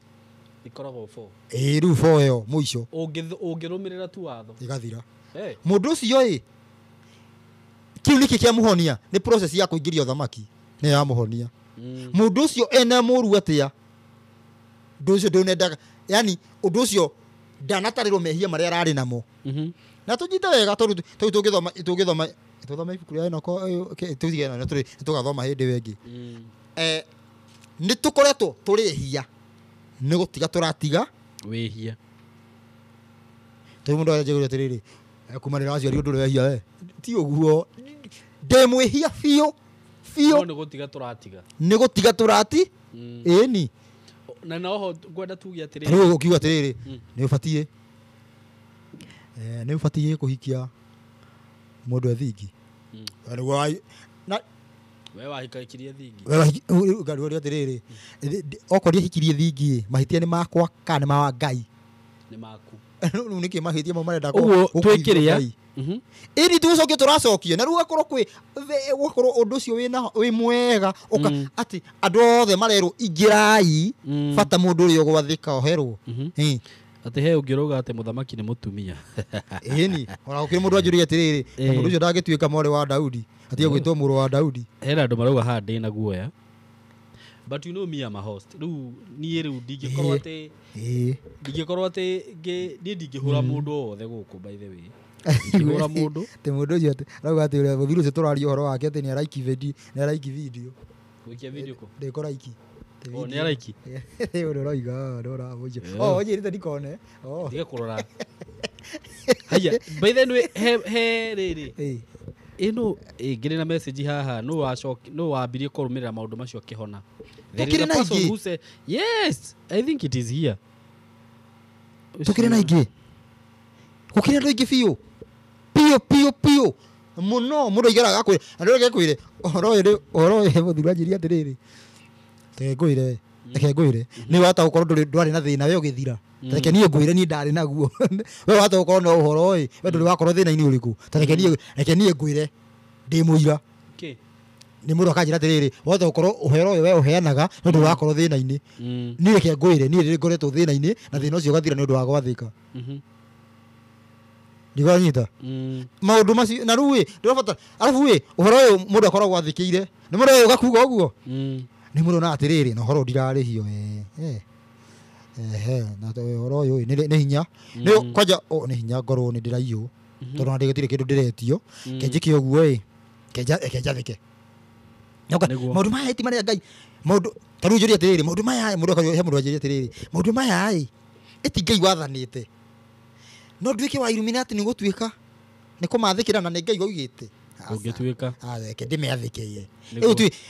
Ikoragwo 4. Ĩ rĩu 4 ĩyo mũico. Ũngĩrũmĩrĩra tu watho. Ĩgathira. Eh. Mũndũ ũcio ĩ kĩu nĩkĩ kĩamũhonia nĩ process ya kũingĩria ũthamaki nĩyo yamũhonia. Mũndũ ũcio ena mũru atĩa ũndũ ũcio ndũnendaga yani ũndũ ũcio ndanatarĩrwo mehia marĩa ararĩ namo. Na tũnyite wega tondũ tũngĩthoma tũthome ibuku rĩa Enoko tũtige na tũgathoma hĩndĩ ĩyo ĩngĩ. Nĩ tũkoretwo tũrĩ ehia nĩ gũtiga tũratiga wĩhia. Tondũ mũndũ aranjĩra atĩrĩrĩ kuma ndĩraciarirwo ndũrĩ wehia we ti ũguo ndĩ mwĩhia biũ biũ. No nĩ gũtiga tũratiga. Nĩ gũtiga tũrati ĩni. Na noho ngwenda tuge atĩrĩrĩ. Rĩu ũkiuga atĩrĩrĩ nĩ ũbatiĩ nĩ ũbatiĩ kũhikia mũndũ ethingi. Na we wahikakirie thingi. We atĩrĩrĩ okorwo ndiahikirie thingi mahĩtia nĩ makwa kana nĩ ma Ngai? Nĩ maku. Rĩu nĩkĩ mahĩtia mau marenda ũguo twĩkĩrĩa ĩni tũgũcokia tũracokia na rĩu gũgakorwo kwĩ gũgakorwo ũndũ ũcio wĩ mwega atĩ andũ othe marerwo ingĩrai bata mũndũ ũrĩa ũgwathĩka oherwo. Atĩ he ũngĩ ũrauga atĩ mũthamaki nĩ mũtumia. Ĩni ona gũkĩrĩ mũndũ anjũria atĩrĩrĩ mũndũ ũcio ndangĩtuĩka mwarĩ wa Daudi atige gwĩtwo mũrũ wa Daudi. Hena andũ marauga haha ndĩna guoya. But you know me, I'm a host. Rĩu niĩ rĩu ndingĩkorwo atĩ ndingĩkorwo atĩ niĩ ndingĩhũra mũndũ o wothe gũkũ by the way. Ndingĩhũra mũndũ. Atĩ mũndũ ũcio arauga atĩ ũrĩa mũthuri ũcio tũraria ũhoro wake atĩ nĩ araiki video, nĩ araiki video. Gũikia video kũ? Ndĩkũraiki. Oh, nĩ araiki. Nĩ ũndũ ũroiga, ndũra mũico. Oh, njĩrĩte ndikone. Oh. Ndiga kũrora. Haya, by the way he rĩrĩ. Ĩno ngĩrĩ na message haha no wacoki no wambirie kũrũmĩrĩra maũndũ macio akĩhona. There is a person who say yes, I think it is here. Tukĩrĩ na ingĩ. Gũkĩrĩ andũ aingĩ biũ. Biũ biũ biũ. Mũno mũndũ aigaraga akwĩre. Andũ arĩa akwĩre ũhoro ũyũ ũhoro ũyũ mũthuri anjĩrie atĩrĩrĩ. Reke ngwĩre nĩ wahota gũkorwo ndwarĩ na thĩna we ũgĩthira. Reke niĩ ngwĩre niĩ ndarĩ naguo. We wahota gũkorwo na ũhoro ĩ we ndũrĩ wakorwo thĩna-inĩ ũrĩkũ. Reke niĩ ngwĩre ndĩ mũira. Nĩ mũndũ akanjĩra atĩrĩrĩ wahota gũkorwo ũhoro ũyũ we ũheanaga no ndũrĩ wakorwo thĩna-inĩ. Niĩ reke ngwĩre niĩ rĩrĩ ngoretwo thĩna-inĩ na thĩna ũcio ũgathira nĩ ũndũ wa gwathĩka. Ndiganyita. Maũndũ macio na rĩu ĩ ndũrabatara arabu ĩ ũhoro ũyũ mũndũ akoragwo athĩkĩire nĩ mũndũ ũyũ ũgakuga ũguo. Nĩ mũndũ na atĩrĩrĩ na ũhoro ndirarĩhio na ũhoro ũyũ nĩ hinya nĩ kwanja nĩ hinya ngorwo nĩ ndĩraiywo tondũ na gũtirĩ kĩndũ ndĩretio kenjĩke ũguo ĩ kenjathĩke. Maũndũ maya ti marĩa Ngai maũndũ ta rĩu njũrie atĩrĩrĩ maũndũ maya mũndũ he mũndũ anjĩrie atĩrĩrĩ maũndũ maya ĩ ĩti Ngai wathanĩte no nduĩke wa Illuminati nĩ gũtuĩka nĩ kũmathĩkĩra na nĩ Ngai waugĩte. Ũngĩtuĩka reke ndĩmeathĩkĩire.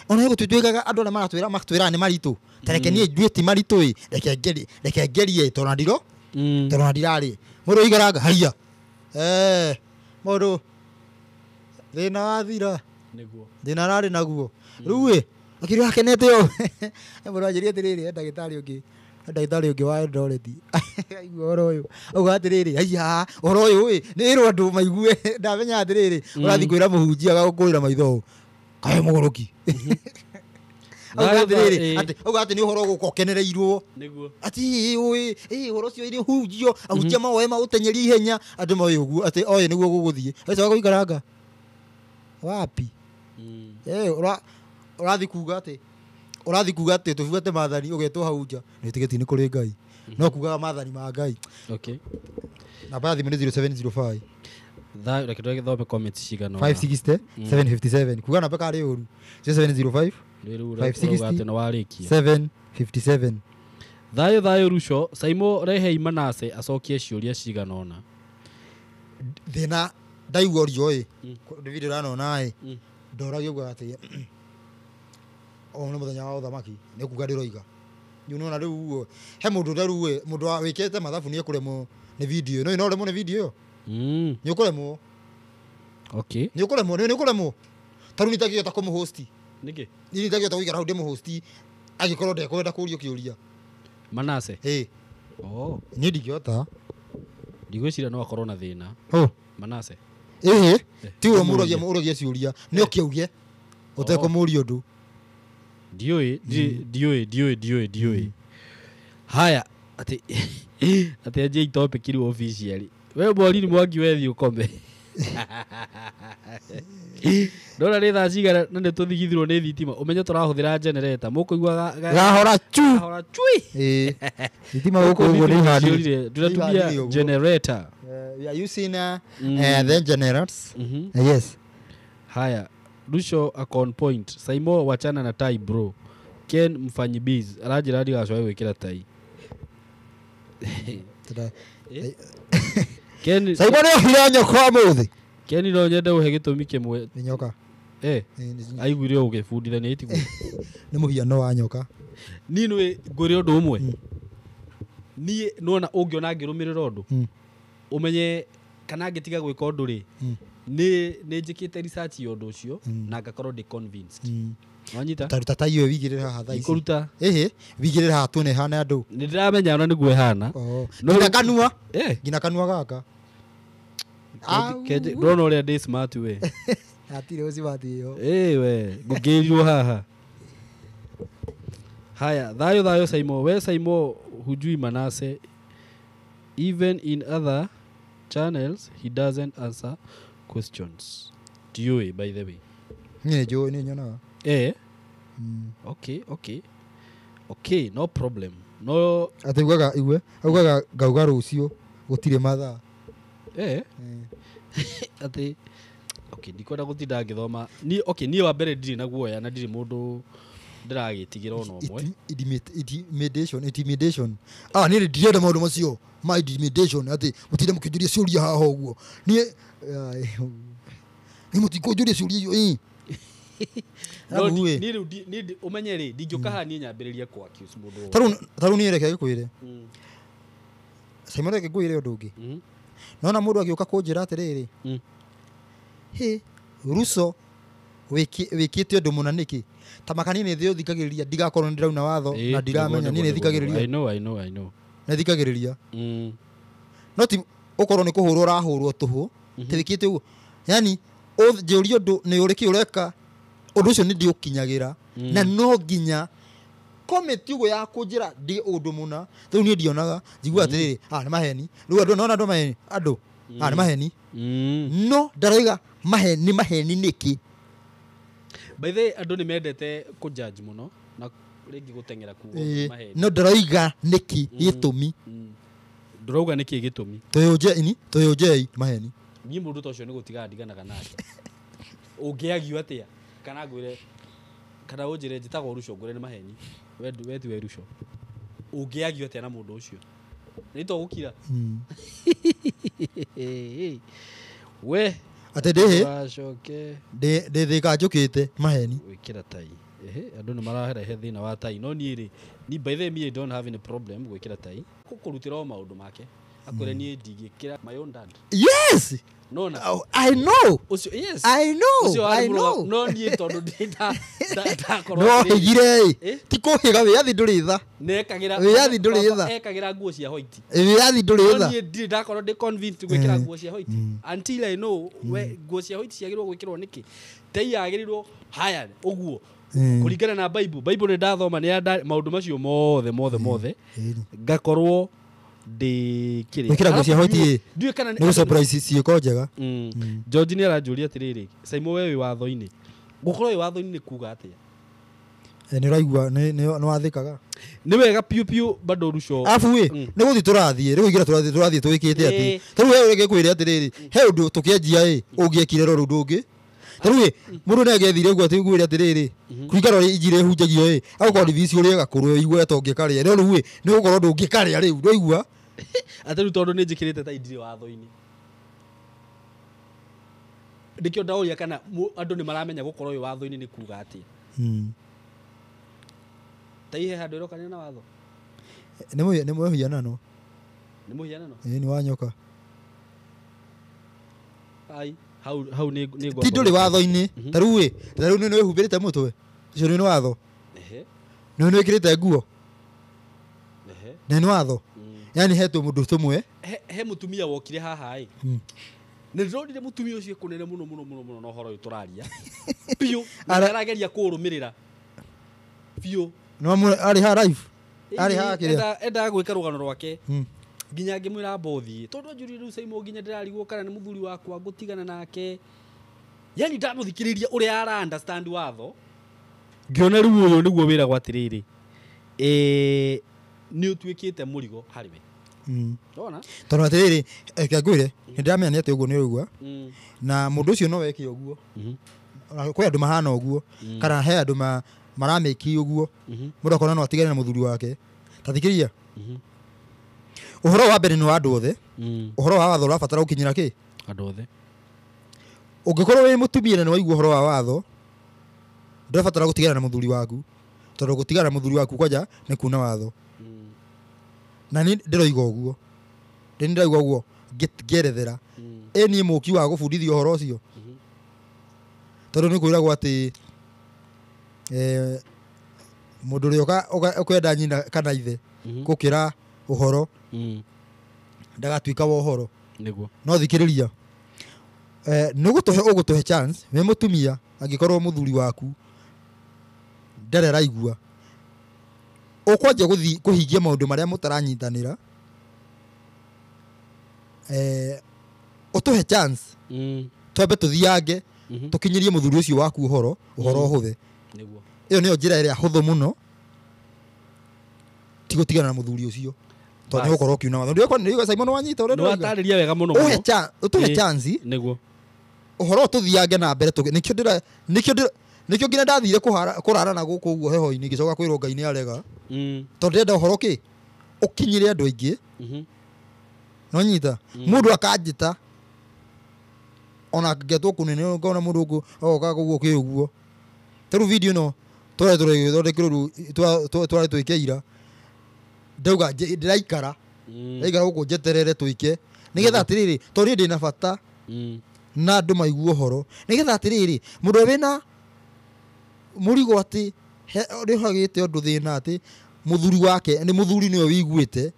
Ona gũtuĩkaga andũ arĩa maratwĩra matwĩraga nĩ maritũ ta reke niĩ nduĩ ti maritũ ĩ reke ngerie tondũ ndiro tondũ ndirarĩ mũndũ aigaranga haiya mũndũ thĩna wathira thĩna ararĩ naguo rĩu ĩ akĩrĩ akenete ũũ mũndũ anjĩrie atĩrĩrĩ ndagĩtarĩ ũngĩ wa Eldoret aigua ũhoro ũyũ auga atĩrĩrĩ haiya ũhoro ũyũ ĩ nĩ ĩrwo andũ maigue ndamenya atĩrĩrĩ ũrathiĩ kwĩra mũhunjia agagũkũrĩra maitho ũũ kaĩ mũgũrũki. Auga atĩrĩrĩ atĩ auga atĩ nĩ ũhoro ũgũka ũkenereirwo atĩ ĩ ũhoro ũcio nĩ ũhunjio ahunjia mawoe maũteng'erie ihenya andũ moĩ ũguo atĩ oĩ nĩguo gũgũthiĩ acoka gũikaranga wapi ũrathiĩ kuga atĩ ũrathiĩ kuga atĩ tũbuate maathani ũgetwo hau nja nĩ tigĩti nĩ kũrĩ Ngai no kugaga maathani ma Ngai. Okay. Namba ya thimũ nĩ 0705 reke tũgĩthome comments cigana 560 757 kuga namba karĩ ũru 0705 560 757. Thayũ thayũ Ruco Saimo rehei Manase acokie ciũria cigana ũna. Thĩna ndaigua ũrio ĩ nĩ video ndĩranona ĩ ndoragia ũguo atĩ o nĩ mũthenya wa ũthamaki nĩ kuga ndĩroiga. Nĩ ũrona rĩu he mũndũ ũrĩa rĩu mũndũ wĩkĩte mathabu nĩ ekũremwo nĩ video ĩno no ũremwo nĩ video ĩyo. Nĩ ũkũremwo. Okay. Nĩ ũkũremwo nĩ ũkũremwo. Ta rĩu nitangĩhota kũmũhosti. Nĩkĩ? Niĩ nitangĩhota gũikara hau ndĩmũhosti angĩkorwo ndekwenda kũũrio kĩũria. Manase. Ĩ. Oh. Niĩ ndingĩhota. Ndigwĩciria no akorwo na thĩna. Oh. Manase. Ĩhĩ. Ti ũrĩa mũragia ciũria. Nĩ oke auge. Ũtekũmũria ũndũ. Ndiũĩ, ndiũĩ, ndiũĩ, ndiũĩ, ndiũĩ. Haya, atĩ atĩ anjie topic rĩu officially. We Maureen Mwangi wethiĩ ũkome. Ndona nĩ thaa cigana na nĩ tũthigithirwo nĩ thitima. Ũmenye tũrahũthĩra generator. Mũkũigua Gahora chu. Gahora chui. Ĩĩ. Thitima gũkũ ũguo nĩ ihandire. Tũratumia generator. We are using the generators. Yes. Haya, Rusho akon point. Saimo wachana na tai bro. Ken mfanyi biz aranjĩra ndigacoke gwĩkĩra tai. Ken Saimo nĩ ohire nyoka ũmũthĩ. Ken no nyende ũhe gĩtũmi kĩmwe. Nĩ nyoka. Aiguire ũgĩbundithania itiguo. Nĩ mũhiano wa nyoka. Niĩ nĩ ngwĩre ũndũ ũmwe. Niĩ nĩwona ũngĩona ngĩrũmĩrĩra ũndũ. Ũmenye kana ngĩtiga gwĩka ũndũ rĩ. Nĩ njĩkĩte research ya ũndũ ũcio na ngakorwo ndĩ convinced. Wanyita? Taruta tai ĩyo wĩigĩrĩre haha thaa ici. Ikũruta. Ĩhĩ, wĩigĩrĩre haha tuone ĩhana andũ. Nĩ ndĩramenya ona nĩguo ĩhana. Nginya kanua. Nginya kanua gaka. Ndona ũrĩa ndĩ smart we. Hatirĩ ũcimati ĩyo. Ĩ we, ngũngĩrirwo haha. Haya, thayũ thayũ Saimo. We Saimo hujui Manase. Even in other channels he doesn't answer questions. Ndiũĩ by the way. Niĩ njũĩ, niĩ nyonaga. Okay, okay. Okay, no problem. No atĩ ugaga igue, augaga ngauga rũciũ gũtirĩ mathaa. Atĩ okay, ndikwenda gũtinda ngĩthoma. Niĩ okay, niĩ wa mbere ndirĩ na guoya na ndirĩ mũndũ ndĩragĩtigĩra ona ũmwe. Intimidation, intimidation. Ah, niĩ ndirenda maũndũ macio ma intimidation atĩ mũtinde mũkĩnjũria ciũria haha ũguo. Niĩ nĩ mũtikũnjũria ciũria icio ĩ. No niĩ rĩu niĩ ũmenye rĩ ndingĩũka haha niĩ nyambĩrĩrie kũ accuse mũndũ. Tarĩu niĩ reke ngĩkwĩre. Simon reke ngwĩre ũndũ ũngĩ. Nona mũndũ agĩũka kũnjĩra atĩrĩrĩ. Hĩ, Ruso wĩkĩte ũndũ mũna nĩkĩ? Ta makani nĩ thĩ ũthikagĩrĩria ndigakorwo nĩ ndĩrauna watho na ndiramenya niĩ nĩ thikagĩrĩria. I know, I know, I know. Nĩ thikagĩrĩria. No ti ũkorwo nĩ kũhũrwo ũrahũrwo tũhũ, ti wĩkĩte ũguo. Yaani njũrie ũndũ nĩ ũrĩkĩ ũreka ũndũ ũcio nĩ ndĩũkinyagĩra na no nginya komiti ũguo ya kũnjĩra ndĩ ũndũ mũna. Rĩu niĩ ndionaga njigua atĩrĩrĩ, ah nĩ maheni. Rĩu andũ nona andũ maheni, andũ ah nĩ maheni. No ndarauga maheni maheni nĩkĩ? By the way, andũ nĩ mendete kũ judge mũno na rĩngĩ gũteng'era kuga maheni. No ndarauga nĩkĩ gĩtũmi. Ndũrauga nĩkĩ gĩtũmi. Tũyũnjei, tũyũnjei maheni. Niĩ mũndũ ta ũcio nĩ gũtiga ndiganaga nake. Ũngĩagio atĩa? Kana ngwĩre kana ũnjĩre njĩtagwo Ruco ngwĩre nĩ maheni. We tiwe Ruco. Ũngĩagio atĩa na mũndũ ũcio? Nĩ to gũkira. We atĩ ndĩhĩ wacoke ndĩthĩka njũkĩte maheni. Gwĩkĩra tai. Ehe, andũ nĩ mararehe thĩna wa tai. No niĩ rĩ, ni by the way I don't have any problem gwĩkĩra tai. Kũrutĩra o maũndũ make. Akwĩre niĩ ndingĩkĩra my own dad. Yes. No na. Oh, I know. Ũcio, yes. I know. Ũcio I know. No niĩ tondũ ndakorwo No hĩgire ĩ. Ti kũhĩga wĩyathi ndũrĩ tha. Nekagĩra wĩyathi ndũrĩ tha. Ekagĩra nguo cia white. Wĩyathi ndũrĩ tha. No niĩ ndirĩ ndakorwo ndĩ convinced gwĩkĩra nguo cia white. Until I know we nguo cia white ciagĩrĩirwo gwĩkĩrwo nĩkĩ. Tai yagĩrĩirwo haya ũguo. Kũringana na Bible, Bible nĩ ndathoma nĩ maũndũ macio mothe mothe mothe. Ngakorwo ndĩkĩrĩ. Gwĩkĩra nguo cia white ĩ. Ndiũĩ kana nĩ surprise ciĩko njega. George nĩ aranjũria atĩrĩrĩ, Saimo we wĩ watho-inĩ. Gũkorwo wĩ watho-inĩ nĩ kuga atĩa? Nĩ ũraigua nĩ wathĩkaga. Nĩ wega piũ piũ bado Ruco. Arabu ĩ, nĩ gũthiĩ tũrathiĩ, rĩu ingĩra tũrathiĩ tũĩkĩte atĩ. Tarĩu we reke ngwĩre atĩrĩrĩ, he ũndũ tũkĩanjia ĩ, ũngĩekire rora ũndũ ũngĩ. Tarĩu ĩ, mũndũ nĩ angĩathire ũguo atĩ ngwĩre atĩrĩrĩ, kũringana ũrĩa injiri ĩhunjagio ĩ, agũkorwo ndibisi ũrĩe gakũrũ ĩigue ta ũngĩkarĩa. No rĩu ĩ, nĩ gũkorwo ndũngĩkarĩa rĩu, ndwaigua? Atĩ rĩu tondũ nĩ njĩkĩrĩte tai ndirĩ watho-inĩ. Nĩkĩo ndaũria kana andũ nĩ maramenya gũkorwo wĩ watho-inĩ nĩ kuga atĩa. Tai he handũ ĩrokanio na watho? Nĩ mũhianano. Nĩ mũhianano? Ĩĩ nĩ wa nyoka. Ai, hau nĩ ngwamba. Ti ndũrĩ watho-inĩ. Tarĩu ĩ, tarĩu nĩ wĩhumbĩrĩte mũtwe. Ũcio nĩ watho. Nĩ wĩkĩrĩte nguo. Nĩ watho. Yaani he tũmũndũ tũmwe. He mũtumia wokire haha ĩ. Nĩ ndĩronire mũtumia ũcio kũnene mũno mũno mũno mũno na ũhoro ũyũ tũraria biũ, na arageria kũũrũmĩrĩra biũ. No arĩ ha live, arĩ ha kĩrĩa endaga gwĩka rũgano rwake nginya ngĩmwĩra mbothiĩ tondũ anjũririe rĩu Saimo nginya ndĩrarigwo kana nĩ mũthuri wakwa ngũtigana nake. Yani ndamũthikĩrĩria ũrĩa ara understand watho, ngĩona rĩu ũyũ nĩguo wĩragwo atĩrĩrĩ, nĩ ũtuĩkĩte mũrigo harĩ we. Ndona Tondũ atĩrĩrĩ, reke ngwĩre, nĩ ndĩramenya nĩ atĩ ũguo nĩ ũraigua, na mũndũ ũcio no weke ũguo. Kwĩ andũ mahana ũguo, kana he andũ maramĩki ũguo, mũndũ akona no atigane na mũthuri wake. Ta thikĩrĩria, ũhoro wa mbere nĩ wa andũ othe, ũhoro wa watho ũrabatara gũkinyĩra kĩ? Andũ othe. Ũngĩkorwo wĩ mũtumia na nĩ waigua ũhoro wa watho, ndũrabatara gũtigana na mũthuri waku, tondũ gũtigana na mũthuri waku kwanja nĩ kuna watho. Na niĩ ndĩroiga ũguo, ndĩraigua ũguo ngĩerethera, ĩ niĩ mũki wa gũbundithia ũhoro ũcio, tondũ nĩ kwĩragwo atĩ mũndũ ũrĩa ũkwenda nyina kana ithe gũkĩra ũhoro ndagatuĩka wa ũhoro. Nĩguo. No thikĩrĩria, nĩ ũgũtũhe chance wĩ mũtumia, angĩkorwo mũthuri waku ndarĩ araigua, ũkwanjia gũthiĩ kũhingia maũndũ marĩa mũtaranyitanĩra, ũtũhe chance twambe tũthiange, tũkinyĩrie mũthuri ũcio waku ũhoro ũhũthe. Nĩguo. Ĩyo nĩyo njĩra ĩrĩa hũthũ mũno, ti gũtigana na mũthuri ũcio, tondũ nĩ ũgũkorwo ũkiuna watho. Ndĩũĩ Simon wanyita ũrĩa ndĩroiga? Nĩwatarĩria wega mũno mũno. Ũtũhe chance. Nĩguo. Ũhoro tũthiange na mbere, nĩkĩo nginya ndathire kũrara na gũkũ ũguo heho-inĩ, ngĩcoka kwĩrwo Ngai nĩ arega. Tondũ ndĩrenda ũhoro kĩ ũkinyĩre andũ aingĩ. No nyita mũndũ akanjĩta ona ngetwo kũnene, ngona mũndũ ũngũ oka ũguo kĩ ũguo. Ta rĩu video ĩno twarĩ tũragĩthondekirwo rĩu, twarĩ twĩke ira, ndauga ndĩraikara ndaikara gũkũ njeterere twĩke, nĩgetha atĩrĩrĩ, tondũ niĩ ndĩna bata na andũ maigue ũhoro, nĩgetha atĩrĩrĩ, mũndũ ũrĩa wĩna mũrigo atĩ nĩhagĩte ũndũ thĩna atĩ mũthuri wake nĩ mũthuri nĩwe wĩiguĩte,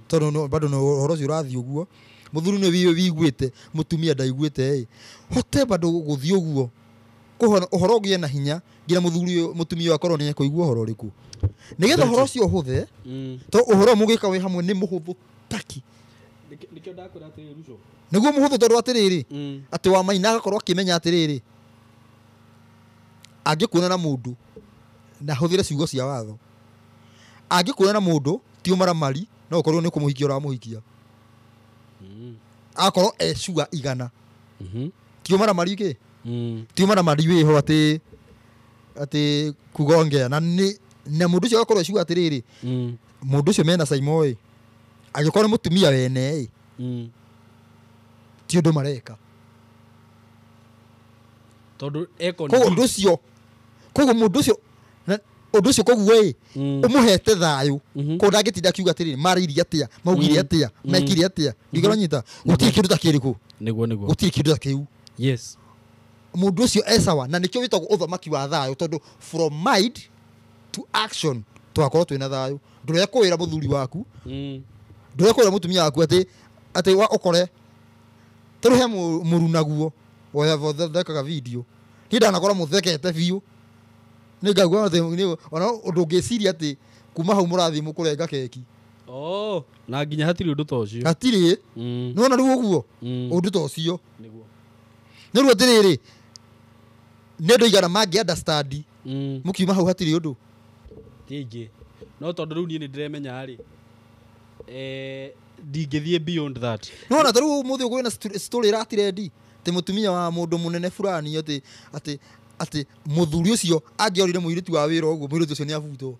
tondũ bado no ũhoro ũcio ũrathiĩ ũguo, mũthuri nĩwe wĩiguĩte, mũtumia ndaiguĩte ĩ, hote bado gũthiĩ ũguo, ũhoro ũgĩe na hinya nginya mũthuri mũtumia akorwo nĩ ekũigua ũhoro ũrĩkũ, nĩgetha ũhoro ũcio ũhũthe, tondũ ũhoro mũgĩka wĩ hamwe nĩ mũhũthũ taki. Nĩkĩo ndakwĩra atĩrĩrĩ, Ruco. Nĩguo mũhũthũ tondũ atĩrĩrĩ, atĩ wa maina agakorwo akĩmenya atĩrĩrĩ, angĩkuona na mũndũ na ahũthĩre ciugo cia watho, angĩkuona na mũndũ ti ũmaramari, no ũkorwo nĩ kũmũhikia ũramũhikia, akorwo e sure igana, ti ũmaramari kĩ, ti ũmaramari wĩho atĩ kugongea na nĩ na mũndũ ũcio agakorwo e sure atĩrĩrĩ, mũndũ ũcio mena Saimo ĩ, angĩkorwo nĩ mũtumia wene ĩ, ti ũndũ mareka, tondũ eko koguo ũndũ ũcio, koguo mũndũ ũcio ũndũ ũcio koguo ĩ, ũmũhete thayũ, koguo ndangĩtinda akiuga atĩrĩrĩ, marĩirie atĩa, maugire atĩa, mekire atĩa, ndigĩra nyita, gũtirĩ kĩndũ ta kĩrĩkũ. Nĩguo, nĩguo. Gũtirĩ kĩndũ ta kĩu. Yes. Mũndũ ũcio e sawa, na nĩkĩo wĩtagwo ũthamaki wa thayũ, tondũ from mind to action tũgakorwo twĩna thayũ. Ndũrekwĩra mũthuri waku, ndũrekwĩra mũtumia waku atĩ atĩ ũkore ta rĩu he mũrunaguo thekaga video, niĩ ndanakora mũthekete biũ, nĩ ngaigua atĩ ona ũndũ ũngĩciria atĩ kuma hau mũrathiĩ mũkũrenga keki. Oh, na nginya hatirĩ ũndũ ta ũcio. Hatirĩ. Nĩwona rĩu ũguo? Ũndũ ta ũcio. Nĩguo. Nĩ rĩu atĩrĩrĩ, nĩ andũ aigana mangĩ understand, mũkiuma hau hatirĩ ũndũ. Ti aingĩ. No tondũ rĩu niĩ nĩ ndĩremenya rĩ, ndingĩthiĩ beyond that. Nĩwona ta rĩu ũmũthĩ ũguo kwĩna story ĩratirendi, atĩ mũtumia wa mũndũ mũnene fulani atĩ atĩ atĩ mũthuri ũcio angĩorire mũirĩtu wa wĩra ũguo, mũirĩtu ũcio nĩ abutwo.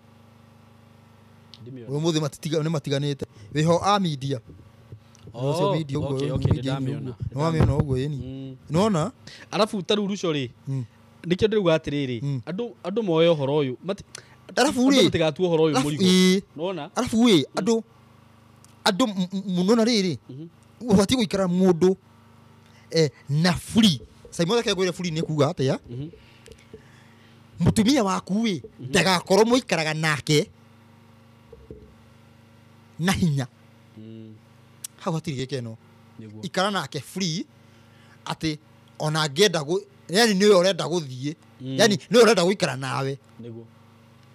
Ũmũthĩ nĩ matiganĩte. Wĩho a media. Oh, okay, okay, ndĩramĩona. Nĩwamĩona ũguo ĩni. Nĩwona? Arabu ta rĩu Ruco rĩ, nĩkĩo ndĩrauga atĩrĩrĩ, andũ moe ũhoro ũyũ, Arabu rĩ, matigatue ũhoro ũyũ mũrigo. Nĩwona? Arabu ĩ, andũ mũno rĩrĩ, ũbatiĩ gũikara mũndũ na free. Simon reke ngwĩre free nĩ kuga atĩa? Mũtumia waku ĩ, ndagakorwo mũikaraga nake na hinya. Hau hatirĩ gĩkeno. Ikara nake free, atĩ ona angĩenda yani nĩwe ũrenda gũthiĩ, yani nĩwe ũrenda gũikara nawe. Nĩguo.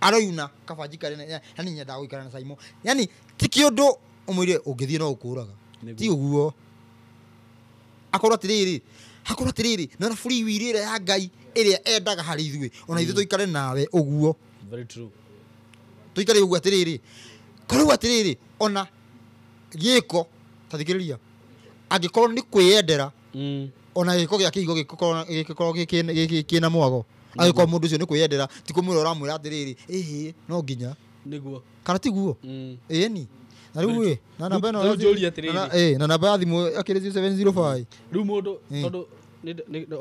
Aroyuna kaba njikare yani nyendaga gũikara na Saimo. Yani ti kĩũndũ ũmwĩre ũngĩthiĩ no ũkũraga. Ti ũguo. Akorwo atĩrĩrĩ, hakorwo atĩrĩrĩ, nĩ ona free will ĩrĩa ya Ngai ĩrĩa endaga harĩ ithuĩ, ona ithuĩ tũikare nawe ũguo. Very true. Tũikare ũguo atĩrĩrĩ, korwo atĩrĩrĩ, ona gĩko ta thikĩrĩria, angĩkorwo nĩ kwĩyendera, ona gĩko gĩa kĩhigo gĩkorwo kĩna mwago, angĩkorwo mũndũ ũcio nĩ kwĩyendera, ti kũmwĩra ũramwĩra atĩrĩrĩ, ĩhĩ no nginya. Nĩguo. Kana tiguo? Ĩni. Na rĩu ĩ, na namba ĩno njũrie atĩrĩrĩ. Na namba ya thimũ akĩrĩ 0705. Rĩu mũndũ tondũ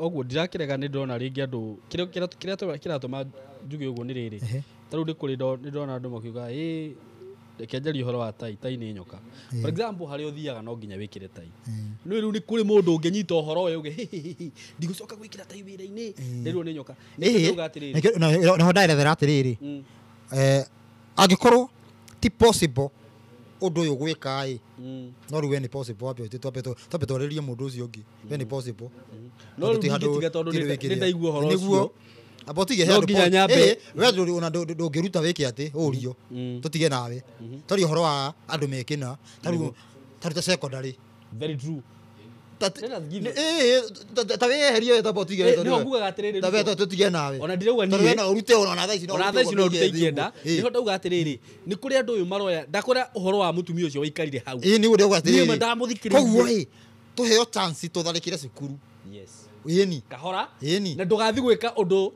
ũguo ndirakĩrega nĩ ndĩrona rĩngĩ andũ kĩrĩa kĩratũma njuge ũguo nĩ rĩrĩ. Ta rĩu nĩ kũrĩ nĩ ndĩrona andũ makiuga ĩ reke njarie ũhoro wa tai, tai nĩ nyoka. For example harĩa ũthiaga no nginya wĩkĩre tai. No rĩu nĩ kũrĩ mũndũ ũngĩnyita ũhoro ũyũ uge ndigũcoka gwĩkĩra tai wĩra-inĩ, rĩu nĩ nyoka. Nĩ atĩrĩrĩ. Naho ndaerethera atĩrĩrĩ. Angĩkorwo ti possible ũndũ ũyũ gwĩka ĩ, no rĩu we nĩ possible twambe twarĩrie mũndũ ũcio ũngĩ, we nĩ possible. No rĩu ndingĩtiga tondũ nĩ ndaigua ũhoro ũcio. Amba ũtige he andũ we ona ndũngĩruta wĩke atĩ ũrio tũtige nawe. Twarie ũhoro wa andũ mekĩna ta rĩu ta secondary. Very true. Ta wĩyeherie tamba ũtige nĩho ngugaga atĩrĩrĩ, ta we tũtige nawe. Ona ndirauga niĩ no ũrute ona thaa ici no ũrute ingĩenda. Nĩho ndauga atĩrĩrĩ, nĩ kũrĩ andũ ũyũ maroya ndakwĩra ũhoro wa mũtumia ũcio waikarire hau. Ĩĩ nĩguo ndauga atĩrĩrĩ. Niĩ ndamũthikĩrĩirie. Koguo ĩ tũheo chance tũtharĩkĩre cukuru. Yes. Ĩni. Kahora. Ĩni. Na ndũgathiĩ gwĩka ũndũ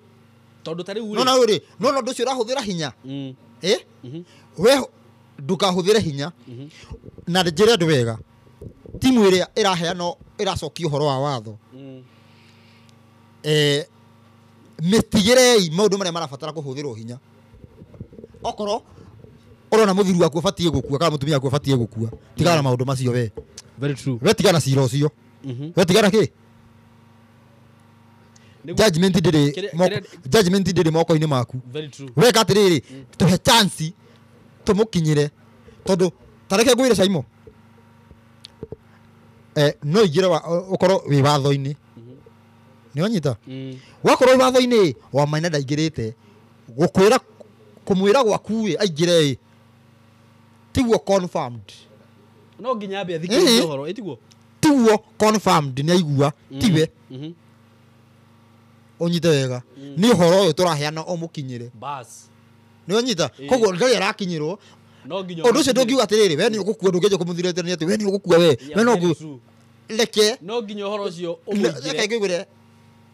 tondũ ta rĩu no na rĩ no ũndũ ũcio ũrahũthĩra hinya. We ndũkahũthĩre hinya. Na njĩre andũ wega, timu ĩrĩa ĩraheana ĩracokia ũhoro wa watho, mĩtigĩrei maũndũ marĩa marabatara kũhũthĩrwo hinya. Okorwo ũrona mũthuri waku ũbatiĩ gũkua kana mũtumia waku ũbatiĩ gũkua, tigana na maũndũ macio we. Very true. We tigana cira ũcio. We tigana kĩ? Judgment ndĩrĩ moko-inĩ maku. Very true. Weka atĩrĩrĩ, tũhe chance tũmũkinyĩre tondũ ta reke ngwĩre Saimo, no ingĩre ũkorwo wĩ watho-inĩ. Nĩ wanyita? Wakorwo wĩ watho-inĩ wa maina ndaingĩrĩte, gũkwĩra kũmwĩra gwaku ĩ aingĩre ĩ tiguo confirmed. No nginya ambe athikĩrĩrie ũhoro, ĩ tiguo? Tiguo confirmed nĩ aigua, tiwe. Ũnyite wega. Nĩ ũhoro ũyũ tũraheana ũmũkinyĩre. Bas. Nĩ wanyita? Koguo ndarĩ arakinyĩrwo. No nginya ũndũ ũcio ndũngiuga atĩrĩrĩ, we nĩ ũgũkua, ndũngĩanjia kũmũthirĩte nĩ atĩ we nĩ ũgũkua we. We no reke. No nginya ũhoro ũcio ũmũingĩre. Reke ngwĩre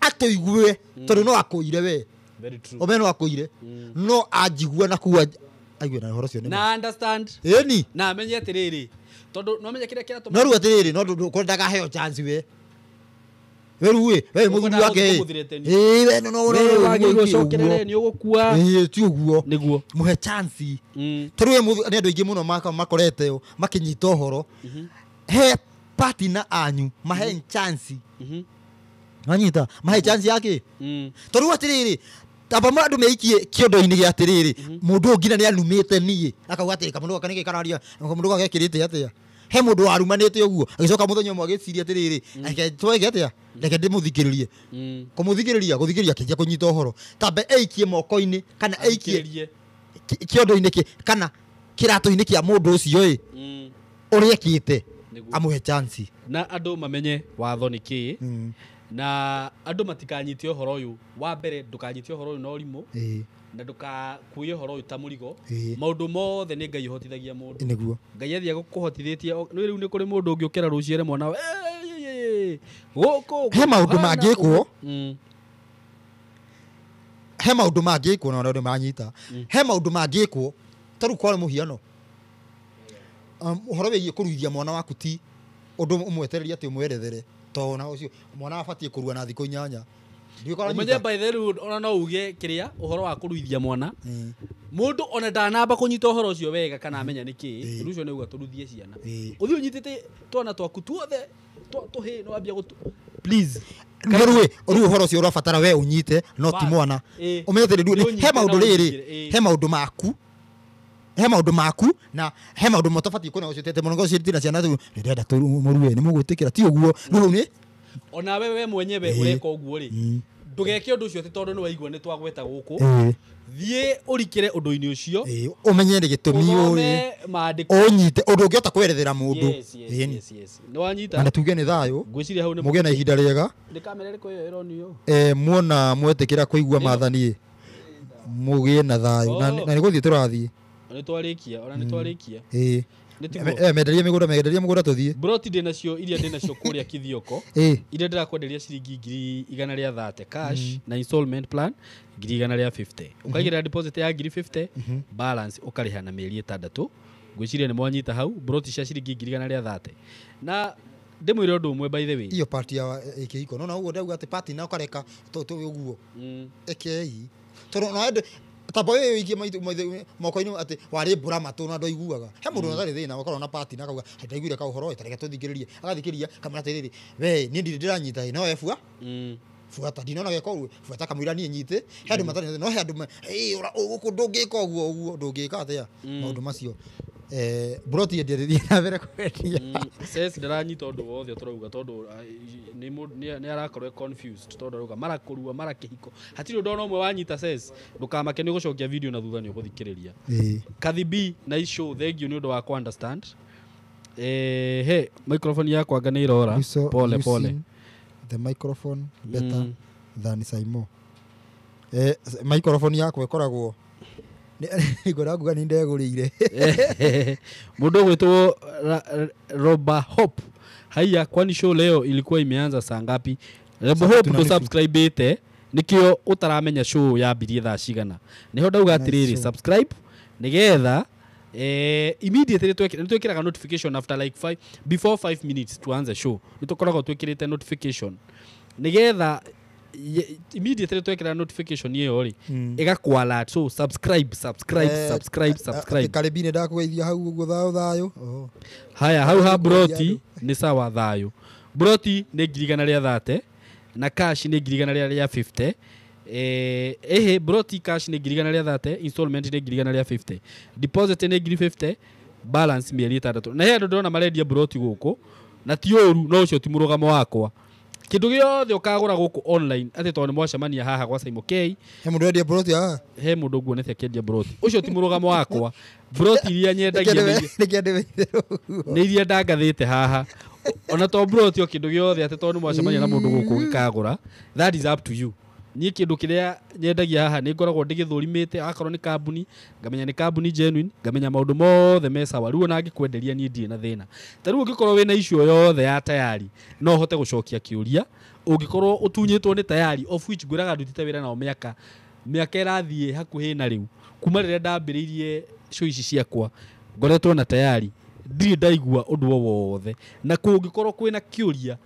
atũigue tondũ no akũire we. Very true. Ome no akũire. No anjigua na kuwa aigue na ũhoro ũcio nĩ. Na understand. Ĩni. Na amenye atĩrĩrĩ, tondũ no amenye kĩrĩa kĩratũma. No rĩu atĩrĩrĩ, no ndakaheo chance we. We rĩu ĩ, we mũthuri wake ĩ. Ĩ we no wagĩrĩirwo ũcokerere nĩ ũgũkua. Ĩ ti ũguo. Nĩguo. Mũhe chance. Tondũ we nĩ andũ aingĩ mũno makorete ũ makĩnyita ũhoro. He partner anyu mahe chance. Wanyita? Mahe chance yake. Tondũ atĩrĩrĩ, tamba andũ meikie kĩondo-inĩ gĩa atĩrĩrĩ, mũndũ ũyũ nginya nĩ anumĩte niĩ. Akauga atĩrĩ, kamũndũ gaka nĩkĩ kararia, kamũndũ gaka gekĩrĩte atĩa? He mũndũ warumanĩte ũguo, agĩcoka mũthenya ũmwe agĩciria atĩrĩrĩ, reke tweke atĩa? Reke ndĩmũthikĩrĩrie. Kũmũthikĩrĩria, gũthikĩrĩria akĩanjia kũnyita ũhoro. Tambe eikie moko-inĩ kana eikie kĩondo-inĩ kĩ kana kĩratũ-inĩ kĩa mũndũ ũcio ĩ, ũrĩa ekĩte, amũhe chance. Na andũ mamenye watho nĩ kĩĩ. Na andũ matikanyite ũhoro ũyũ. Wa mbere ndũkanyite ũhoro ũyũ na ũrimũ, na ndũkakuie ũhoro ũyũ ta mũrigo. Maũndũ mothe nĩ Ngai ũhotithagia mũndũ. Nĩguo. Ngai athiaga gũkũhotithĩtie. Nĩ rĩu nĩ kũrĩ mũndũ ũngĩũkĩra rũciũ ere mwana gũkũ he maũndũ mangĩkwo. He maũndũ mangĩkwo na andũ manyita. He maũndũ mangĩkwo ta rĩu kwa mũhiano, ũhoro wĩgiĩ kũruithia mwana waku ti ũndũ ũmwetererie atĩ ũmwerethere, tondũ ona ũcio mwana abatiĩ kũrua na thikũ 8. Ũmenye by the way ona no uge kĩrĩa ũhoro wa kũruithia mwana, mũndũ ona ndanamba kũnyita ũhoro ũcio wega kana amenya nĩ kĩĩ, ũndũ ũcio nĩ uga tũruithie ciana. Ũthiĩ ũnyitĩte twana twaku tuothe tũhĩ no ambia gũtũ please. Rĩu ũhoro ũcio ũrabatara we ũnyite no ti mwana. Ũmenye atĩrĩ, he maũndũ rĩrĩ, he maũndũ maku, he maũndũ maku na he maũndũ mũtabatiĩ kũna ũcio tete mũno ũcio tina ciana tu ndĩrenda mũrue nĩ mũgwĩtĩkĩra ti ũguo. Rĩu nĩ Onawe we mwenyewe ũreka ũguo rĩ, ndũgeke ũndũ ũcio atĩ tondũ nĩ waigua nĩ twagweta gũkũ. Thiĩ ũrikĩre ũndũ-inĩ ũcio. Ũmenye nĩ gĩtũmi ũthome maandĩko. Ũnyite ũndũ ũngĩhota kwerethera mũndũ. Yes, yes. Nĩ wanyita. Na tuge nĩ thayũ. Ngwĩciria hau nĩ mũgĩe na ihinda rĩega. Nĩ kamera ĩrĩkũ ĩyo ĩronio? Muona mwetĩkĩra kũigua maathani mũgĩe na thayũ. Na nĩ gũthiĩ tũrathiĩ. Nĩ twarĩkia, ona nĩ twarĩkia. Menderie mĩgũnda, menderie mũgũnda tũthiĩ. Broti ndĩ nacio iria ndĩ nacio kũrĩa Kithioko. Iria ndĩrakwenderia ciringi 130 cash na installment plan 150. Ũkaigĩrĩra deposit ya 50, balance ũkarĩha na mĩeri 6. Ngwĩciria nĩ mwanyita hau broti cia ciringi 130. Na ndĩmwĩre ũndũ ũmwe by the way. Iyo party ya kĩhiko. No na ũguo ndauga atĩ party na ũkareka ũguo. Ekei. Tondũ no andũ tabo ĩyo ikie moko-inĩ atĩ warĩ mbura matũ na ndwaiguaga. He mũndũ ũtarĩ thĩna ũkorwo na party na akauga ndaiguire ka ũhoro tareke tũthikĩrĩrie. Agathikĩrĩria kamwĩra atĩrĩrĩ, we niĩ ndirĩ ndĩranyita no we bua. Buata ndinona geka ũguo, buata kamwĩra niĩ nyite. He andũ matarĩ no he andũ gũkũ ndũngĩka ũguo ũguo ndũngĩka atĩa maũndũ macio. Broti endereria na mbere kwendia. Ses ndaranyita ũndũ wothe tũrauga tondũ nĩ arakorwo confused tondũ arauga mara kũrua mara kĩhiko. Hatirĩ ũndũ ona ũmwe wanyita ses. Ndũkamake nĩ ũgũcokia video na thutha nĩ ũgũthikĩrĩria. Kathi B nice show, thank you nĩ ũndũ wa ku understand. He microphone yakwa anga nĩ ĩrora. Pole pole. The microphone better than Saimo. Microphone yakwa ĩkoragwo nĩ nguga nĩ ndegũrĩire. Mũndũ ũgwĩtwo Roba Hope. Haiya, kwani show leo ilikuwa imeanza saa ngapi? Roba Hope ndo subscribe ite nikio utaramenya show yambirie thaa cigana. Niho ndauga atiriri subscribe nigetha immediately twekiraga notification after like 5 before 5 minutes tuanze show. Nitukoragwo twekirite notification nigetha immediately twekira notification iyo ri igakwa alert. So subscribe subscribe subscribe subscribe. Karibini ndakugeithia hau uguo thayo thayo. Haya hau ha broti ni sawa thayo. Broti ni 130 na cash ni 150. Ehe broti cash ni 130, installment ni 150, deposit ni 50, balance mĩeri 6. Na he andũ ndĩrona marendia broti gũkũ na ti ũru, no ũcio ti mũrũgamo wakwa. Kĩndũ gĩothe ũkagũra gũkũ online atĩ tondũ nĩ mwacemania haha gwa Saimo K. He mũndũ endia broti haha? He mũndũ nguonete akĩendia broti. Ũcio ti mũrũgamo wakwa. Broti iria nyendagia nĩ iria ndangathĩte haha. Ona to broti o kĩndũ gĩothe atĩ tondũ nĩ mwacemania na mũndũ gũkũ ũgĩkagũra, that is up to you. Niĩ kĩndũ kĩrĩa nyendagia haha nĩ ngoragwo ndĩgĩthũrimĩte, akorwo nĩ kambuni ngamenya nĩ kambuni genuine, ngamenya maũndũ mothe me sawa. Rĩu ona angĩkwenderia niĩ ndirĩ na thĩna. Ta rĩu ũngĩkorwo wĩna issue yothe ya tayari no ũhote gũcokia kĩũria. Ũngĩkorwo ũtunyĩtwo nĩ tayari, of which ngwĩraga ndutĩte wĩra nao mĩaka ĩrathiĩ hakuhĩ na rĩu kuma rĩrĩa ndambĩrĩirie show ici ciakwa ngoretwo na tayari, ndirĩ ndaigua ũndũ o wothe. Na kũngĩkorwo kwĩna kĩũria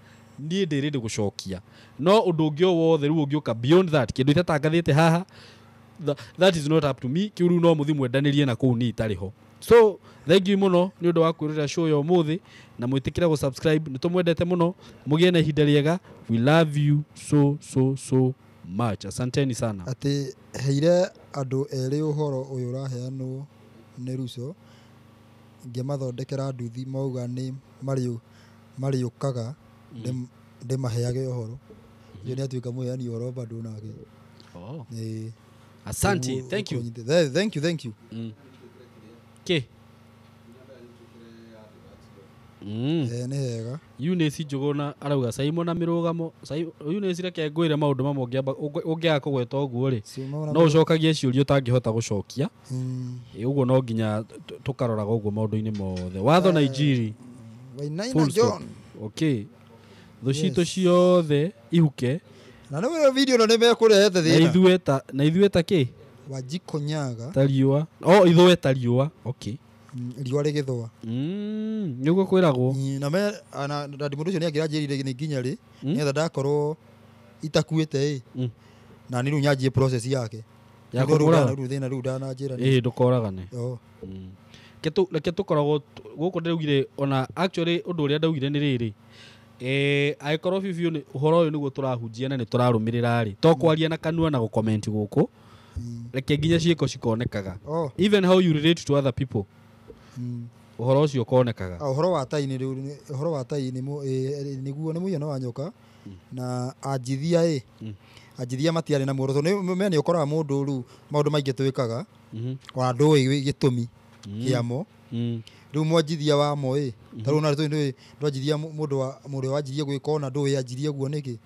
niĩ ndĩ ready gũcokia. No ũndũ ũngĩ o wothe rĩu ũngĩũka beyond that, kĩndũ itatangathĩte haha, that is not up to me. Kĩu rĩu no mũthiĩ mwendanĩrie na kũu niĩ itarĩ ho. So thank you mũno nĩ ũndũ wa kwĩrorera show ya ũmũthĩ na mwĩtĩkĩre gũ subscribe. Nĩ tũmwendete mũno, mũgĩe na ihinda rĩega. We love you so so so much. Asanteni sana. Atĩ heire andũ erĩ ũhoro ũyũ ũraheanwo nĩ Ruco ngĩmathondekera nduthi mauga nĩ marĩũkaga ndĩmaheage ũhoro. Ũcio nĩ atuĩka mũheani ũhoro bado nake. Asante, thank you. Thank you, thank you. Ke. Nĩ hega. Eunice Njuguna arauga Saimo na mĩrũgamo. Eunice reke ngwĩre maũndũ mamwe ũngĩaga kũgweta ũguo rĩ, no ũcokagie ciũria ũtangĩhota gũcokia. Ũguo no nginya tũkaroraga ũguo maũndũ-inĩ mothe. Watho na Injiri. Wainaina John. Okay. Thũ citũ ciothe ihuke. Na nĩ video no nĩ mekũrehete thĩna. Na ithuĩ ta kĩ? Wanjikũ Nyaga. Ta riũa. Oh, ithuĩ ta riũa. Okay. Riũa rĩgĩthũa. Nĩguo kwĩragwo. Na me na ndadi mũndũ ũcio nĩ angĩranjĩrire nĩ nginya rĩ, nĩgetha ndakorwo itakuĩte ĩ. Na nĩ rĩu nyanjie process yake. Ya kũmũraga. Rĩu thĩna rĩu ndananjĩra. Ĩĩ ndũkoragane. Reke tũkoragwo gũkũ ndĩraugire ona actually ũndũ ũrĩa ndaugire nĩ rĩrĩ. Angĩkorwo biũ biũ ũhoro ũyũ nĩguo tũrahunjia na nĩ tũrarũmĩrĩra rĩ, to kwaria na kanua na gũcomment gũkũ, reke nginya ciĩko cikonekaga. Even how you relate to other people. Ũhoro ũcio ũkonekaga. Ũhoro wa tai nĩ ũhoro wa tai nĩ nĩguo nĩ mũhiano wa nyoka Na anjithia ĩ, anjithia matiarĩ na muoroto. Nĩ me nĩ ũkoraga mũndũ rĩu maũndũ maingĩ twĩkaga ona ndũĩ gĩtũmi kĩamo. Rĩu mwanjithia wamo ĩ, ta rĩu na ndũĩ ndwanjithia mũndũ wa mũndũ ũrĩa wanjirie gwĩka ona ndũĩ anjirie ũguo nĩkĩ.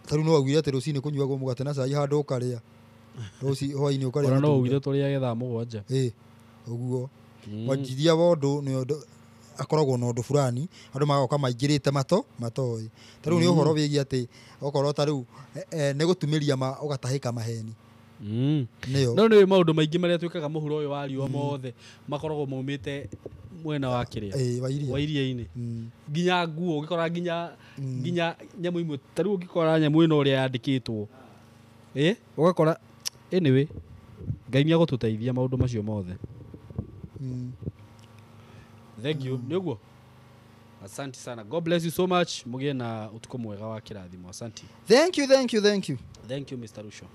Ta rĩu no augire atĩ rũcinĩ kũnyuagwo mũgate na cai handũ ũkarĩa rũci hwainĩ ũkarĩa Ona no matunda. ugire tũrĩage thaa 7. Ĩ, ũguo mwanjithia wa ũndũ nĩ ũndũ akoragwo na ũndũ fulani andũ magoka maingĩrĩte mato matoĩ. Ta rĩu nĩ ũhoro wĩgiĩ atĩ okorwo ta rĩu nĩ gũtumĩria ma ũgatahĩka maheni nĩyo. No nĩ maũndũ maingĩ marĩa twĩkaga mũhuro ũyũ wa riũa mothe makoragwo maumĩte mwena wa kĩrĩa Ĩ, wa iria. Wa iria-inĩ. Nginya nguo ũgĩkora nginya nyamũ imwe ta rĩu ũngĩkora nyamũ ĩno ũrĩa yandĩkĩtwo, ĩ ũgakora anyway Ngai nĩ agũtũteithia maũndũ macio mothe. Thank you. Nĩ ũguo, asante sana. God bless you so much. Mũgĩe na ũtukũ mwega wa kĩrathimo. Asante. Thank you, thank you, thank you. Thank you, Mr. Rusho.